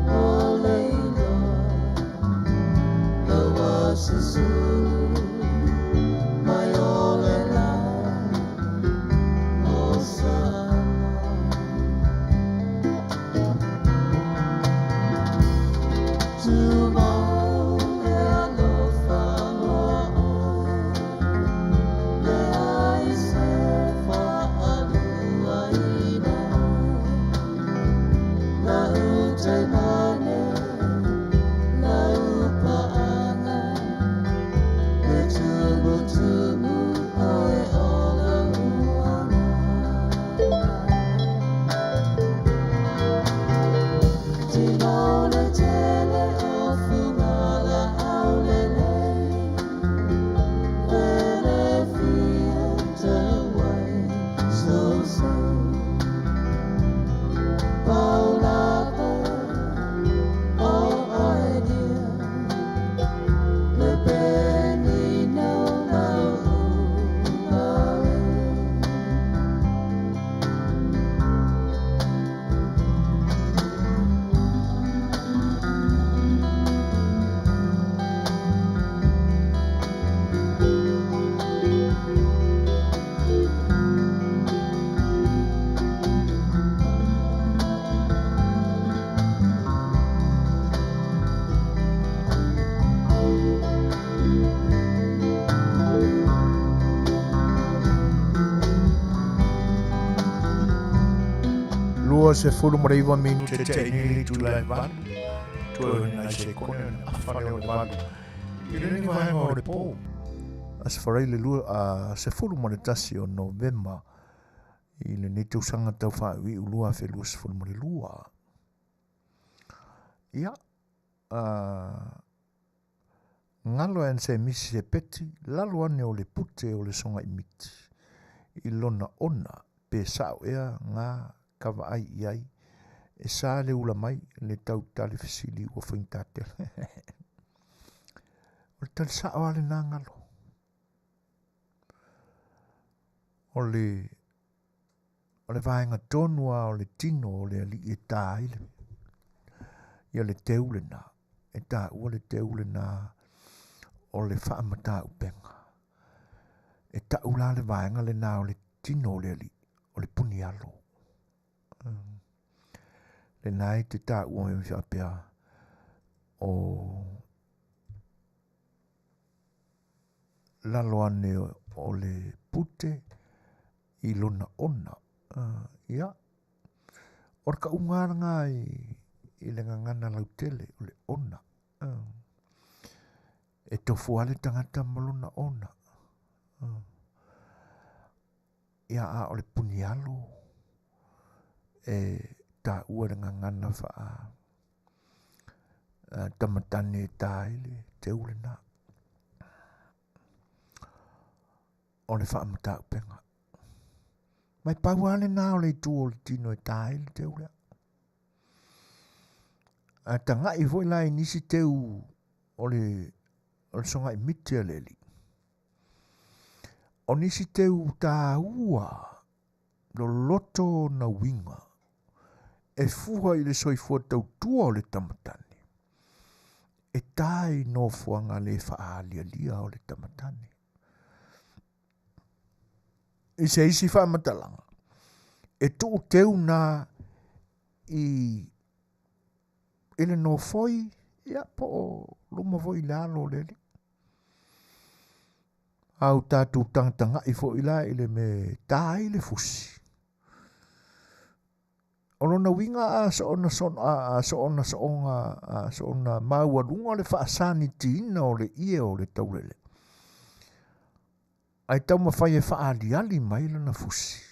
o leiloa, Ua susulu mai o le la o Samoa. Tumau e alofa loa oe, Leai se faaluaina. Lau taimane, lau paaga, Le tumutumu oe o lou agaga. Tigo le tele o fugalaau lelei, E le fia tauai so sei. Pau lava o oe ia, Le penina o lau mai. 29 minute te nei le itula e 8, toe o ni nai sekone ona afa lea o le 8 i lenei vaega o le po. Aso Faraile le 21 o Novema i lenei tausaga tau faaiuiu 2022. Ia, galo e ana se misi se peti, lalo ane o le pute o le sogaimiti i lona ona pe sao ea ga ka vaai i ai e sa le ula mai le tau tali fesili ua faigata tele. O le tali sao lava lena galo. O le o le vaega tonu lava o le tino o le alii e ta ai le ia le teu lena, e taua le teu lena o le faamatauupega. E tau la le vaega lena o le tino o le alii, o le puni alo. Lena e te taua mai faapea o lalo ane o le pute i lona ona. Ia, o le kauga lena i le gagana lautele, o le ona. E tofu lava le tagata ma lona ona. Ia, a o le puni alo e taua le gagana faa tamatane e ta ai le teu lena. O le faamatauupega. Mai pau lava lena o le itu o le tino e ta ai le teu lea. Ae tagai foi la i nisi teu o le o le sogai miti a le alii. O nisi teu taua loloto ona uiga e fua i le soifua tautua o le tamatane, e ta i nofoaga le faaalialia o le tamatane. I se isi faamatalaga, e tuu teu na i i le nofoi, ia po o luma foi i le alo o le alii. A o tatou tagatagai foi la i le mea e ta ai le fusi, o lona uiga a soona a soona soonga a soona maualuga le faasanitiina o le ie o le taulele, ae taumafai e faaaliali mai lana fusi.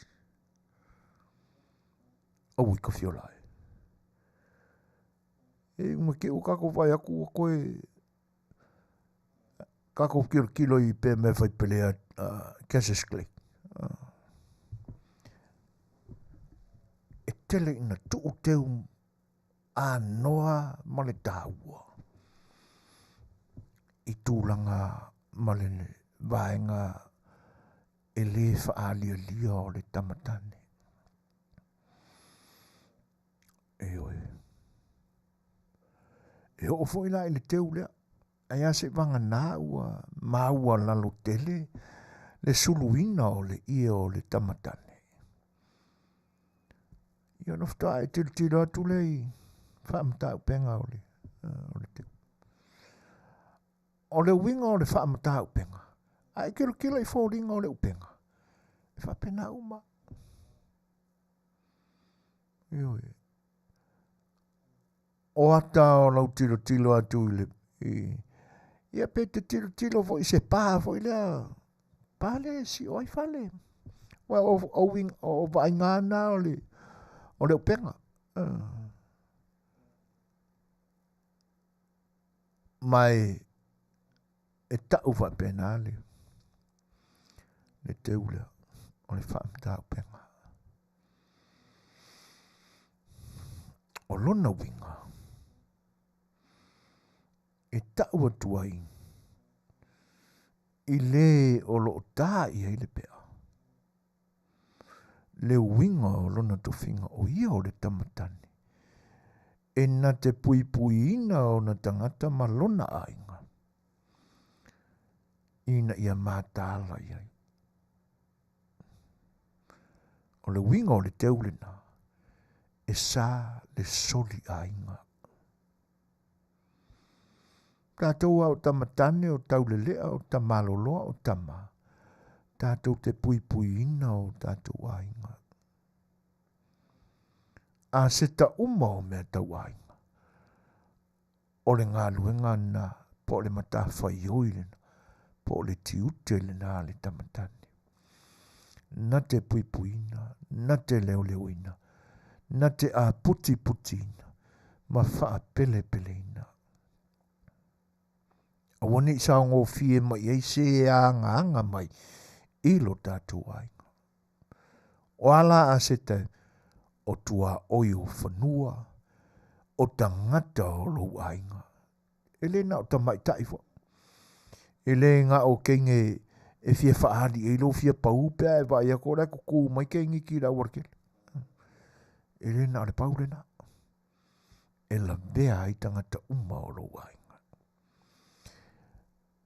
Aua i ka fiola e. E uma ke ua kākou vaai atu ua toe kākou kilokilo i pea mea fai pelea Cassius Clay. E tele ina tuu teu anoa ma le tāua i tulaga ma le vaega e lē faaalialia o le tamatane. Ioe. E oo foi la i le teu lea, ae a seivagana ua maualalo tele le suluina o le ie o le tamatane. Ia ona faatoa e tilotilo atu lea i faamatauupega o le, o le teu. O le uiga o le faamatauupega, a e tilotilo i foliga o le upega, e faapena uma. Ioe. O ata o lau tilotilo atu i le i, ia pe te tilotilo foi i se pa foi lea, pa lea e sio ai fale. Ua o, o, o, o vaaiga na o le, o le upega. Ma e, e tau faapena le, le teu lea o le faamatauupega. O lona uiga, e tau atu ai i le o lo o tā i ai le pea, le uiga o lona tofiga o ia o le tamatane, e na te puipuiina ona tagata ma lona aiga, ina ia mataala i ai. O le uiga o le teu lena, e sa le soli aiga. Tatou a o tamatane, o taulelea, o tamaloloa, o tama, tatou te puipuiina o tatou aiga. A seta uma o mea tau aiga, o le galuega lena po o le matafaioi lena po o le tiute lena a le tamatane. Na te puipuiina, na te leoleoina, na te aputiputiina ma faapelepeleina. Aua ne i saogofie mai ai se e agaaga mai i lo tatou aiga. O a la a seta o tuaoi o fanua, o tagata o lou aiga. E le na o tamaitai foi. E le na o teine e fia faaali ai lou fia pau pe a e vaai atu o la e tutu mai teiniti i le aualatele. E le na o le pau lena. E lavea ai tagata uma o lou aiga.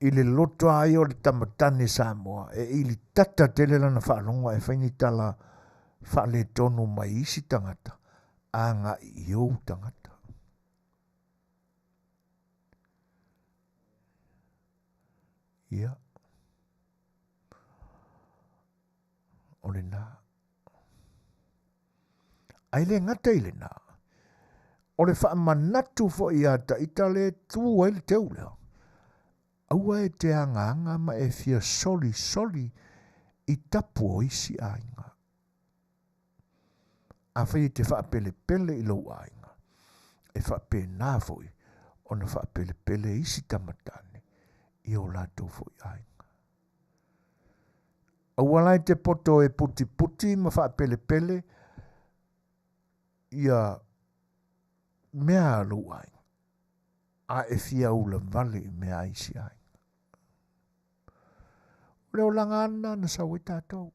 I le loto lava ia o le tamatane Samoa, e ilitata tele lana faalogo ae fai ni tala faaletonu mai isi tagata agai i ou tagata. Ia, o lena. Ae le gata i lena, o le faamanatu foi ia Taita le tu ai le teu lea, aua e te agaaga ma e fia solisoli i tapu o isi aiga. Afai e te faapelepele i lou aiga, e faapena foi ona faapelepele isi tamatane i o latou foi aiga. Aua la e te poto e putiputi ma faapelepele ia mea a lou aiga, a e fia ula vale i mea a isi aiga. O le olaga lena na sau ai tatou.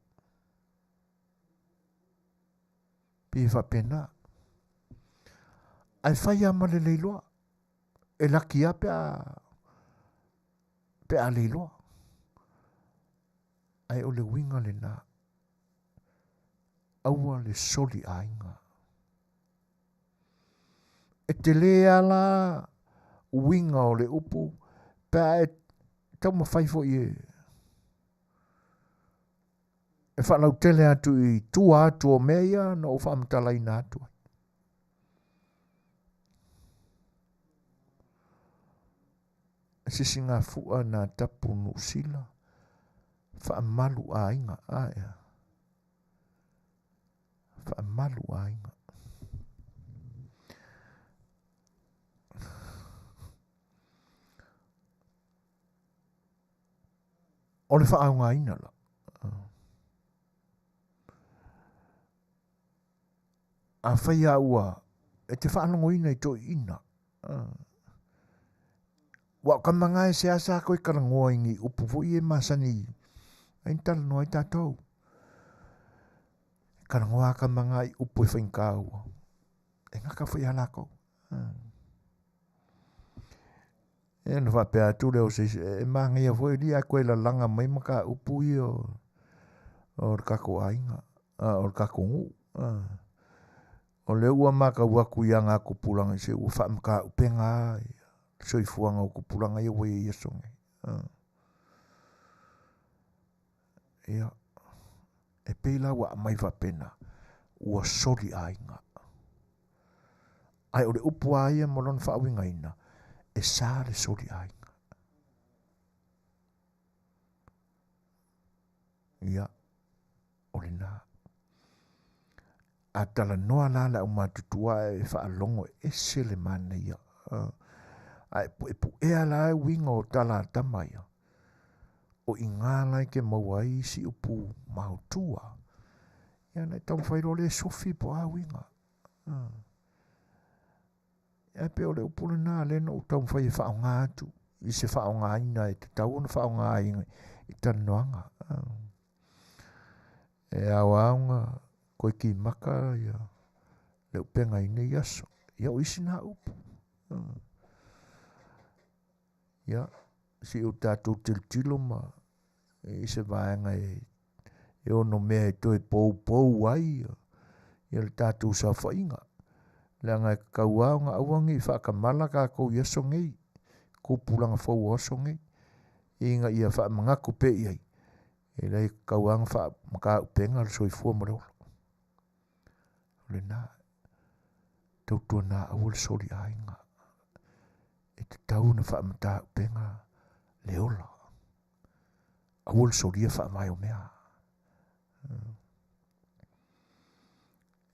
Pei e faapena. Ae fai lava ma le leiloa. E laki lava pe a pe a leiloa. Ae o le uiga lena. Aua le soli aiga. E tele lava la uiga o le upu pe a e taumafai foi e e faalautele atu i tua atu o mea ia na ou faamatalaina atu ai. Sisigafua na tapu Niu Sila, faamalu aiga, ae faamalu aiga. O le faaaogaina la. Afai lava ua e te faalogoina i toeaiina, ua o kamaga e seasea koe talanoa i ni upu foi ia e masani ai na talanoa ai tatou. Talanoa lava kamaga i upu e faigata ua e gata foi ia latou. Ia ona faapea atu lea o se isi, e manaia foi alii ae toe lalaga mai mataupu ia o le tatou aiga, o le tatou nuu. O lea ua matau atu i aga a tupulaga, se ua faamataupega lava le soifuaga o tupulaga ia ua i ai i aso nei. Ia, e pei la ua aumai faapena, ua soli aiga. Ae o le upu lava ia ma lona faauigaina, e sa le soli aiga. Ia, o lena. A talanoa la le aumatutua ae e faalogo e ese le manaia. Ae puepuea la uiga o tala a tama ia. O i ina la e te maua ai isi upu maotua. Ia ona e taumafai loa lea e sofi po o a uiga. Ae pei o le upu lena lea na ou taumafai e faaaoga atu i se faaaogaina e tatau ona faaaoga ai i talanoaga. E ao lava ona toe kimaka ia le upega i nei aso. Ia o isi na upu. Ia, se i o tatou tilotilo ma i se vaega e ono mea e toe poupou ai ia le tatou saofaiga. Leaga e tatau lava ona aua ne i faatamala tatou i aso nei, tupulaga fou o aso nei, ina ia faamanatu pea i ai, e leai e tatau lava ona faamataupeina le soifua ma le ola. O lena, tautuana aua le soli aiga, e tatau ona faamataupeina le ola. Aua le solia faavae o mea.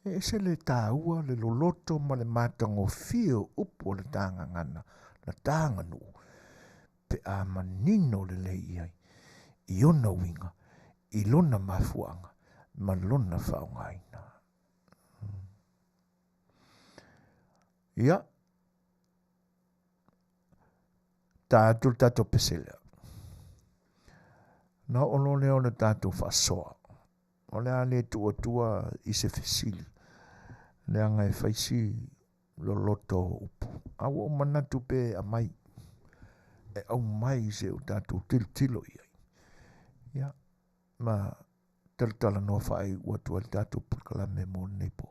E ese le taua, le loloto ma le matagofie o upu o le ta gagana, la ta aganuu, pe a manino lelei i ai, i ona uiga, i lona mafuaaga ma lona faaaogaina. Ia, ta atu le tatou pese lea. Na oo loa lea o le tatou faasoa. O le a le tuu atua i se fesili, leaga e fai si loloto o upu. A ua ou manatu pe aumai, e aumai se i o tatou tilotilo i ai. Ia, ma talatalanoa faaiu atu ai le tatou polokalame mo lenei po.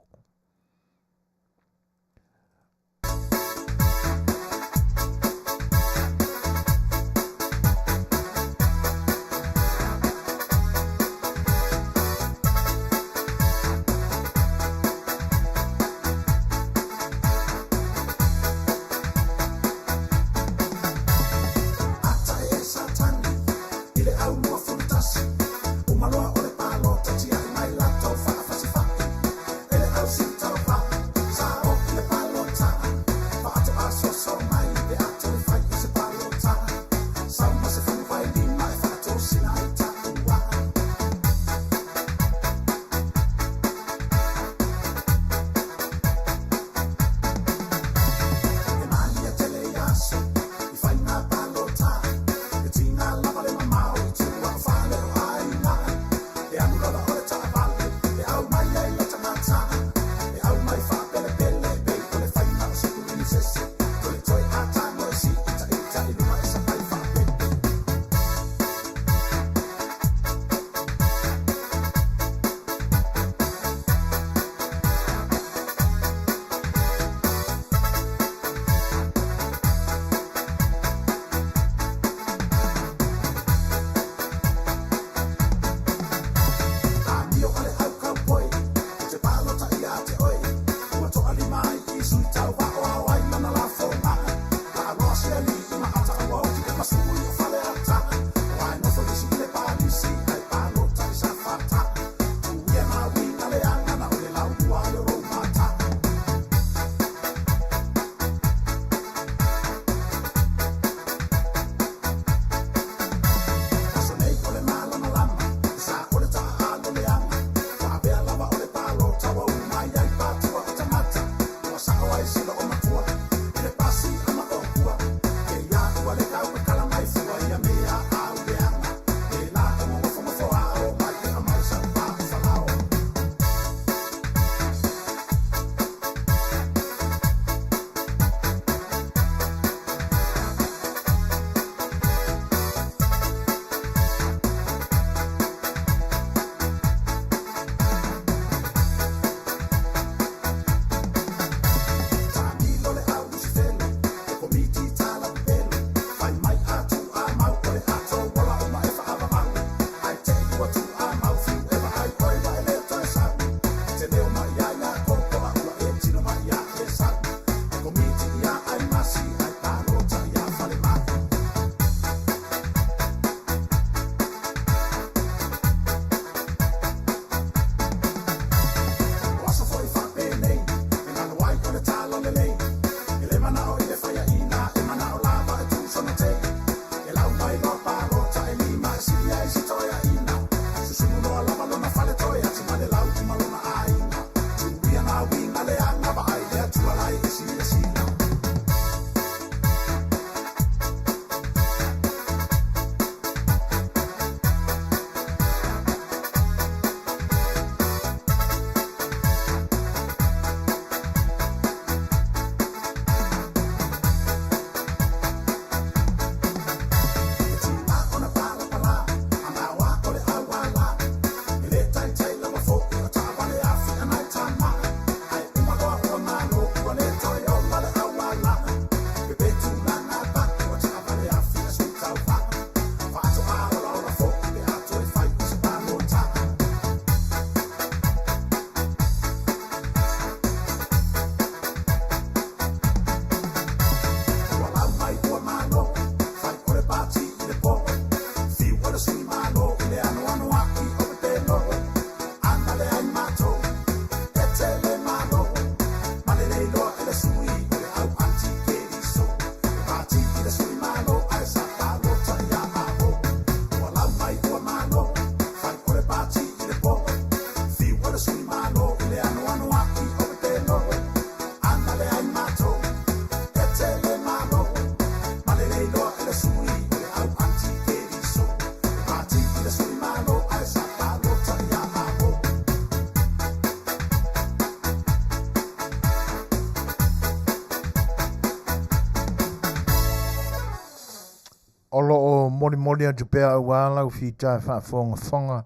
O lo o molimoli atu pea auā lau fita e faafogafoga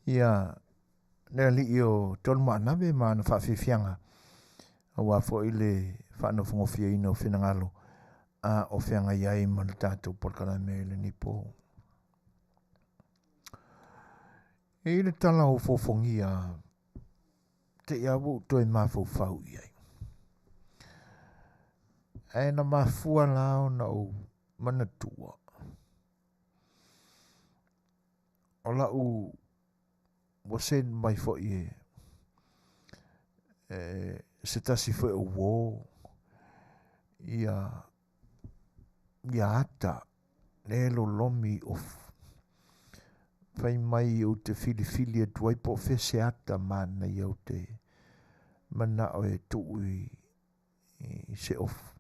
ia le alii o Tolumaanave ma ana faafiafiaga auā foi le faanofogofieina o finagalo a o feagai ai ma le tatou polokalame i lenei po. E i le tala o fofogia te i ua ou toe mafaufau i ai. Ae na mafua la ona ou manatua o lau ua send mai foi e e se tasi foi o uō ia ia ata le lolomi i ofu. Fai mai ou te filifili atu ai po o fea se ata manaia ou te manao e tuu i, i se ofu.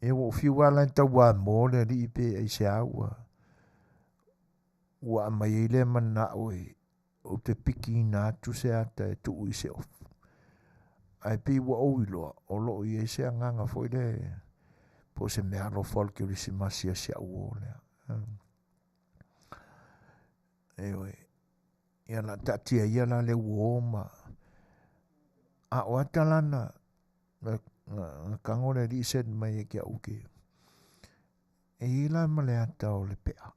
E ua ou fiu lava la e tauamo le alii pe aisea ua ua aumai ai lea manao e ou te pikiina atu se ata e tuu i se ofu. Ae pei ua ou iloa o lo o i ai se agaga foi lea. Po o se meaalofa o le Kerisimasi a si a'u uō lea. Ioe. Ia o le a taatia ia la le uō ma a o ata la na na na tago le alii send mai ia te a'u ke e i ai la ma le ata o le pe'a.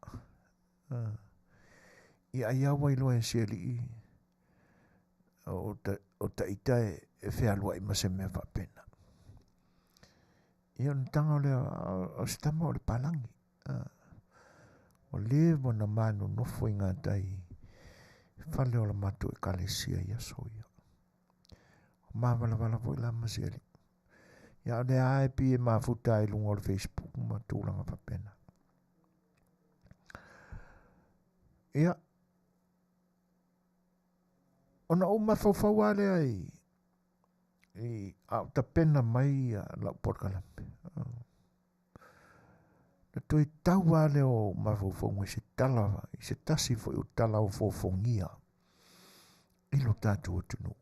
Ia ai lava ua iloa e si alii o taita e fealuai ma se mea faapena. Ia ona tago lea o si tama o le palagi. Ua leva ona ma nonofo i gatai i fale o le matou ekalesia i aso ia. Ua mavalavala foi la ma si alii. Ia a o lea lava e pei e mafuta ai i luga o le Facebook ma tulaga faapena. Ia, ona ou mafaufau lava lea i, i a o tapena mai lau polokalame. Na toe tau lava lea o mafaufauga i se tala, i se tasi foi o tala ofoofogia i lo tatou atunuu.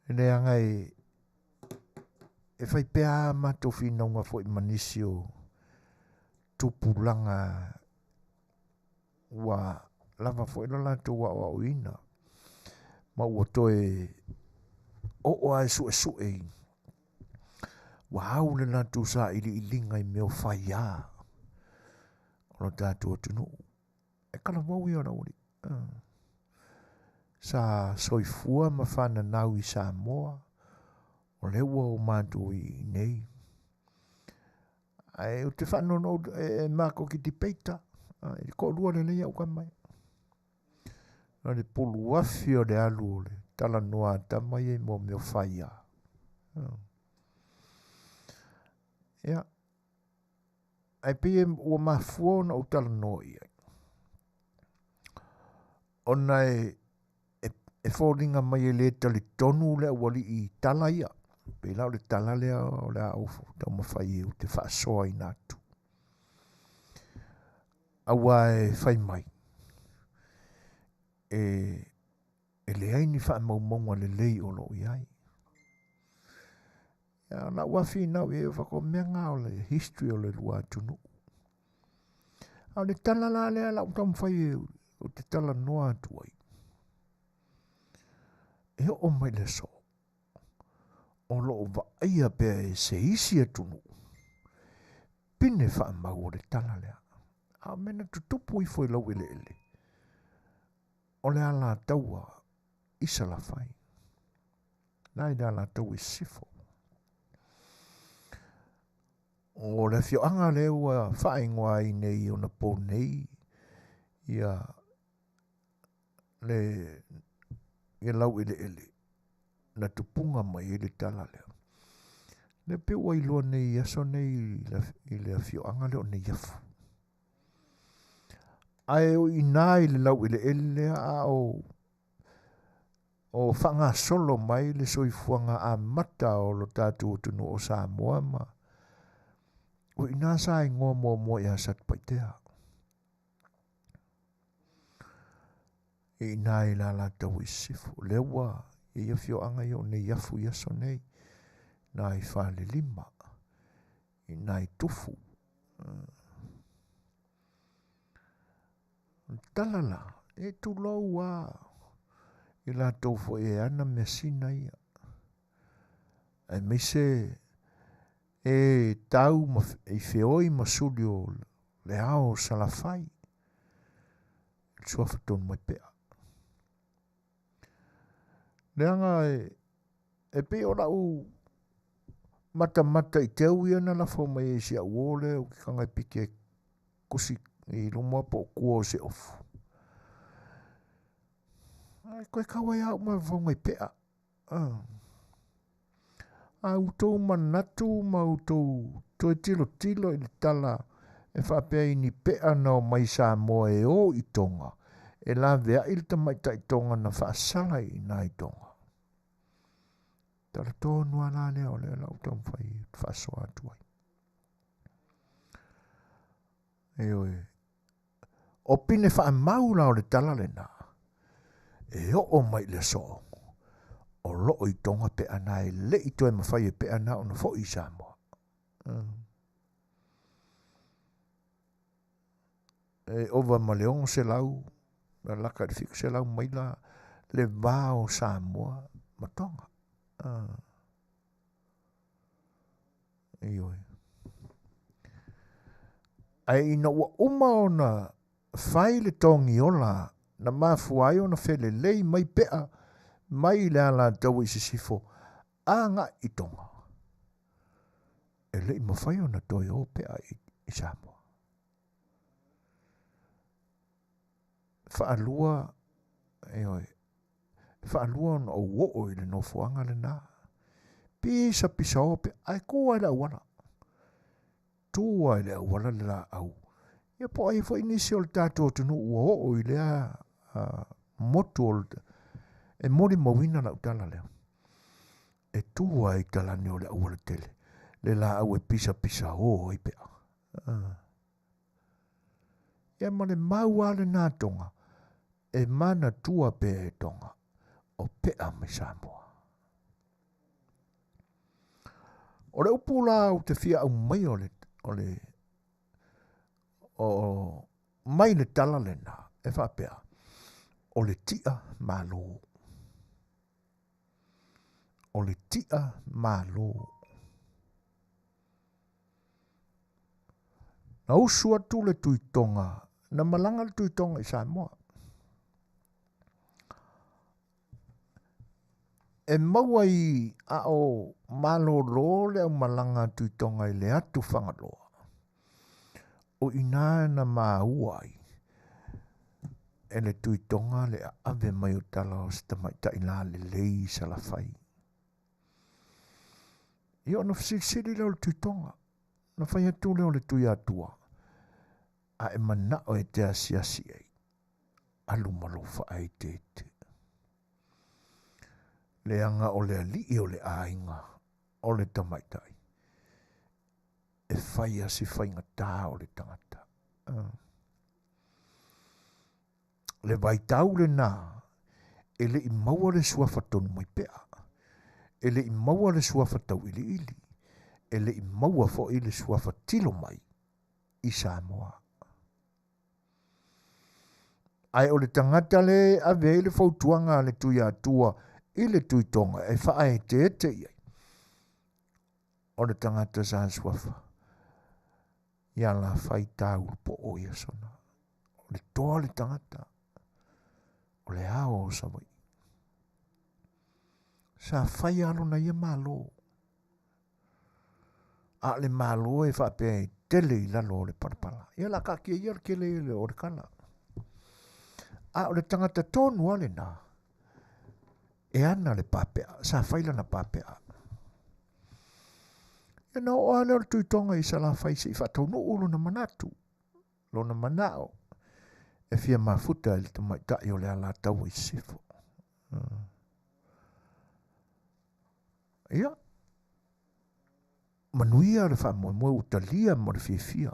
Leaga e, e fai pea a matou finauga foi ma nisi o tupulaga ua lava foi lo latou aoaoina ma ua toe oo lava e suesue i ua au le latou sailiiliga i mea o faiā o lo tatou atunuu. E talavou ia o le aualii. Sa soifua ma fananau i Samoa, o lea ua o matou i inei. Ae ou te faanoanoa e matou te debate lava. E toalua lelei au tama ia. O le puluafi o le alu o le talanoa a tama ia i mea o faia. Ia, ae pei ua mafua ona ou talanoa i ai, ona e, e, e foliga mai e le talitonu le aualii i tala ia. Pei la o le tala lea o le a ou taumafai ou te faasoaina atu. Auā e fai mai, e, e leai ni faamaumauga lelei o lo o i ai. Ia, o lau lava finau i ai, o mea na o le history o le lua atunuu. A o le tala la lea la ou taumafai ou te talanoa atu ai, e oo mai le aso, o lo o vaaia pea e se isi atunuu pine faamau o le tala lea. A o mea na tutupu ifo i laueleele, o le alataua i Salafai. Na i le Alataua i Sisifo. O le afioaga lea ua faaigoa ai nei ona po nei ia le ia laueleele na tupuga mai ai le tala lea. Lea pei ua iloa nei i aso nei i le afioaga lea o Neiafu. Ae o i ina i le laueleele lea a o o faagasolo mai le soifuaga amata o lo tatou atunuu o Samoa ma o i ina sa igoa muamua ia Satupaitea. I ina i le Alataua i Sisifo. O lea ua i ai afioaga ia o Neiafu i aso nei, na i Falelima, i ina i Tufu. O le tala la, e tulou lava i latou foi e ana measina ia, aemaise e tau ma i feoi ma suli o le ao o Salafai, le suafa Tonumaipea. Leaga e, e pei o lau matamata i teu ia na lafo mai ai si au uō lea ou te taga e piki e kusi i luma po o tua o se ofu. Ae toe tau ai lava ou mafaufauga i pea. A outou manatu ma outou toe tilotilo i le tala e faapea i ni pea na omai i Samoa e o i Toga, e laveai le tamaitai Toga na faasala i ina i Toga. Tala tonu lava la lea o lea la ou taumafai e faasoa atu ai. Ioe. O pine faamau la o le tala lena, e oo mai i le aso, o loo i Toga pe'a na e le i toe mafai e pe'a na ona foi i Samoa. E ova ma le 600, na laka i le 700 maila le va o Samoa ma Tonga. Ioe. Ae ina ua uma ona fai le togiola na mafua ai ona felelei mai pea mai le Alataua i Sisifo agai i Tonga, e le i mafai ona toe o pea i Samoa. Faalua, ioe, faalua ona ou oo i le nofoaga lena. Pisa pisa o pea, ae tu lava i le auala. Tu lava i le auala le laau. Ia po o ai foi nisi o le tatou atunuu ua oo i lea motu o le, e molimauina lau tala lea. E tu lava i talane o le auala tele, le laau e pisapisa o ai pea. Ia ma le mau lava lena Tonga, e manatua pea e Tonga, o pea mai Samoa. O le upu la ou te fia aumaia o le, o le, o, mai le tala lena, e faapea, o le ti'a malo. O le ti'a malo. Na usu atu le Tuitoga, na malaga le Tuitoga i Samoa. E maua i a o malolo le aumalaga a Tuitoga i le atu Fagaloa. O i ina na maua ai e le Tuitoga le aave mai o tala o se tamaitai lalelei i Salafai. Ia ona fesilisili lea o le Tuitoga, na fai atu lea o le Tuiatua, a e manao e te asiasi i ai, alu ma lou faaeteete. Leaga o le alii o le aiga o le tamaitai, e fai lava si faigata o le tagata. Le vaitau lena, e le i maua le suafa tonu mai pea, e le i maua le suafa tauiliili, e le i maua foi le suafa tilo mai i Samoa. Ae o le tagata le e ave ai le fautuaga a le Tuiatua i le Tuitoga e faaeteete i ai, o le tagata sa suafa ia Lafai Taulupoo Iasona. O le toa le tagata, o le ao o Savaii. Sa fai lava lona ia Malo. A o le Malo e faapea e tele i lalo o le palapala. Ia o le a taatia ia le tele o le tala. A o le tagata tonu lava lena, e ana le papea, sa fai lana papea. Ia na oo lava lea o le Tuitoga i Salafai se i faataunuu lona manatu, lona manao, e fia mafuta i le tamaitai o le Alataua i Sisifo. Ia, manuia le faamoemoe ua talia ma le fiafia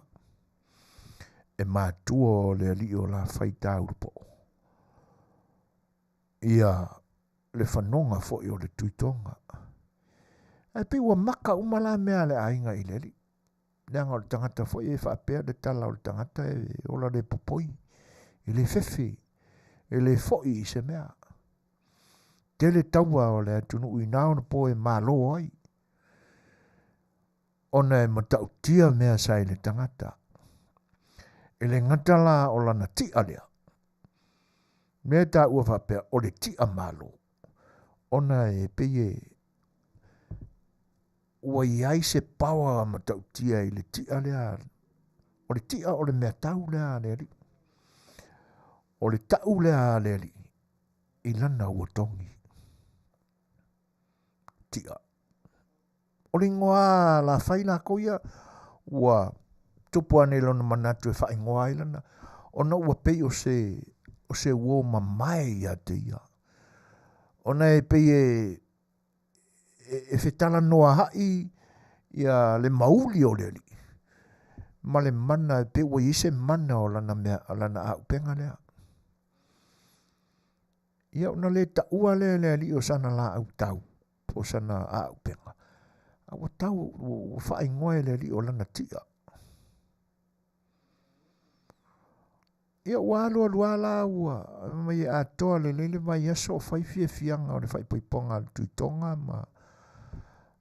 e matua o le alii o Lafai Taulupoo. Ia le fanoga foi o le Tuitoga. Ae pei ua maka uma la mea a le aiga i le alii. Leaga o le tagata foi e faapea le tala o le tagata e ola le popoi, e le fefe, e le foi i se mea. Tele taua o le atunuu i na ona po e malo ai, ona e matautia mea sa i le tagata. E le gata la o lana ti'a lea, mea e taua faapea o le ti'a malo, ona e pei e ua i ai se power matautia i le ti'a lea. O le ti'a o le mea tau lea a le alii. O le ta'u lea a le alii i lana ua togi. Ti'a. O le ingoa a Lafai lakou ia, ua tupu ane i lona manatu e faaigoa ai lana, ona ua pei o se, o se uo mamae ia te ia. Ona e pei e, e, e fetalanoahaʻi ia le mauli o le alii ma le mana e pei ua i ai se mana o lana mea, lana aupega lea. Ia ona le taua lea e le alii o sana laau tau, po o sana aupega, a ua tau, ua faaigoa e le alii o lana ti'a. Ia ua alualu lava la ua mai e atoa lelei le vaiaso o fai fiafiaga o le faaipoipoga a le Tuitoga ma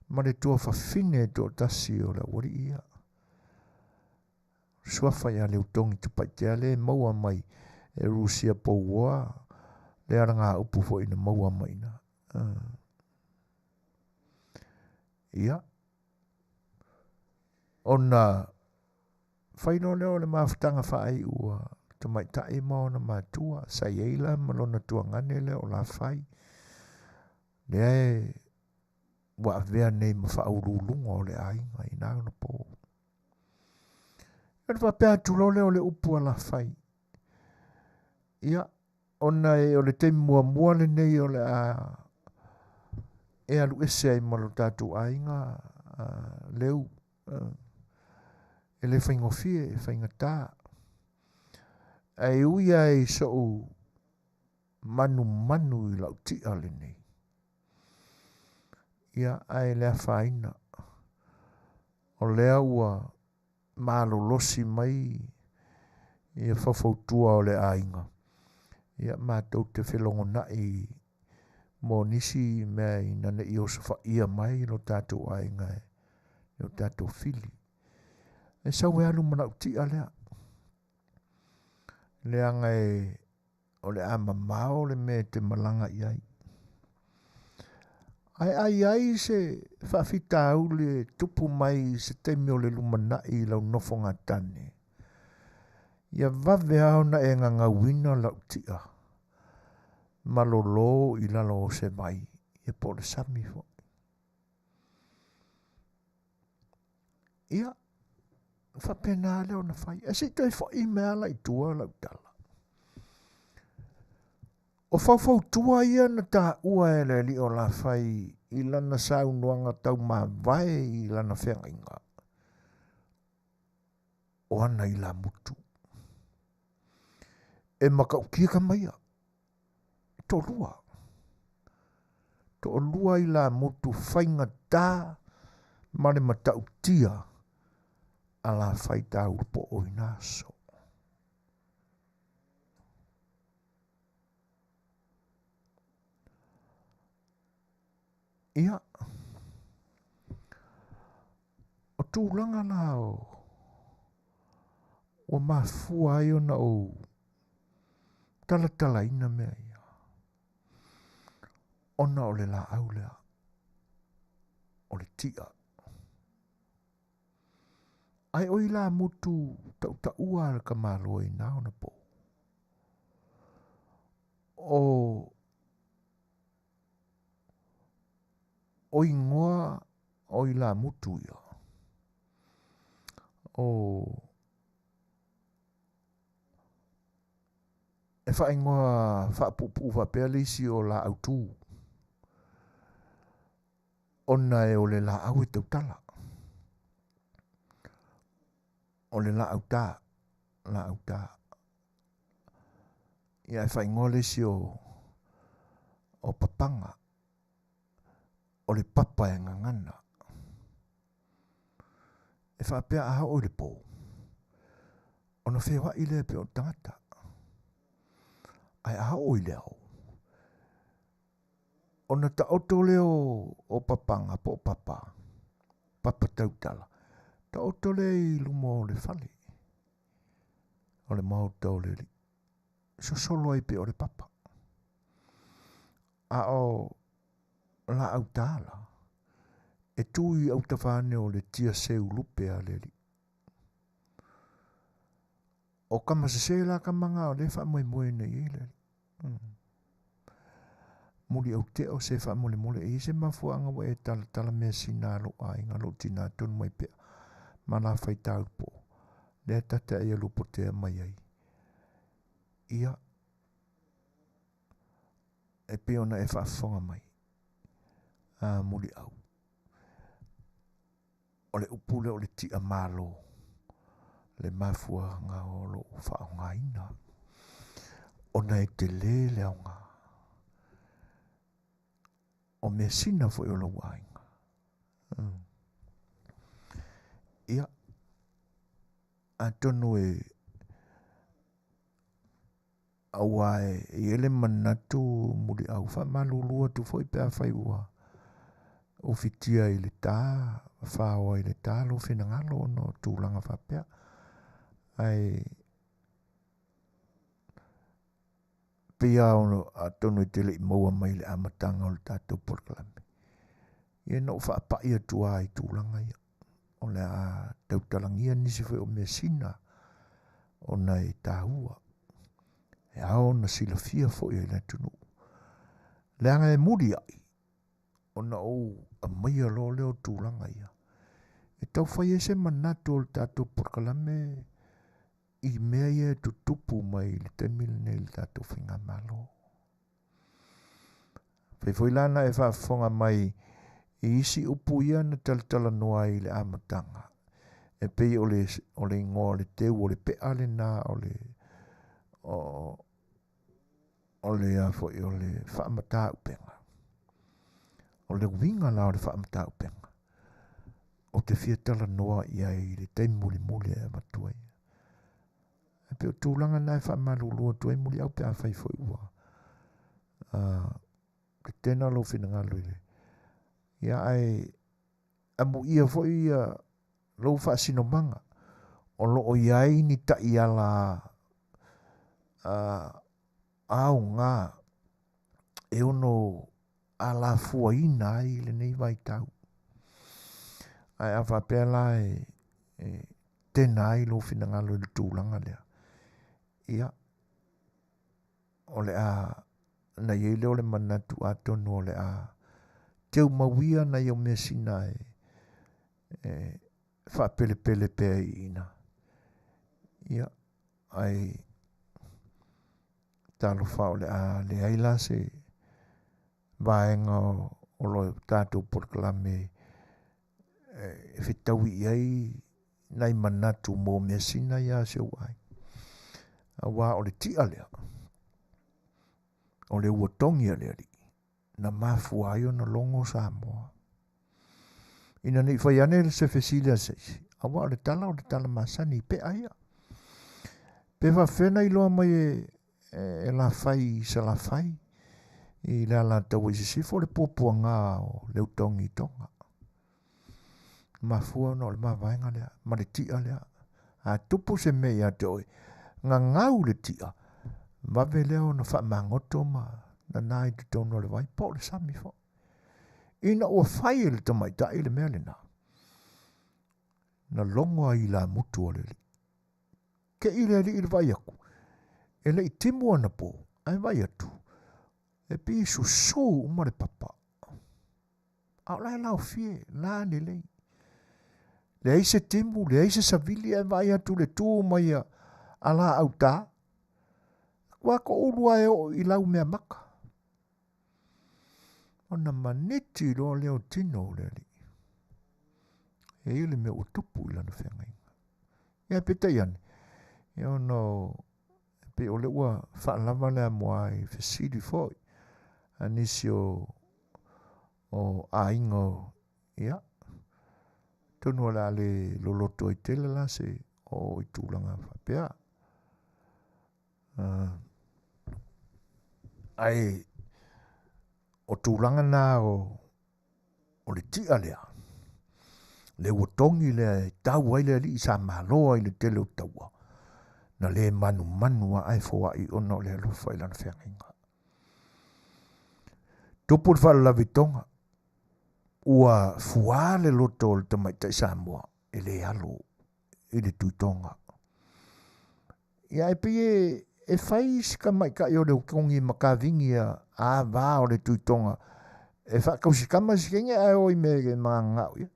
ma le tuafafine toatasi o le aualii ia. Suafa ia Leutogi Tapaitea lea e maua mai e Rusia Pouoa le alagaupu foi na maua mai i ina. Ia, ona fai loa lea o le mafutaga faaiu a tamaitai ma ona matua, sa i ai la ma lona tuagane lea o Lafai, lea e ua avea nei ma faauluuluga o le aiga i na ona po. Ona faapea atu loa lea o le upu a Lafai, ia, ona e o le taimi muamua lenei o le a e alu ese ai ma lo tatou aiga leu, e le faigofie, e faigata. Ae ui lava i sou manumanu i lau tia lenei, ia, ae le afaina, o lea ua malolosi mai ia faufautua o le aiga, ia matou te felogonai mo nisi mea ina ne i osofaia mai lo tatou aiga e o tatou fili. E sau e alu ma lau tia lea, leaga e o le a mamao le mea e te malaga i ai. Ae a i ai se faafitauli e tupu mai i se taimi o le lumanai i lau nofogatane, ia vave lava ona e gagauina lau tia ma lolo i lalo o se vai, ia po o le sami foi. Ia, faapena lea ona fai. Ae se i toe foi mai lava la i tua lau tala. O faufautua ia na taua e le alii o Lafai i lana saunoaga taumavae i lana feagaiga, o ana ilamutu. E matautia tama ia, e toalua. Toalua ilamutu faigata ma le matautia a Lafai Taulupoo i na aso. Ia, o tulaga la o ua mafua ai ona ou talatalaina mea ia, ona o le laau lea, o le tia. Ae o ilamutu tautaua a le tamaloa i na ona po, o o igoa o ilamutu ia, o e faaigoa faapuupuu faapea le isi o laau tu, ona e o le laau e tautala. O le laau ta, laau ta. Ia e faaigoa le isi o, o papaga, o le papa e gagana. E faapea a oo i le po, ona feoai lea pei o le tagata. Ae a oo i le ao, ona taoto lea o papaga po o papa, papa tautala, taoto lea i luma o le fale, o le maota o le alii. Sosolo ai pei o le papa. A o laau tala, e tu i autafa ane o le tia seu lupe a le alii. O kama sese la kama na o lea e faamoemoe nei i ai le alii. Hmm. Muliauteo se faamolemole e i ai se mafuaaga ua e talatala measina a lou aiga, lou tinā tonu mai pea ma Lafai Taulupoo, lea ta te aialupotea mai ai. Ia, e pei ona e faafofoga mai, a Muliau, o le upu lea o le tia malo, le mafuaaga o lou faaaogaina, ona e tele le aoga o measina foi o lou aiga. Hmm. Ia, atonu e Aua e i ai le manatu muliau faamalulu atu foi pe afai ua ufitia i le ta, faoa i le ta lou finagalo ona o tulaga faapea. Ae pei lava atonu e te le i maua mai i le amataga o le tatou polokalame, ia na ou faapai atu lava i tulaga ia. O le a tautalagia nisi foi o measina ona e taua, e ao ona silafia foi e le atunuu. Leaga e muliai, ona ou aumaia loa lea o tulaga ia, e tau fai ai se manatu o le tatou polokalame i mea ia e tutupu mai i le taimi lenei i le tatou faigamalo. Fai foi la na e faafofoga mai i isi upu ia na talatalanoa ai i le amataga, e pei o le, o le igoa o le teu o le pe'a lena o le, o, o le a foi o le faamatauupega. O le uiga la o le faamatauupega, ou te fia talanoa i ai i le taimi mulimuli e avatu ai. E pei o tulaga na e faamalulu atu ai muliau pe afai foi ua tetena lou finagalo i le ia ae amuia foi ia lou faasinomaga o lo o i ai ni taiala aoga e ono alafuaina ai lenei vaitau. Ae a faapea la e, e tena ai lou finagalo i le tulaga lea, ia, o le a na i ai lea o le manatu atonu o le a teumauia nai au measina e, e faapelepele pea i ina. Ia, ae talofa o le a leai la se vaega o lo tatou polokalame e fetaui i ai nai manatu mo measina ia a si ou aiga. Aua o le ti'a lea, o le ua togi a le Alii, na mafua ai ona logo Samoa. Ina ne i fai ane se fesili a se isi, aua o le tala o le tala masani i pea ia. Pe faafefea na iloa mai e, e, e Lafai i Salafai i le Alataua i Sisifo le puapuaga o Leutogi i Toga. Mafua ona o le mavaega lea ma le ti'a lea. A tupu se mea ia te oe, gagau le ti'a, vave lea ona faamagoto ma nana i totonu o le vai po o le sami foi. Ina ua fai e le tamaitai le mea lena, na logo ai ilamutu a le alii. Te i le alii i le vaai atu, e le i timu anapo, ae vaai atu, e pei e susū uma le papa. A o la e laofie, la lelei. Leai se timu, leai se savili, ae vaai atu le tu mai a, a laau tā. Ua toulu lava e oo i lau mea maka. Ona maniti loa lea o tino o le alii. E i ai le mea ua tupu i lana feagaiga. Ia peitai ane, ia ona o e pei o lea ua faalava le amoa i fesili foi a nisi o o aiga o ia atonu o le a le loloto ai tele la se oo i tulaga faapea. Ae o tulaga na o o le ti'a lea, le ua togi lea e tau ai le alii sa malo ai i le tele o taua, na le manumanu lava ae foai ona o le alofa i lana feagaiga. Tupu le faalavelave i Toga, ua fuā le loto o le tamaitai Samoa e le alo i le Tuitoga. Ia ae pei e, e fai si tamaitai o le Utogi ma Kavini a a va o le Tuitoga e faatausikama si teine ae o i mea e magagao i ai.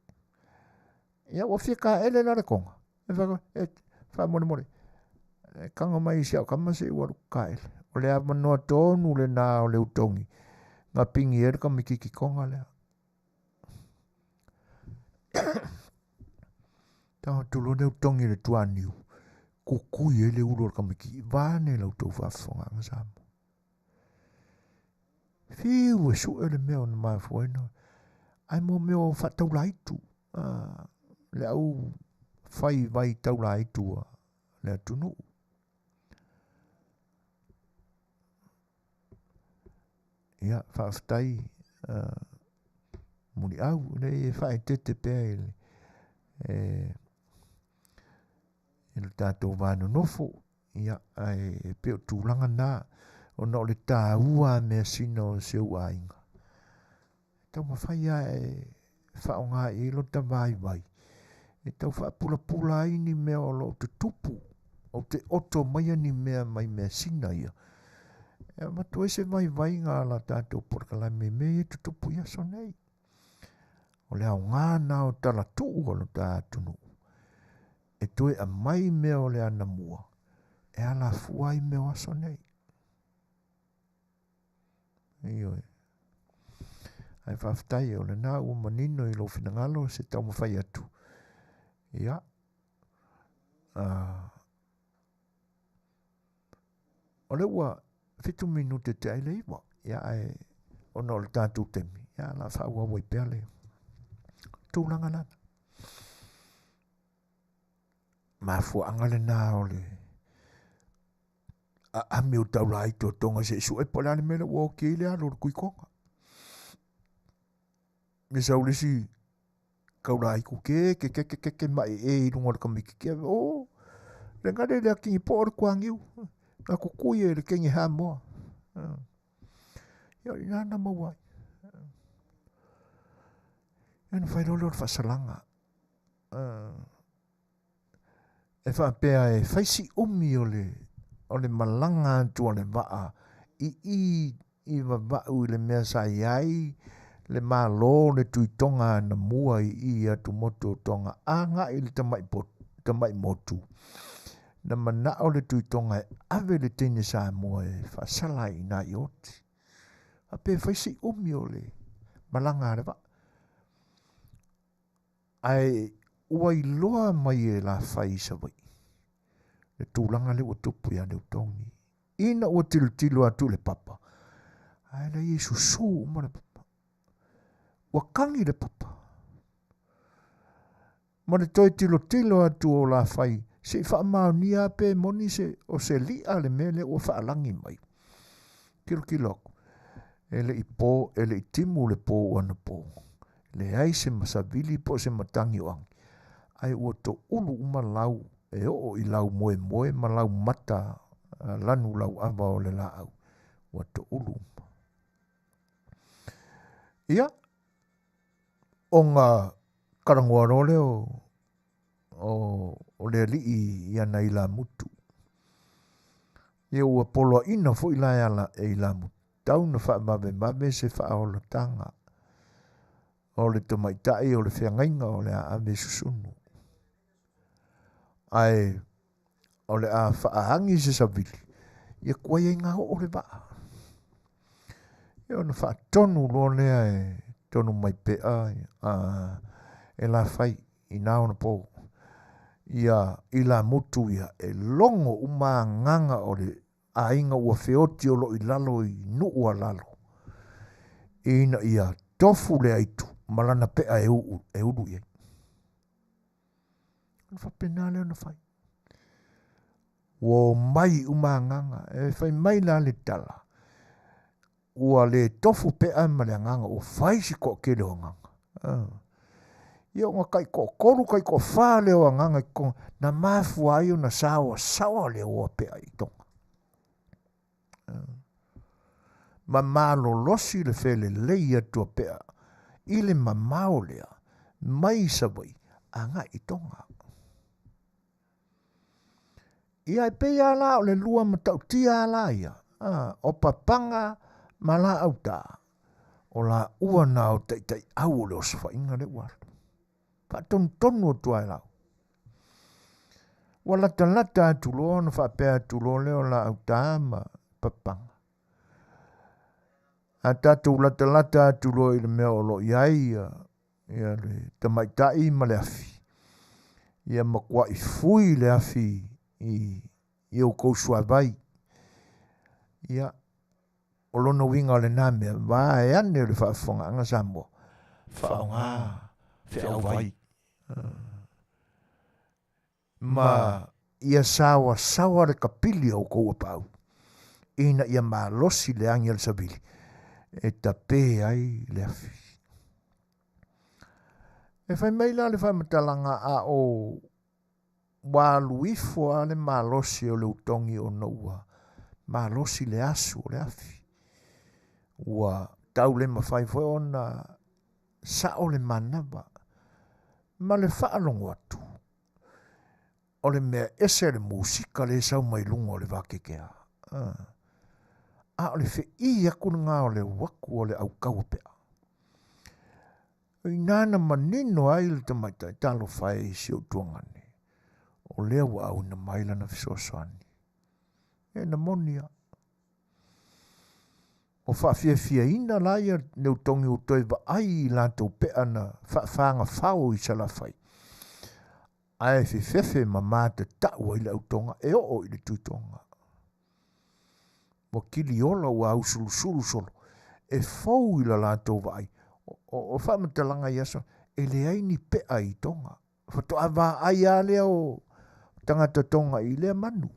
Ia ua fia taele la le Toga, e fa, e faamolemole, e tago mai i si au tama se i ou alu taele. O le avanoa tonu lena o le Utogi na pigi ai le tamaititi Toga lea. Tago atu loa le Utogi i le tuaniu, kukui ai le ulu o le tamaititi, vaeane la outou faafofogaaga Samoa. Fiu e sue le mea na mafua ai ona ae mo mea o faataulaitu, le au fai vai taulaitu a le atunuu. Ia, faafetai uh, muliau, leai e faaeteete pea i le, e, i le tatou va nonofo. Ia, ae e pei o tulaga na, ona o le taua a measina o si ou aiga. E taumafai lava e faaaoga i ai lota vaivai e tau faapulapula ai ni mea o lo o tutupu. Ou te oto maia ni mea mai measina ia e avatu ai se vaivaiga a la tatou polokalame i mea ia e tutupu i aso nei. O le aoga na o talatuu o lo ta atunuu e toe aumai mea o le anamua e alafua ai mea o aso nei. Ioe. Ae faafetai o lena ua manino i lou finagalo se taumafai atu. Ia, uh, o lea ua fitu minute te ai le iwa. Ia, ae ona o le tatou taimi, ia, la faaauau ai pea le tulaga lana. Mafuaaga lena o le aami o taula i totoga se i sue po o le a le mea lea ua oti ai le alo o le Tuitoga. Me sau le isi kaulaitu ke ke ke ke ke ke mai e i luga o le tamaitiiti o oh, le gale le atigi po o le tuaniu na kukui e le kenge Hamoa. Ia o ina na maua ai. Ia na fai loa lea o le faasalaga. E faapea e fai si umi o le, o le malaga atu a le vaa i i i Vava'u i le mea sa i ai le Malo o le Tuitoga anamua i i atumotu o Toga agai i le tamai, tamai motu. Na mana'o le Tuitoga e ave le teine Samoa e faasala ai i ina i Oti. Faapea e fai si umi o le malaga a le vaa. Ae ua iloa mai e Lafai i Savaii le tulaga lea ua tupu ia Leutogi. Ina ua tilotilo atu i le papa, ae la e susu uma le papa. Ua kagi le papa. Ma le toe tilotilo atu o Lafai, se i faamaonia pe moni se, o se li'a le mea lea ua faalagi mai. Tilotilo atu, e le i po, e le i timu le po anapo. Leai se masavili po o se matagi o agi, ae ua toulu uma lau e oo i lau moemoe ma lau mata lanu lauava o le laau, ua toulu uma. Ia, ona talanoa loa lea o, o, o le alii i ana ilamutu. Ia ua poloaina foi la e ala e ilamutu, tau na faavavevave se faaolataga o le tamaitai o le feagaiga o le a ave susunu. Ae o le a faaagi se savili, ia tuai ai na oo le vaa. Ia ona faatonu loa lea e Tonumaipea a, e Lafai i na ona pou. Ia ilamutu ia e logo uma agaga o le aiga ua feoti o lo o i lalo i nuu a lalo, ina ia tofu le aitu ma lana pea e, uu, e ulu i ai. Ona faapena lea ona fai. Ua omai uma agaga, e fai mai la le tala, ua le tofu pea ma le agaga, ua fai si toatele o agaga. Ah. Ia ona tai toatolu, tai toafa lea o agaga i totonu, na mafua ai ona saoasaoa le o a pea i Toga. Ah. Ma malolosi le felelei atu a pea i le mamao lea mai Savaii agai i Toga. Ia e pei lava la o le lua matautia lava la ia, a, o papaga ma laau ta, o laua na o taitaiau o le osofaiga lea ua alu. Faatonutonu atu lava e lau. Ua latalata atu loa ona faapea atu loa lea o laau ta ma papaga. A tatou latalata atu loa i le mea o lo o i ai ia, ia le tamaitai ma le afi, ia matuai fui le afi i, i outou suavai. Ia, o lona uiga o lena mea, vaeane o le faafofogaaga Samoa, faaaoga feau vai. Ma ia saoasaoa le kapili o outou apaau, ina ia malosi le agi a le savili. e tapē ai le afi. E fai mai la le faamatalaga a o ua alu ifo lava le malosi o le utogi ona ua malosi le asu o le afi. Ua tau le mafai foi ona sa'o le manava ma le faalogo atu o le mea ese le musika lea e sau mai luga o le vakekea. A o le feʻī aku lena o le uaku o le ʻaukau o Pe'a. O i ina na manino ai le tamaitai, Talofa e i si ou tuagane, o lea ua auina mai lana fesoasoani. E na moni a. Ua faafiafiaina la ia le utogi ua toe vaai i latou pe'a na faafagafao i Salafai, ae fefefe ma matatau ai le autoga e oo i le Tuitoga. Ua kiliola ua ausulusulu solo e fou i la latou vaai. O faamatalaga i aso, e leai ni pe'a i Toga. Faatoa vaai lava lea o tagata Toga i lea manu.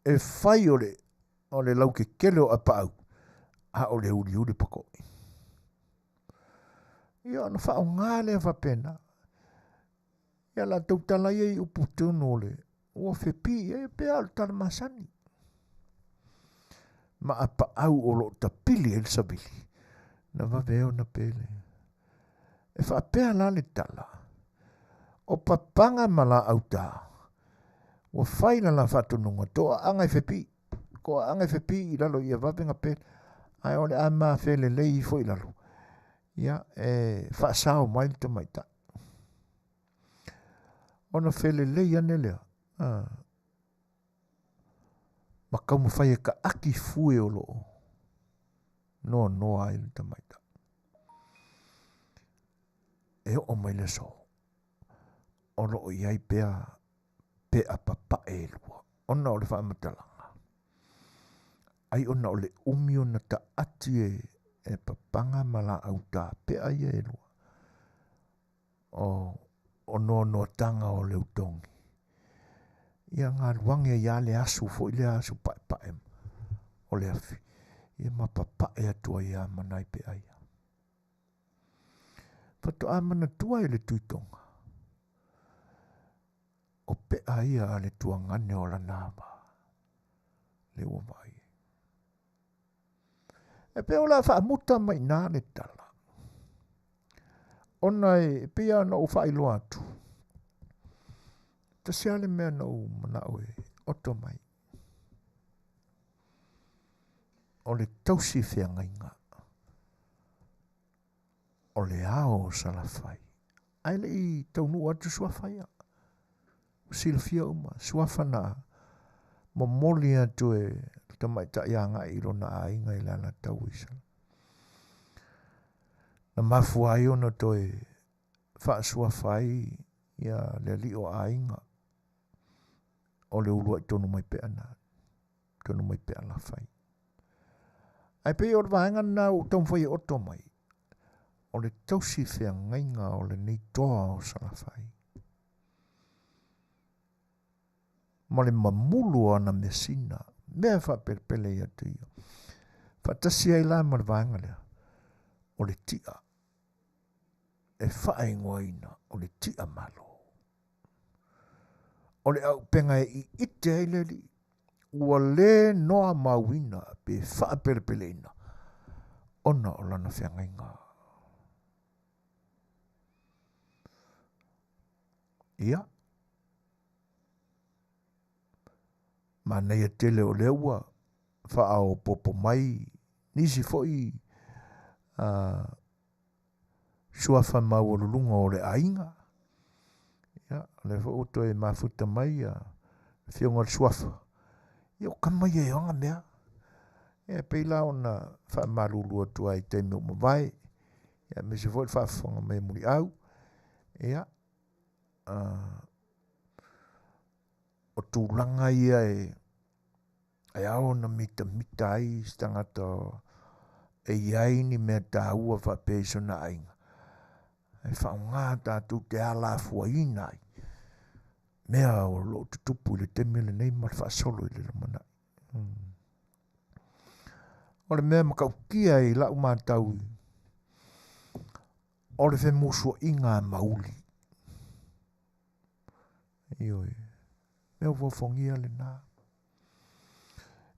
E fai o le, o le laukekele o apaau, a o le uliuli pakoʻi. Ia ona faaaoga lea faapena. Ia latou tala ia i upu tonu o le ua fepi i ai pe a o le tala masani. Ma apaau o lo o tapili ai le savili, na vave ai ona pele. E faapea la le tala, o papaga ma laau ta, ua fai la la faatonuga, toaaga e fepi, toaaga e fepi i lalo ia vave na pele, ae o le a mafelelei ifo i lalo, ia e faasao mai le tamaitai. Ona felelei ane lea, ma taumafai e taati fue o loo noanoa ai le tamaitai. E oo mai le aso, o loo i ai pea pe'a papae e lua, ona o le faamatalaga, ai ona o le umi ona taati e papaga ma laau tapea ia e lua, o noanoataga o le utogi. Ia galuage ai lava le asu foi lea asu paepae o le afi, ia ma papae atu ai lava ma nai pea ia. Faatoa manatua e le Tuitoga, o pea ia a le tuagane o lana ava, le ua vaai ai. E pei o le a faamuta mai i ina le tala, ona e pei lava ona ou faailoa atu, tasi lava le mea na ou manao e oto mai, o le tausi feagaiga o le ao o Salafai. Ae le i taunuu atu suafa ia. Ua silafia uma, suafa na momoli atu e le tamaitai agai i lona aiga i le Alataua i Salafai. Na mafua ai ona toe faasuafa ai ia le alii o aiga o le uluai tonu mai pea na, tonu mai pea Lafai. Ae pei o le vaega lena ua ou taumafai e oto mai, o le tausi feagaiga o lenei toa o Salafai ma le mamulu o ana measina, mea faapelepele ia te ia. Faatasi ai la ma le vaega lea, o le ti'a e faaigoaina o le ti'a malo. O le aupega e ite ai le alii, ua le noa mauina pe faapelepeleina ona o lana feagaiga. Ia, manaia tele o lea ua faaopoopo mai nisi foi suafa maualuluga o le aiga. Ia, o lea foi ua toe mafuta mai ia afioga o le suafa. Ia, o tama ia e ona mea. Ia, e pei la ona faamalulu atu ai i taimi ua mavae. Ia, aemaise foi le faafofoga mai a Muliau. Ia, o tulaga ia e e ao ona mitamita ai se tagata e i ai ni mea taua faapea i sona aiga, e faaaoga tatou te alafuaina ai mea o lo o tutupu i le taimi lenei ma le faasolo i le lumanai. O le mea matautia i lau matau, o le femusuaiga a mauli. Ioe, mea ofofogia lena.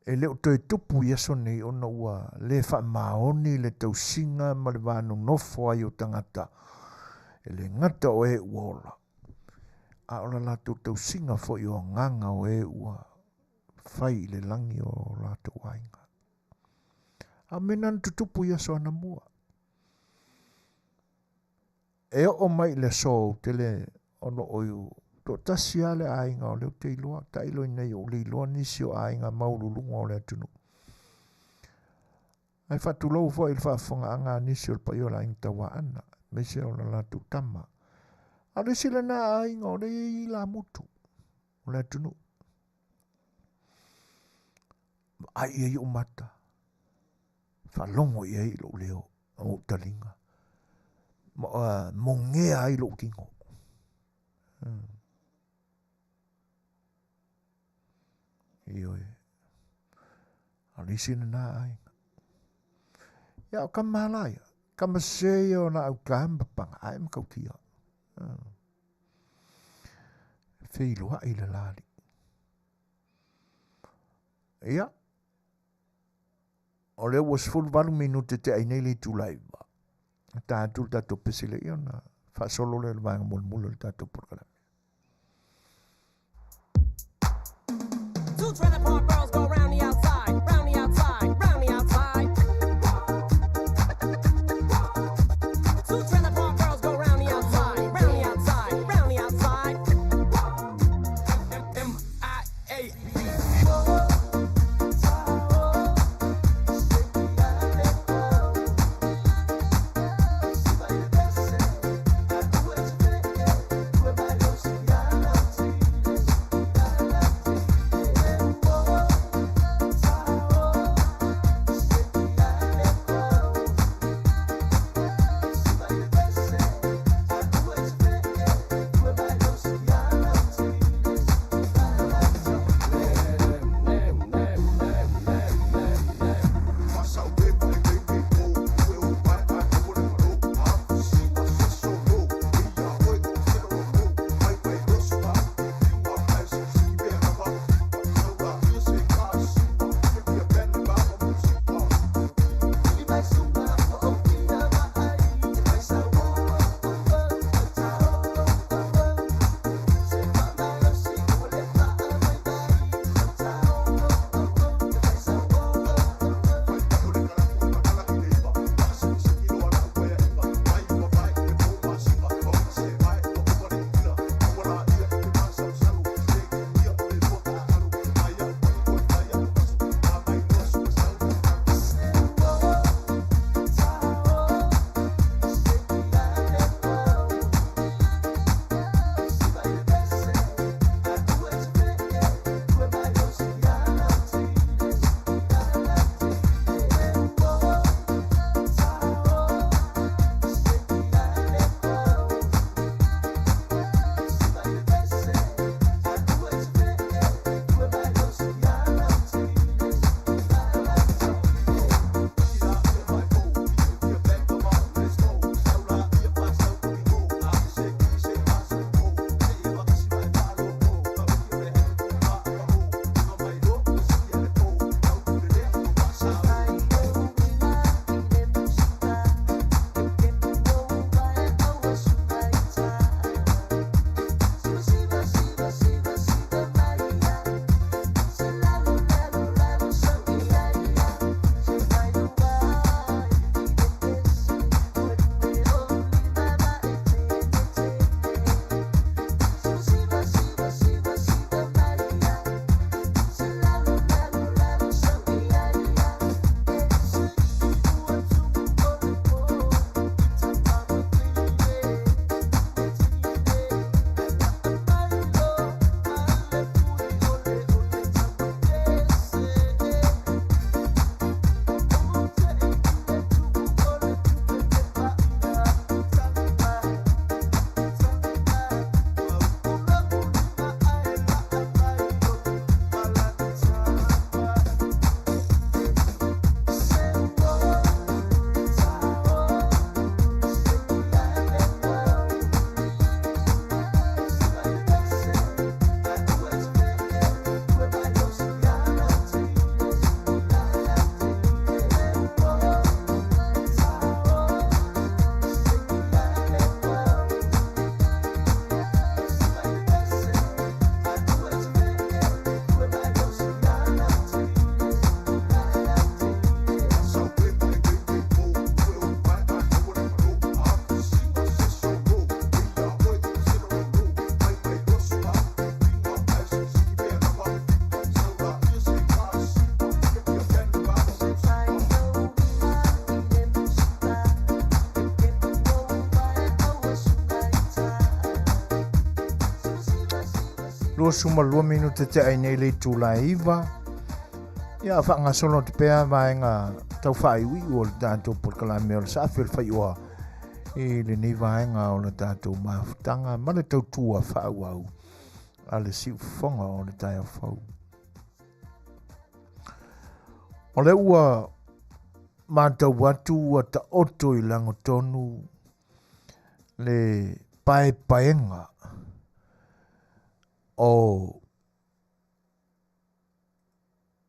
E le o toe tupu i aso nei ona ua le faamaoni le tausiga ma le va nonofo ai o tagata, e le gata o e ua ola, a o la latou tausiga foi o agaga o e ua fai i le lagi o latou aiga. A o mea na na tutupu i aso anamua. E oo mai i le aso ou te le o lo o toatasi lava le aiga o lea ou te iloa, tailo i nei ou le iloa nisi o aiga maualuluga o le atunuu. Ae faatulou foi i le faafofogaaga a nisi o le paia o le aiga Tauaana, aemaise o le latou tama. A o le isi lena aiga o lea e i ai ilamutu o le atunuu. Vaai i ai ou mata, faalogo i ai lou leo, ou taliga, ma mogea ai lou tino. Ioe. A o le isi lena aiga. Ia o tama la ia, tama sese ia o laau ta ma paga ae matautia. Feiloai le la alii. Ia, o lea ua 18 minute te ai nei le itula e 9. Ta atu le tatou pese lea ia ona faasolo lea o le vaega mulimuli o le tatou polokalame. Two trailer park girls go round the outside, round the outside, round the outside. Two trailer park girls go round the outside, round the outside, round the outside. M I A B. 22 minute te ai nei le itula e 9. Ia, a faagasolo atu pea vaega tau faaiuiu o le tatou polokalame o le Saafi o le Faioa i lenei vaega o le tatou mafutaga ma le tautua faaauau a le siufofoga o le taeao fou. O lea ua matau atu ua taoto i lagotonu le paepaega o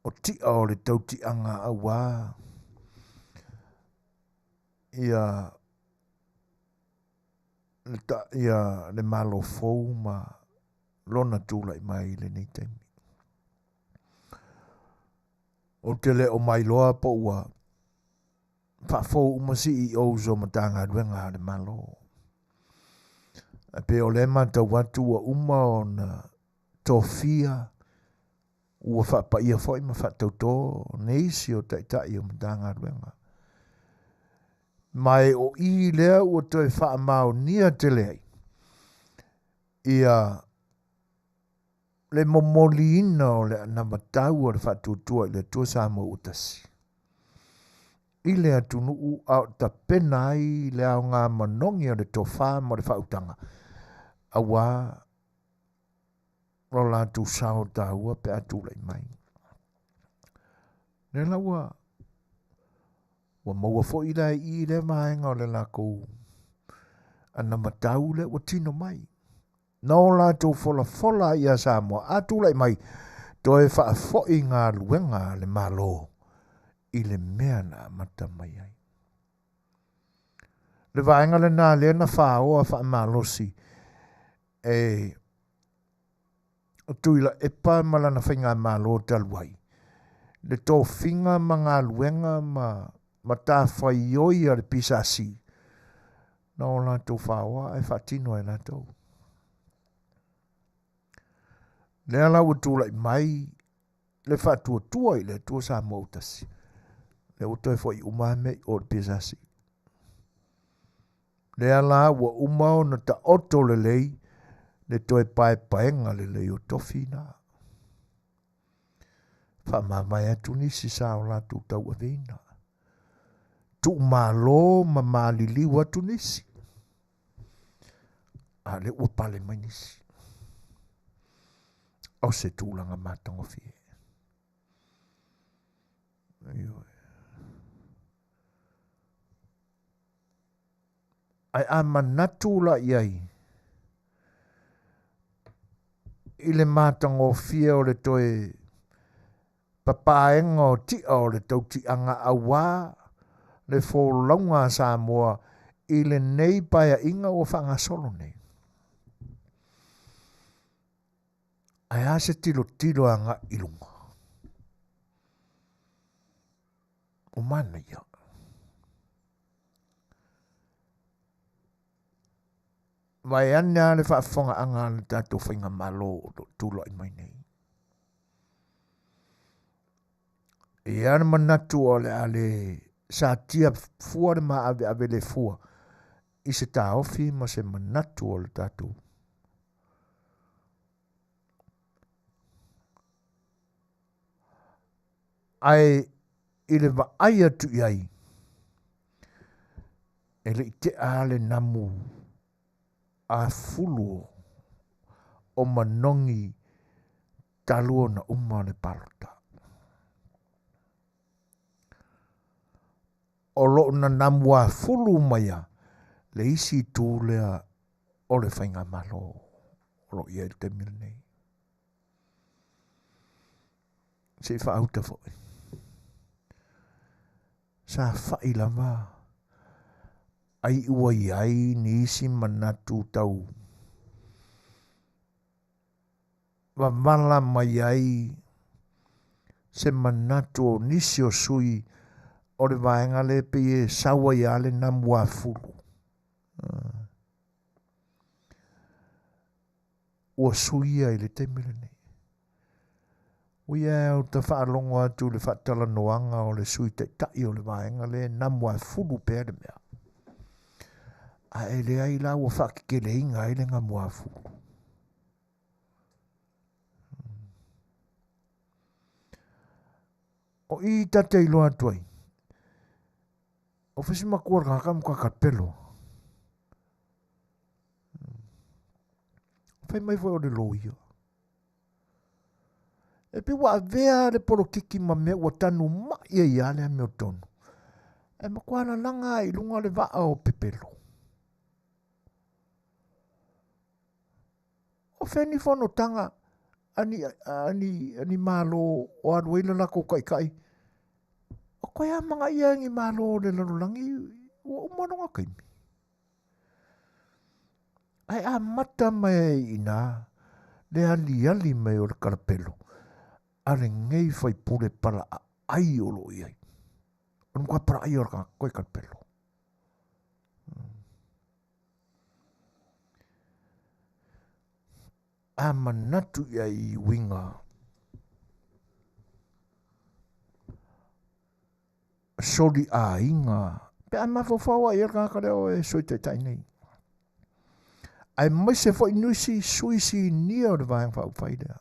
o ti'a o le tautiaga auā ia le ta, ia le Malo fou ma lona tulai mai i lenei taimi. Ou te le o mailoa po ua faafou uma CEOs o Matagaluega a le Malo. Ae pei o lea e matau atu ua uma ona tofia, ua faapaia foi ma faatautō nisi o taitai o Matagaluega. Ma e o i lea ua toe faamaonia tele ai ia le momoliina o le anavatau a le Faatuatua i le Atua Samoa ua Tasi i le atunuu a o tapena ai le aoga manogi o le tofa ma le faautaga auā lo latou sao taua pe a tulai mai. Lea la ua ua maua foi la i i lea vaega o le lakou anavatau lea ua tino mai. Na o latou folafola ai ia Samoa a tulai mai, toe faafoi galuega a le Malo i le mea na amata mai ai. Le vaega lena lea na faoa faamalosi e Tuilaepa ma lana faigamalo talu ai, le tofiga ma galuega ma matafaioi a le PSC, na o latou faoa ae faatino e latou. Lea la ua tulai mai le faatuatua i le Atua Samoa ua tasi, lea ua toe foi uma lava mea i o i le PSC. Lea la ua uma ona taoto lelei le toe paepaega lelei o tofi na. Faamavae atu nisi sa o latou tauaveina. Tuumalo ma maliliu atu nisi. A lea ua pale mai nisi. O se tulaga matagofie. Ioe. Ae a manatu la i ai i le matagofie o le toe papaega o ti'a o le tautiaga auā le folauga a Samoa i lenei paeaiga ua faagasolo nei. Ae a se tilotilo agai i luga? O manaia. Vaeane lava le faafofogaaga a le tatou faigamalo o lo o tulai mai nei. E i ai le manatu o le a le satia fua le maaveave le fua i se taofi ma se manatu o le tatou ae i le vaai atu i ai, e le i tea lava le namu afulu o manogi talu ona uma le palota. O lo o nanamu afulu maia le isi itu lea o le faigamalo o lo o i ai i le taimi lenei. Se i faauta foi. Sa fa'i lava ai ua i ai nisi manatu tau wavala mai ai se manatu o nisi o sui o le vaega lea pei e sau ai lava le namu afulu. Ua suia i le taimi lenei. Ua ia au ta faalogo atu i le faatalanoaga o le Sui Taitai o le vaega lea e namu afulu pea le mea. Ae leai la ua faakekeleina ai le namu afulu. O i ta te iloa atu ai, o fesi makua le kanaka ma kakalapelo. Fai mai foi o le loia. E pei ua avea le polokiki ma mea ua tanu mai ai lava le amiotonu. Ae matua lalaga i luga o le vaa o pepelo. O fea ni fonotaga a ni, a ni, a ni Malo o alu ai le latou taitai? O toe amanaia e ni Malo o le lalolagi ua uma lona taimi. Ae amata mai ai i ina le aliali mai o le kalapelo a lenei faipule palaaai o lo o i ai. O le matua palaai o le tagata toe kalapelo. A manatu i ai i uiga soli aiga pe a mafaufau ai le tagata lea o e sui taitai nei. Aemaise foi nisi sui sinia o le Vaega Faaupufai lea.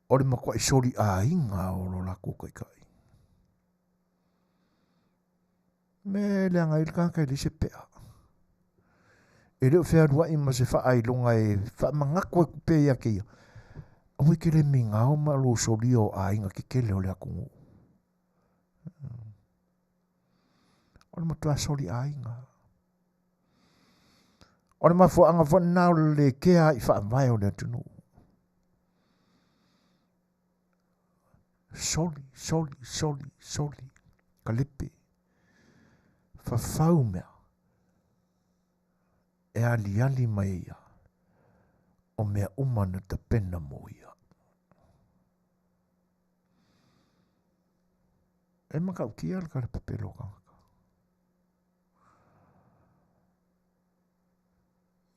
O le matuai soli aiga o lo latou taitai. Me leaga ai le tagata e leai se pea. E le o fealuai ma se faailoga e faamanatu atu pea ia te ia. Aua e te le migao ma lou solia o aiga tetele o le atunuu. O le matua soli aiga. O le mafuaaga foi lena o le le kea i faavae o le atunuu. Soli, soli, soli, soli, kalepe, fafau mea e aliali mai ai ia o mea uma na tapena mo ia. E matautia le tala pepelo o tagata.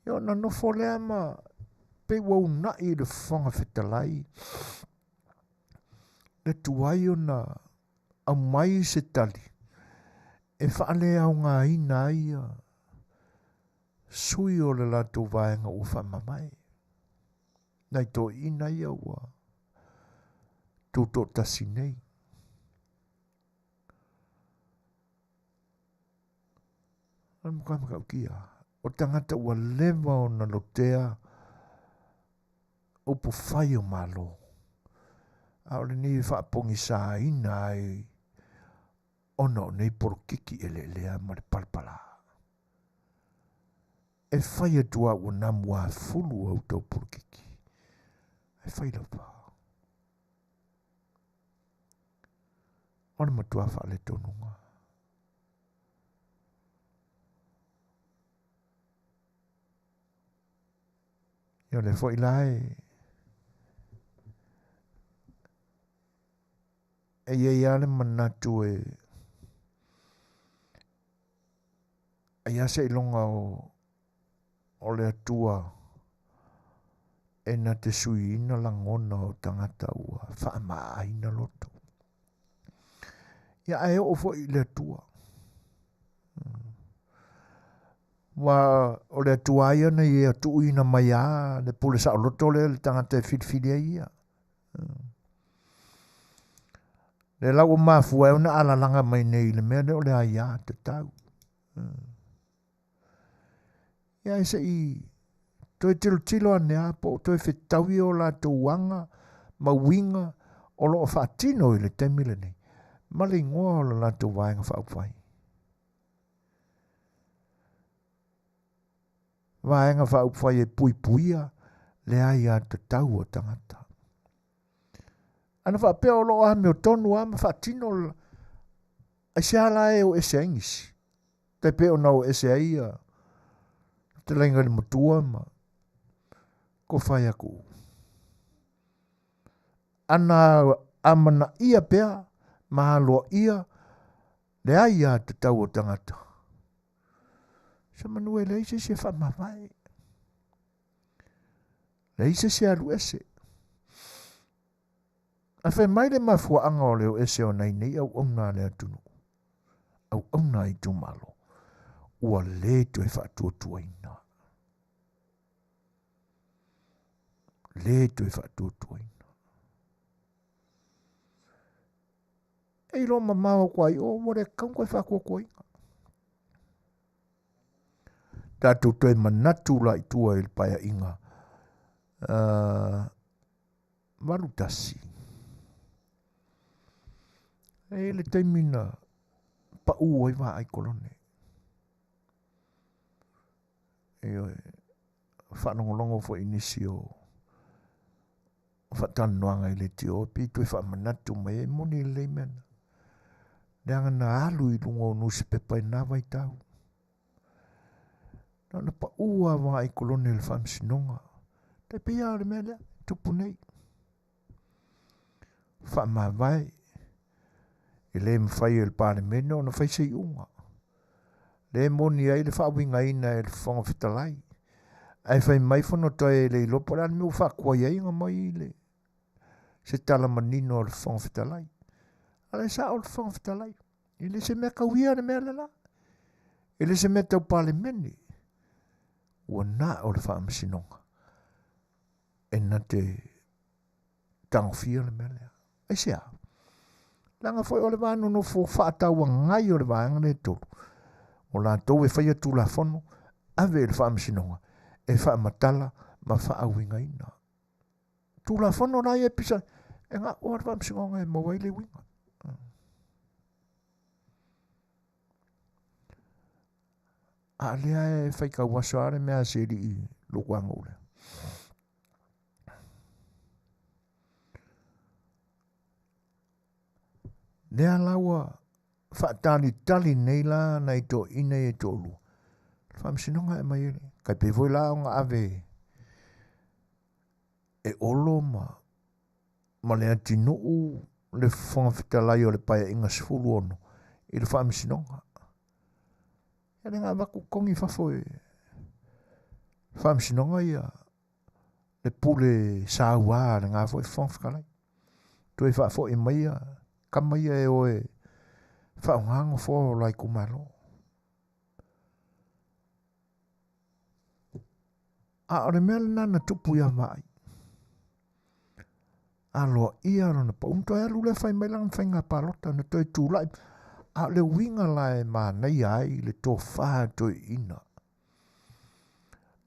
Ia ona nofo lea ma pei ua una'i i le Fofoga Fetalai le tuai ona aumai se tali e faaleaogaina ai ia sui o le latou vaega ua faamavae. Nai toeaiina ia ua tutoatasi nei. O le matua matautia, o tagata ua leva ona lotea upu fai o Malo, a o lenei e faapogisaina ai ona o nei polokiki eleelea ma le palapala. E fai atu lava ua namuafulu a outou polokiki, ae fai lava. O le matua faaletonuga. Ia o lea foi la e e i ai lava le manatu e ai lava seiloga o o le Atua e na te suiina lagona o tagata ua faamaaina loto. Ia ae oo foi i le Atua. Ua o le Atua ia na ia tuuina mai a le pule saoloto lea le tagata e filifili ai ia. Le la ua mafua ai ona alalaga mai nei i le mea lea o le aia tatau. Ia ae se i toe tilotilo ane lava po o toe fetaui o latou aga ma uiga o lo o faatino i le taimi lenei ma le igoa o le latou Vaega Faaupufai. Vaega Faaupufai e puipuia le aiatatau a tagata. Ana faapea o lo o amiotonu lava ma faatino, aisea la e o ese ai nisi? Tai pei ona o ese ai ia fetalaiga i le matua ma tofa ia Tuuu. Ana amanaia pea ma aloaia le aiatatau o tagata, semeamanu e leai se isi e faamavae, leai se isi e alu ese. Ae fai mai le mafuaaga o le o ese o nai nei auauna a le atunuu, auauna a itumalo, ua le toe faatuatuaina. Le toe faatuatuaina. E iloa mamao atu ai o ua le tatau ona toe faatuatuaina. Tatou toe manatu la i tua i le paeaiga 81. E i ai le taimi na pau ai vaai kolone. Ioe, faalogologo foi i nisi o faatalanoaga i leitio pei toe faamanatu mai ai, moni lelei mea na. Leaga na alu i luga o nusipepa i na vaitau. Na ona pau lava vaai kolone i le faamasinoga. Tai pei lava o le mea lea, tupu nei. Faamavae, e le mafai e le Palemene ona fai se iuga. Lea e moni ai le faauigaina e le Fofoga Fetalai. Ae fai mai Fonotoe e le iloa po o le a le mea ua faatuai ai ona mai le se tala manino a le Fofoga Fetalai. A o le sao o le Fofoga Fetalai, e le se mea tau ia le mea le la. E le se mea tau Palemene. Ua na o le faamasinoga e na te tagofia le mea lea. Aisea? Leaga foi o le va nonofo faatauagai o le vaega lea e tolu, o latou e faia Tulafono, ave i le Faamasinoga e faamatala ma faauigaina. Tulafono la ia e pisa, e ga'o le Faamasinoga e maua ai le uiga. A o lea e faitau aso lava le mea a si alii Luanu'u lea. Lea la ua faatalitali nei la nai toeaiina ia e toalua, le faamasinoga e aumai ai le, tai pei foi la ona ave e Olo ma, ma Leatinuu le Fofoga Fetalai o le Paeaiga 16 i le faamasinoga. Ia lea na avatu totogi i fafo e faamasinoga ia le pule saua a lena foi Fofoga Fetalai. Toe faafoi mai ia tama ia e o e faaaoga nofoa o la itumalo. A o le mea lena na tupu ia Vaai. Aloaia lona pau. Na toe alu lea fai mai lana faiga palota, na toe tulai. A o le uiga la e manaia ai le tofa toeaina.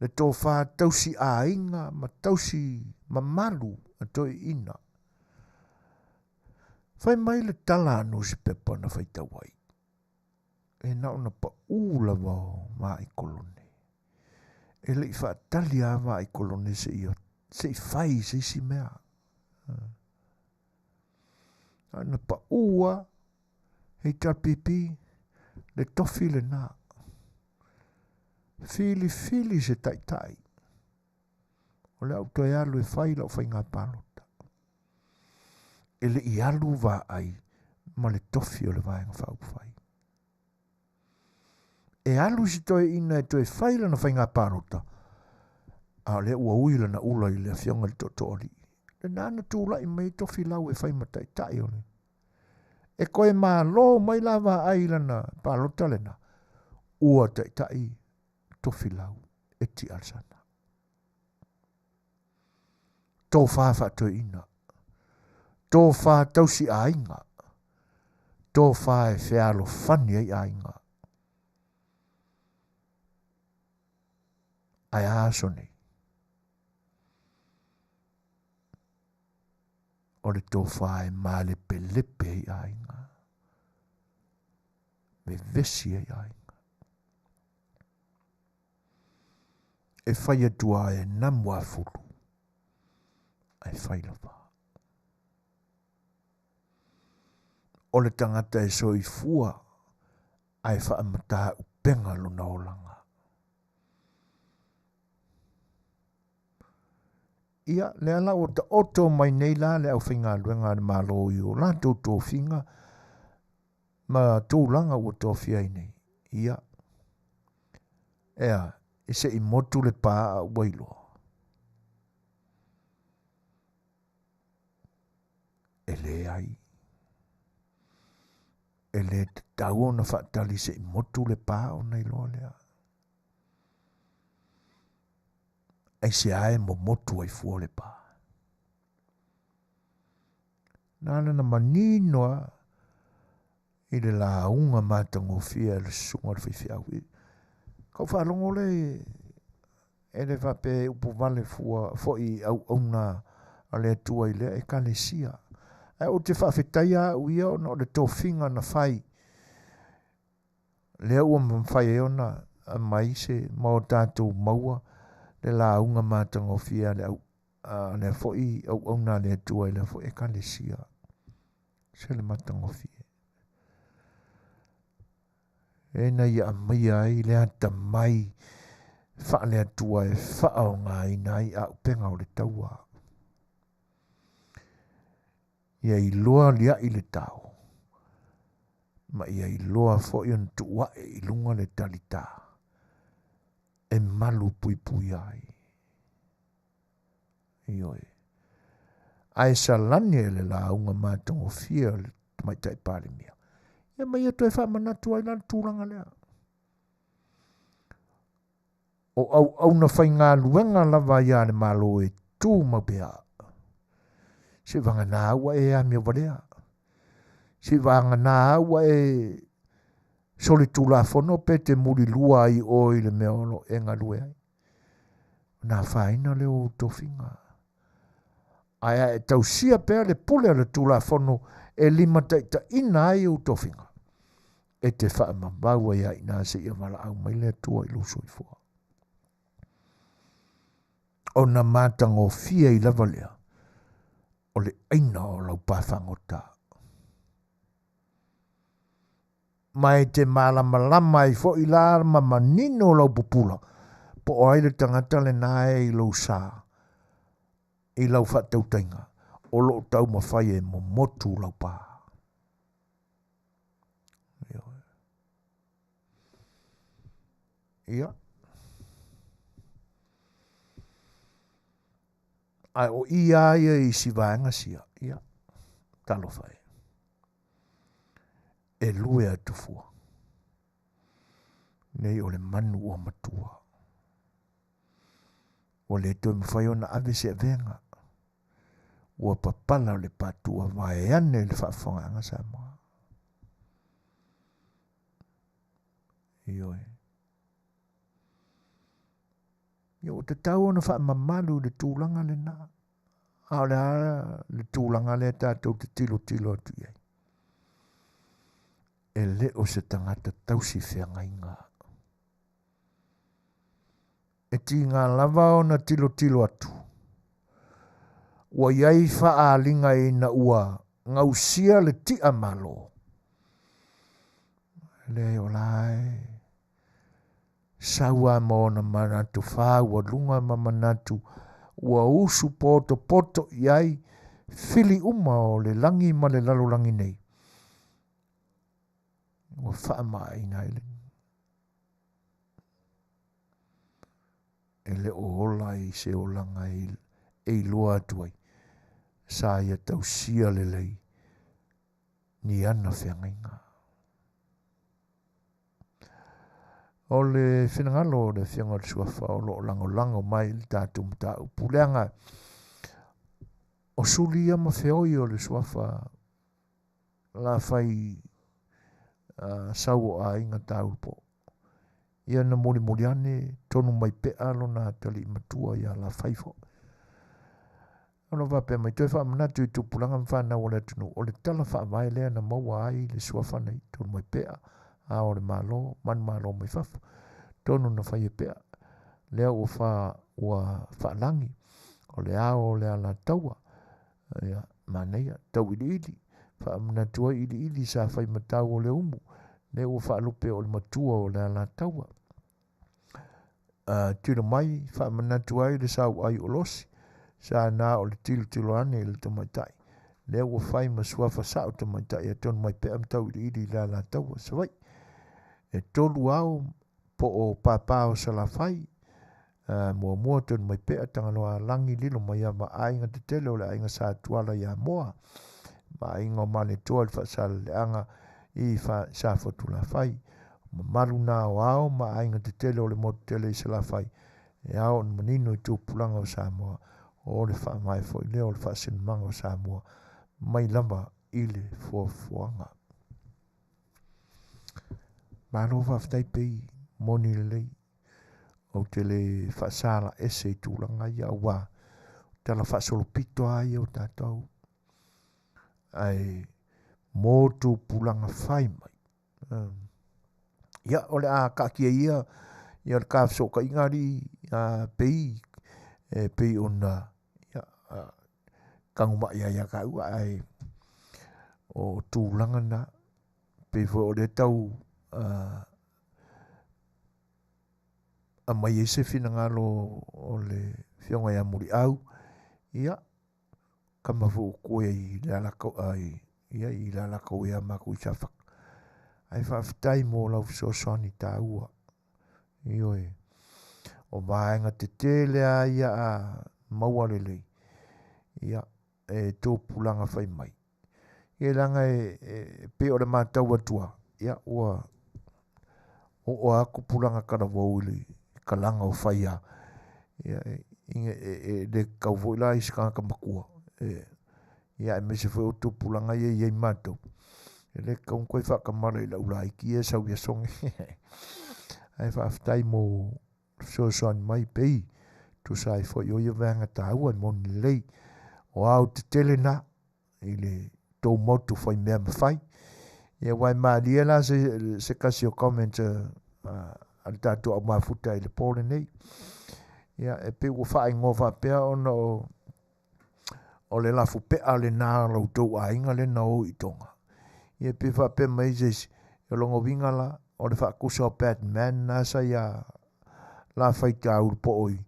Le tofa tausi aiga ma tausi mamalu a toeaiina. Fai mai le tala a nusipepa na faitau ai, e na ona pau lava o Vaai Kolone. E le i faatali lava Vaai Kolone seia se i fai se isi mea. Na ona pau lava HRPP, le tofi lena. Filifili se taitai. O le a ou toe alu e fai lau faiga palota. E le i alu Vaai ma le tofi o le Vaega Faaupufai. E alu si toeaina e toe fai lana faiga palota, a o lea ua ui lana ula i le afioga i le Tootooalii. Lena na tulai mai Tofilau e fai ma taitai o le. E toe malo mai la Vaai i lana palota lena, ua taitai Tofilau Eti Alesana. Tofa faatoeaina, tofa tausi aiga, tofa e fealofani ai aiga. Ae a aso nei? O le tofa e malepelepe ai aiga, vevesi ai aiga. E fai atu a e namu a fulu, ae fai lava. O le tagata e soifua ae faamatauupega lona olaga. Ia, lea la ua taoto mai nei la le aufaigaluega a le Malo i o latou tofiga ma tulaga ua tofia ai nei. Ia, ea, e se i motu le pā a ua iloa. E leai. E le tatau ona faatali se i motu le pā ona iloa lea. Aisea e momotu ai fua le pā? Na ala na manino lava. i le lauga matagofie a le susuga i le faifeau. Kau faalogo le e le faapea e upu vale fua foi i auauna a le Atua i lea ekalesia. Ae ou te faafetaia au ia ona o le tofiga na fai lea ua mafai ai ona aumai se ma o tatou maua le lauga matagofie a le au a lea foi auauna a le Atua i lea foi ekalesia. Se le matagofie. E na ia aumaia ai le atamai faale-Atua e faaaogaina ai auupega o le taua. Ia iloa liai le tao, ma ia iloa foi ona tuu ae i luga le talita e malu puipuia ai. Ioe. Ae salani e le lauga matagofie a le Tamaitai Palemia, ia ma ia toe faamanatu ai la le tulaga lea. O auauna faigaluega lava ia le Malo e tumau pea. Seivagana ua e amio valea. Seivagana ua e solitulafono pe te mulilua ai oe i le mea o lo o e galue ai. Ona afaina lea o ou tofiga. Ae a e tausia pea le pule a le Tulafono e limataitaiina ai ou tofiga, e te faamamau ai lava i ina seia valaau mai le Atua i lou soifua. Ona matagofie ai lava lea o le aina o lau pafagota. Ma e te malamalama ai foi la ma manino lau pupula, po o ai le tagata lena e i lou sa, i lau faatautaiga, o lo o taumafai e momotu lau pa. Ia. Ae o i a ia i isi vaega sia, ia, talofa e. E lue atu fua. Nei o le manu ua matua. Ua le toe mafai ona ave se avega. Ua papala le patua vaeane le faafofogaaga Samoa. Ioe. Ia ua tatau ona faamamalu i le tulaga lena. A o le a le tulaga lea tatou te tilotilo atu i ai? E le o se tagata tausi feagaiga. E tiga lava ona tilotilo atu, ua i ai faaaliga ina ua gausia le tia malo. Leai o la e sau lava ma ona manatu fāualuga ma manatu ua usu potopoto i ai fili uma o le lagi ma le lalolagi nei, ua faamaaina ai le e le o ola i se olaga e iloa atu ai sa ia tausia lelei ni ana feagaiga. O le finagalo o le Afioga i le Suafa o lo o lagolago mai i le tatou mataupu, leaga o suli ia ma feoi o le Suafa la fai sau o aiga taulupo. Ia na mulimuli ane tonu mai pea lona atalii matua ia Lafai foi. O lo o faapea mai, toe faamanatu i tupulaga ma fanau a le atunuu, o le tala faavae lea na maua ai le suafa nei, Tonumaipea, Ao o le Malo, manumalo mai fafo, tonu na fai e Pea, lea ua fa, ua faalagi, o le ao o le Alataua, ia, manaia, tauiliili, faamanatu ai iliili sa fai matau o le umu, lea ua faalupe o le matua o le Alataua. Tilo mai, faamanatu ai le sauai o Losi, sa na o le tilotilo ane i le tamaitai, lea ua fai ma suafa sao tamaitai a Tonumaipea ma Tauiliili i le Alataua, Savaii. E tolu ao po o papa o Salafai, muamua Tonumaipea, Tagaloaalagi, lilo mai ava aiga tetele o le aiga Sa Tuala i Amoa, ma aiga o Maletoa i le Faasaleleaga i Safotulafai. Mamalu na o ao ma aiga tetele o le motu tele i Salafai, e ao ona manino i tupulaga o Samoa, o le faavae foi lea o le faasinomaga o Samoa mai lava i le foafoaga. Malo faafetai pei moni lelei. Ou te le faasala ese i tulaga ia aua tala faasolopito lava ia o tatou. Ae mo tupulaga fai mai. Ia, o le a kaatia ia ia le ta fesootaiga alii a pei e pei ona ia, taguma'i ai ia taua ae o tulaga na pei foi o lea tau aumai ai se finagalo o le afioga ia Muliau, ia, kama foi ua toe i le Alataua ia i le Alataua ia matou i Safata. Ae faafetai mo lau fesoasoani taua. Ioe. O vaega tetele lava ia a maua lelei, ia, e tupulaga fai mai. Ia leaga e, e pei o le matau atu lava, ia ua oo lava tupulaga talavou i le kalaga o faia, ia e, e, e le tatau foi la i se tagata matua, e, ia aemaise foi o tupulaga ia e i ai matou, e le tatau ona toe faatamala i le aulaiti ia e sau i aso nei. Ae faafetai mo le fesoasoani mai pei tusa ai foi o ia vaega taua e moni lelei. O aotetele na i le tou motu fai mea ma fai. Ia aua e malie la se, se tasi o comment a le tatou au mafuta i le po lenei. Ia e pei ua faaigoa faapea ona o o le lafupea lena a lo outou aiga lea na o i Toga. Ia pei faapea mai se isi, o lona uiga la, o le faatusa o Batman na sa ia la faitaulu po o i,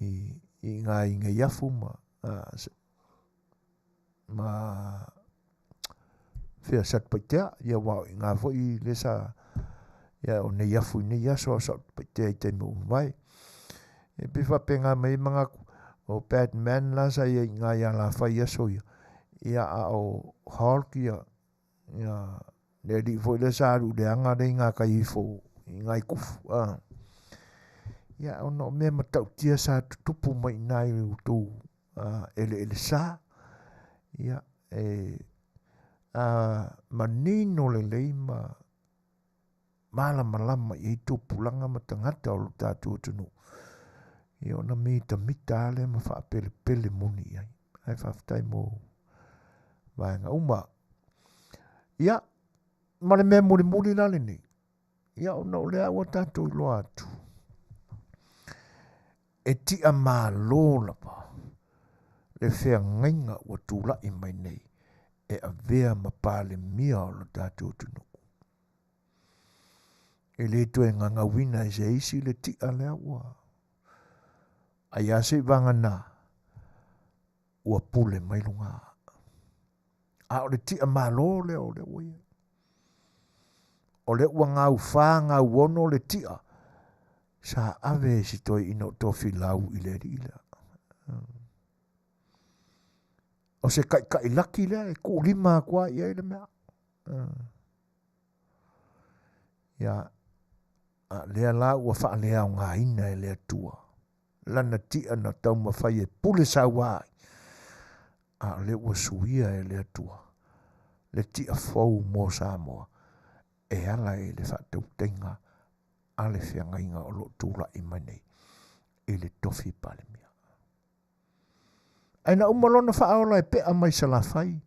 i, i ngā i Neiafu ma, ma fea Satupaitea, ia aua o i inā foi lea sa, ia o Neiafu i nei aso a o Satupaitea i taimi ua mavae. E pei faapena mai ai manatu, o Batman la sa i ai i ina i Alafai i aso ia, ia a o Hulk ia, ia le alii foi lea sa alu i le aga lea i gatai ifo i ina i Tufu. A. Ia ona o mea matautia sa tutupu mai i ina i outou eleele sa, ia e a manino lelei ma malamalama i ai tupulaga ma tagata o lo tatou atunuu, ia ona mitamita lava lea ma faapelepele moni i ai. Ae faafetai mo vaega uma. Ia, ma le mea mulimuli la lenei, ia ona o lea ua tatou iloa atu, e tia malo lava le feagaiga ua tulai mai nei e avea ma Palemia o lo tatou atunuu. E le toe gagauina e se isi le tia lea ua ai lava seiavagana ua pule mai luga. A o le tia malo lea o lea ua i ai. O lea ua gaufa gauono le tia sa ave e si toeaina o Tofilau i le alii lea. O se taitai laki lea e tuulima atu lava i ai le mea. Ia, a lea la ua faaleaogaina e le Atua lana tia na taumafai e pule saua ai, a o lea ua suia e le Atua le tia fou mo Samoa e ala i le faatautaiga a le feagaiga o lo o tulai mai nei i le tofi Palemia. Ae na uma lona faaola e pea mai Salafai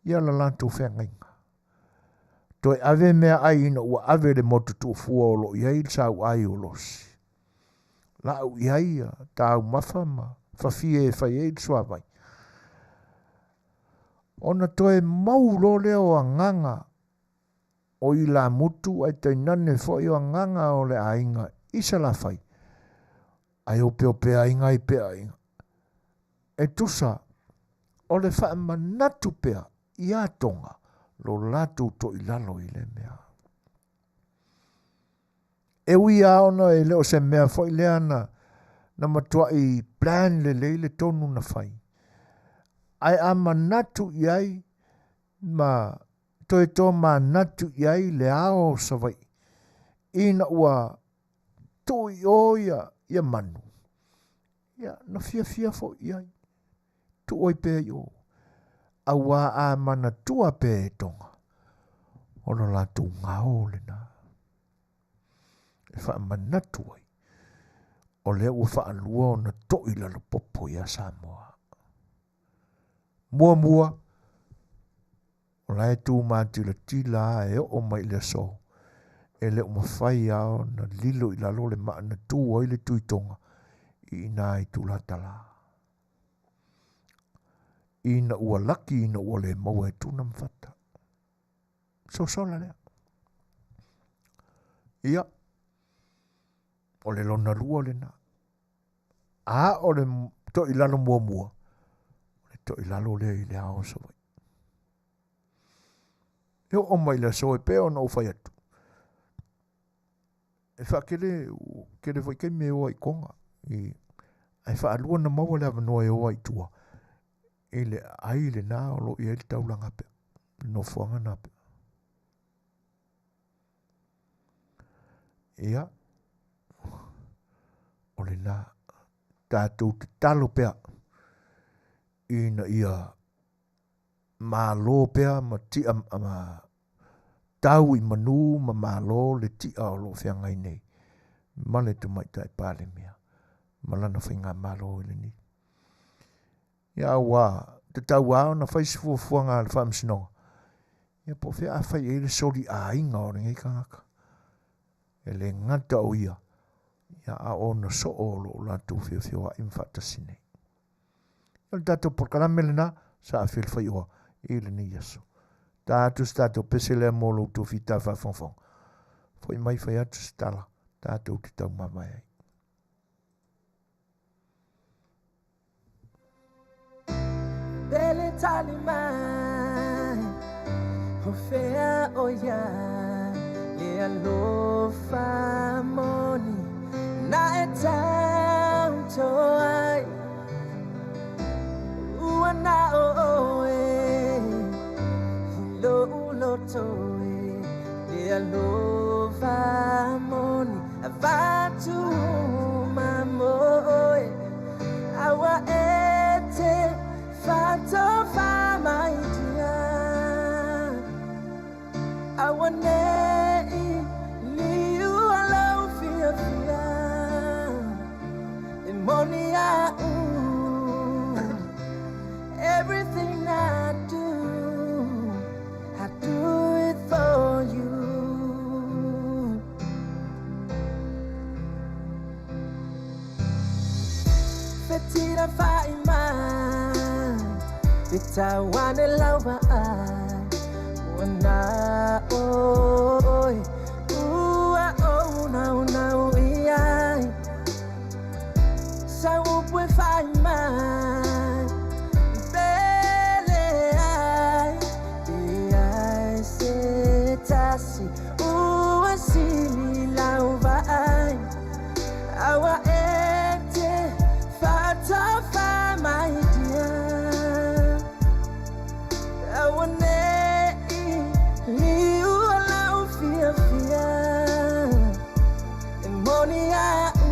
ia la latou feagaiga. Toe ave meaai ina ua ave le motu tuufua o lo o i ai le sauai o Losi. Lau i ai ia taumafa ma fafie e fai ai le suavai. Ona toe mau loa lea o agaga o ilamutu ae tainane foi o agaga o le aiga i Salafai, ae opeopea ai nai peaiga e tusa o le faamanatu pea iā Toga lo latou toilalo i lea mea. E ui lava ona e le o se mea foi lea na, na matuai plan lelei le tonu na fai, ae a manatu i ai ma toe tomanatu i ai le ao o Savaii ina ua tuu i o ia, ia manu, ia, na fiafia foi i ai, tuu ai pea i o, auā a manatua pea e Toga, o lo latou gao lena. E faamanatu ai, o lea ua faalua ona to'i lalopopo ia Samoa. Muamua, o la e tumatilatila a e oo mai i le aso, e le o mafai a ona lilo i lalo le maa na tu ai le Tuitoga i ina i Tulatala. Ina ua laki ina ua le maua e Tuna ma Fata. Sosola lea. Ia, o le lona lua lena. A o le to'i lalo muamua, o le to'i lalo lea i le ao o Savaii. E oo mai le aso e pei ona ou fai atu, e faakele, tele foi taimi e o ai i Toga, i, ae faalua na maua le avanoa e o ai i tua, i le aai lena o lo o i ai le taulaga pea, le nofoaga na pea. Ia, o lena, tatou tatalo pea, ina ia malo pea ma tia ma tau i manu ma malo le tia o lo o feagai nei ma le Tamaitai Palemia ma lana faigamalo i lenei. Ia ua tatau lava ona fai se fuafuaga a le Faamasinoga, ia po o fea a fai i ai le soliaiga o lenei tagata. E le gata o ia, ia a o ona soo o lo o latou feofeoai ma faatasi nei. O le tatou polokalame lena sa afio le faioa i lenei aso. Ta atu se tatou pese lea mo lo outou fita faafogafoga. Foi mai fai atu se tala tatou te taumavae ai. Pele tali mai, o fea o ia, le alofa moni, na e tauto ai, ua na o oe, i lo'u loto e, le alofa moni, avatu ma moe, aua e te whatofa mai tia. Aua nei liu alau fia fia, e moni a u. Everything I do, I do it for you. Fetira whai mai, te tauane laua ai, ua nā oi, ua o nau nau i ai. Sa upue whai mai, pele ai, te ai se tasi, ua sili lauva ai. Aua e te whatafa mai tia, aua nei liu alau fia fia, e moni a u.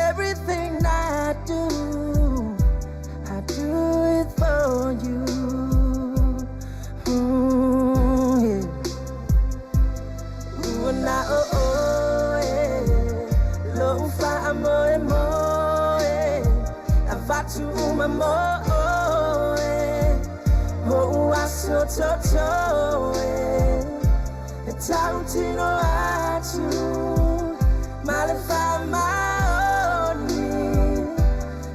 Everything I do, I do it for you. Ooh, yeah. Ua na o o e, lo ufa a mo e mo e, a vatu uma mo o e, ho ua so to to e, e tau tino atu, ma le fa ma o ni,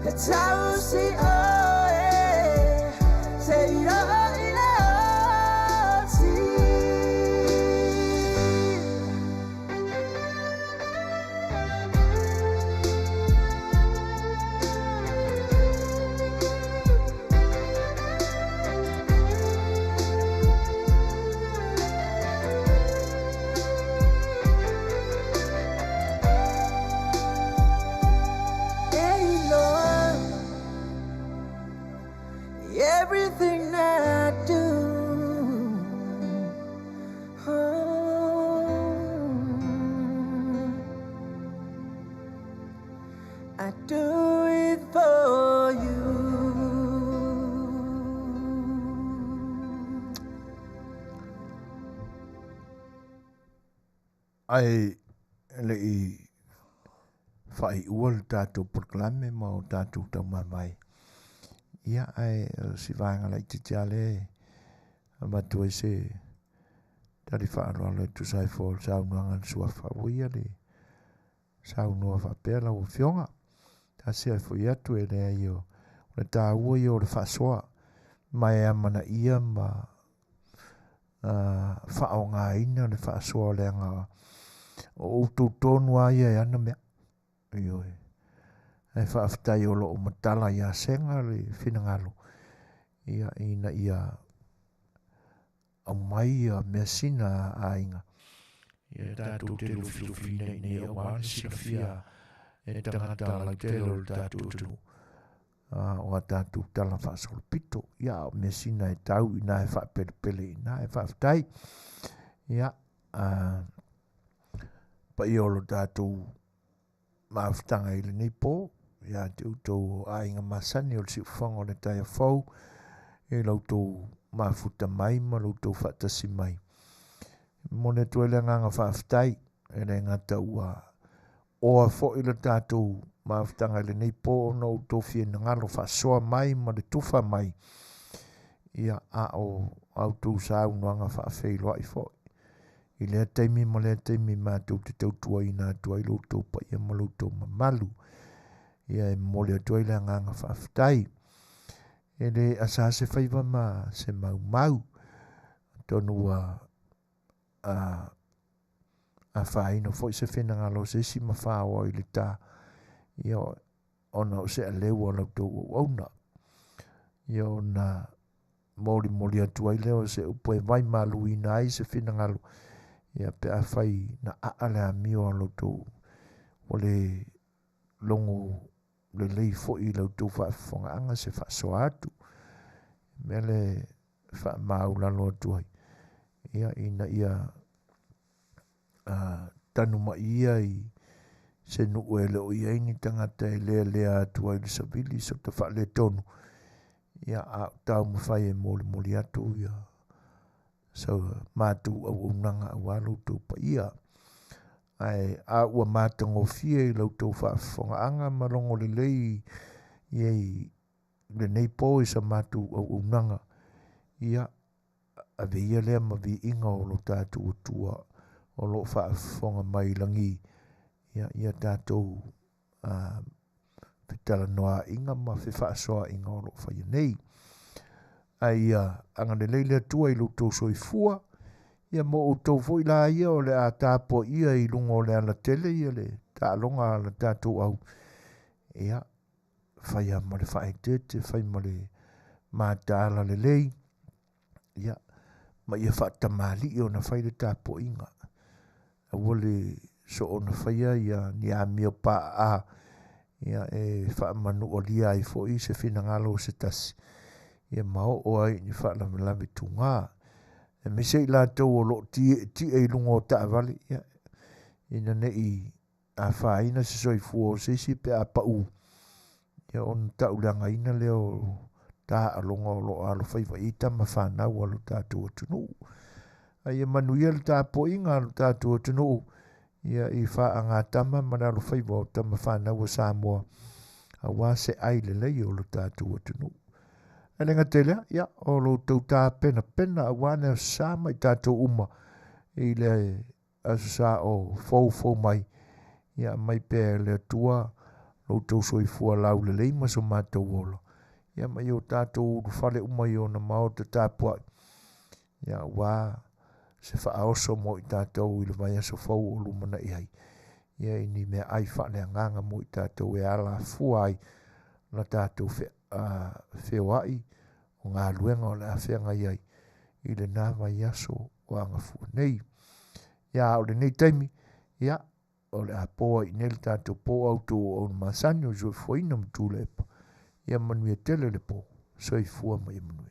e tau si o e, se i o i le o ti. Everything I do, oh, I do it for you. Ae le i faaiua le tatou polokalame ma o tatou taumamae, ia, ae o si vaega laitiiti lava lea e avatu ai se tali faaaloalo e tusa ai foi o le saunoaga a le Suafa, ua ia le saunoa faapea lau Afioga. Tasi ae foi atu e leai o le taua ia o le faasoa ma e amanaia ma faaaogaina le faasoa leaga o outou tonu lava ia e ana mea. Ioe. Ae faafetai o lo o matala ia Sega le finagalo ia ina ia aumai ia measina a aiga ia tatou te lufilufiina ina ia aua le silafia e tagata lautele o le tatou atunuu o a tatou tala faasolopito. Ia, o measina e tau ina e faapelepele ina e faafetai. Ia, paia o lo tatou mafutaga i lenei po, ia te outou o aiga masani o le siufofoga o le taeao fou, i lo outou mafuta mai ma lo outou faatasi mai. E momoli atu ai le agaga faafetai, e le gata ua oa foi le tatou mafutaga i lenei po ona o outou finagalo faasoa mai ma le tufa mai, ia a o a outou saunoaga faafeiloai foi. I lea taimi ma lea taimi matou te tautuaina atu ai lo outou paia ma lo outou mamalu. Ia e momoli atu ai le agaga faafetai. E le asa se faiva ma se maumau. Atonu ua afaina foi se finagalo o se isi ma faoa i le ta, ia ona o se aleu a la outou auauna. Ia ona molimoli atu ai lea o se upu e vaimaluina ai se finagalo, ia pe afai na aa le amio a la outou ua le logo lelei foi i la outou faafofogaaga se faasoa atu. Mea le faamaulalo atu ai, ia ina ia tanu mai ia i se nuu e le o i ai ni tagata e lealea atu ai le savili so ta faaletonu, ia a o taumafai e molimoli atu ia sa matou auaunaga aua lo outou paia. Ae a ua matagofie i la outou faafofogaaga ma logo lelei i lenei po i sa matou auaunaga, ia ave ia lea ma viiga o lo tatou Atua o lo o faafofoga mai i lagi, ia ia tatou fetalanoaiga ma fefaasoaaiga o lo o faia nei. Ae ia agalelei le Atua i lo outou soifua, ia mo outou foi la ia o le a tapuaia i luga o le alatele ia le taaloga a le tatou au, ia faia ma le faaeteete, fai ma le mataala lelei, ia ma ia faatamalii ona fai le tapuaiga. Aua le soona faia ia ni amio paaa, ia e faamanualia ai foi se finagalo o se tasi, ia ma oo ai ni faalavelave tuga. Aemaise i latou o lo o tietie i luga o taavale, ia ina nei afaina se soifua o se isi pe a pau, ia ona tauleagaina lea o taaloga o lo o alofaiva i ai tama fanau a lo tatou atunuu. Ae ia manuia le tapuaiga a lo tatou atunuu, ia i faagatama ma le alofaiva o tama fanau a Samoa, aua se ai lelei o lo tatou atunuu. Ae le gata i lea, ia o lo outou tapenapena aua le aso sa ma i tatou uma i le aso sa o foufou mai, ia aumai pea e le Atua lo outou soifua laulelei ma so matou ola, ia ma i o tatou ulufale uma i ona maota tapuai, ia aua se faaoso mo i tatou i le vaiaso fou o lumanai ai, ia i ni meaai faaleagaga mo i tatou e alafua ai la tatou feoai o galuega o le a feagai ai i lena vaiaso o agafua nei. Ia o lenei taimi, ia o le a poa i nei le tatou po autou o masani o le soifuaina ma Tuilaepa, ia manuia tele le po, soifua ma ia manuia.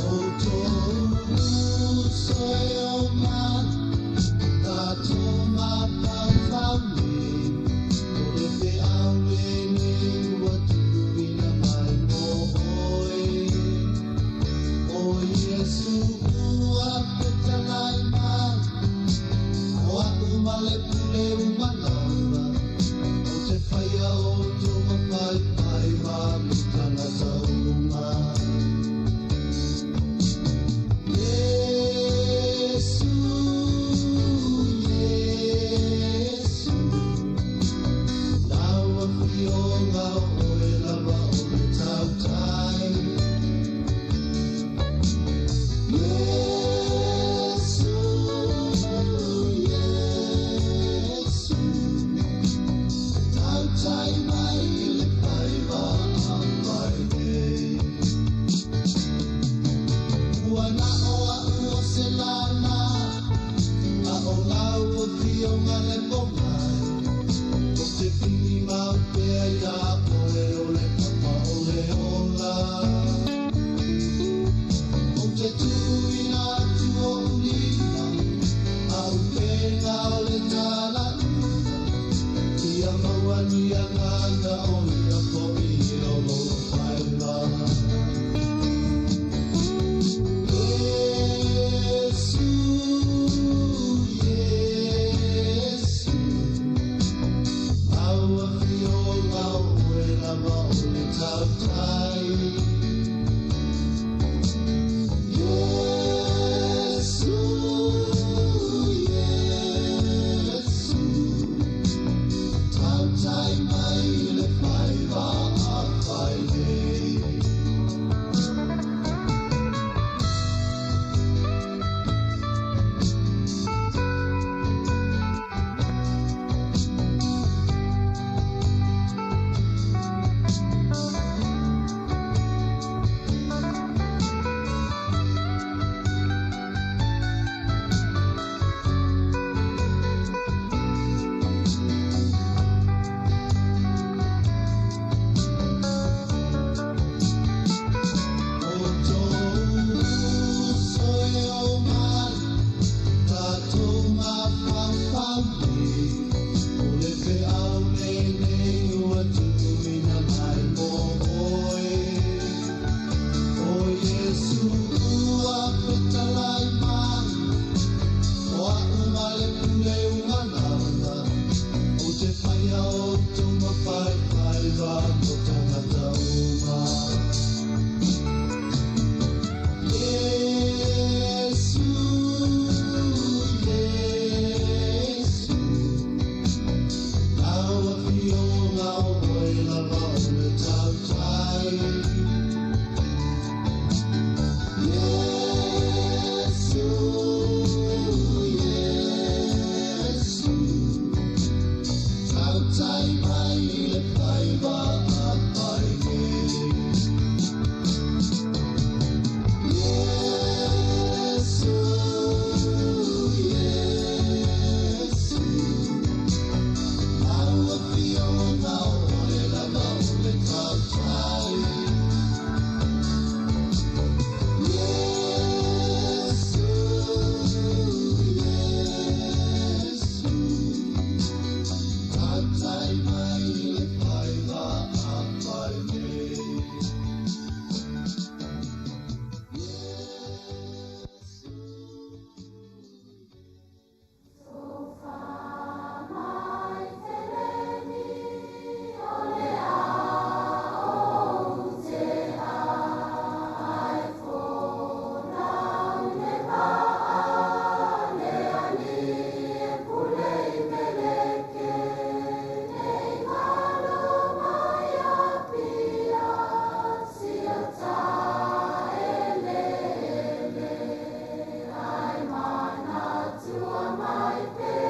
Outou. Tua mai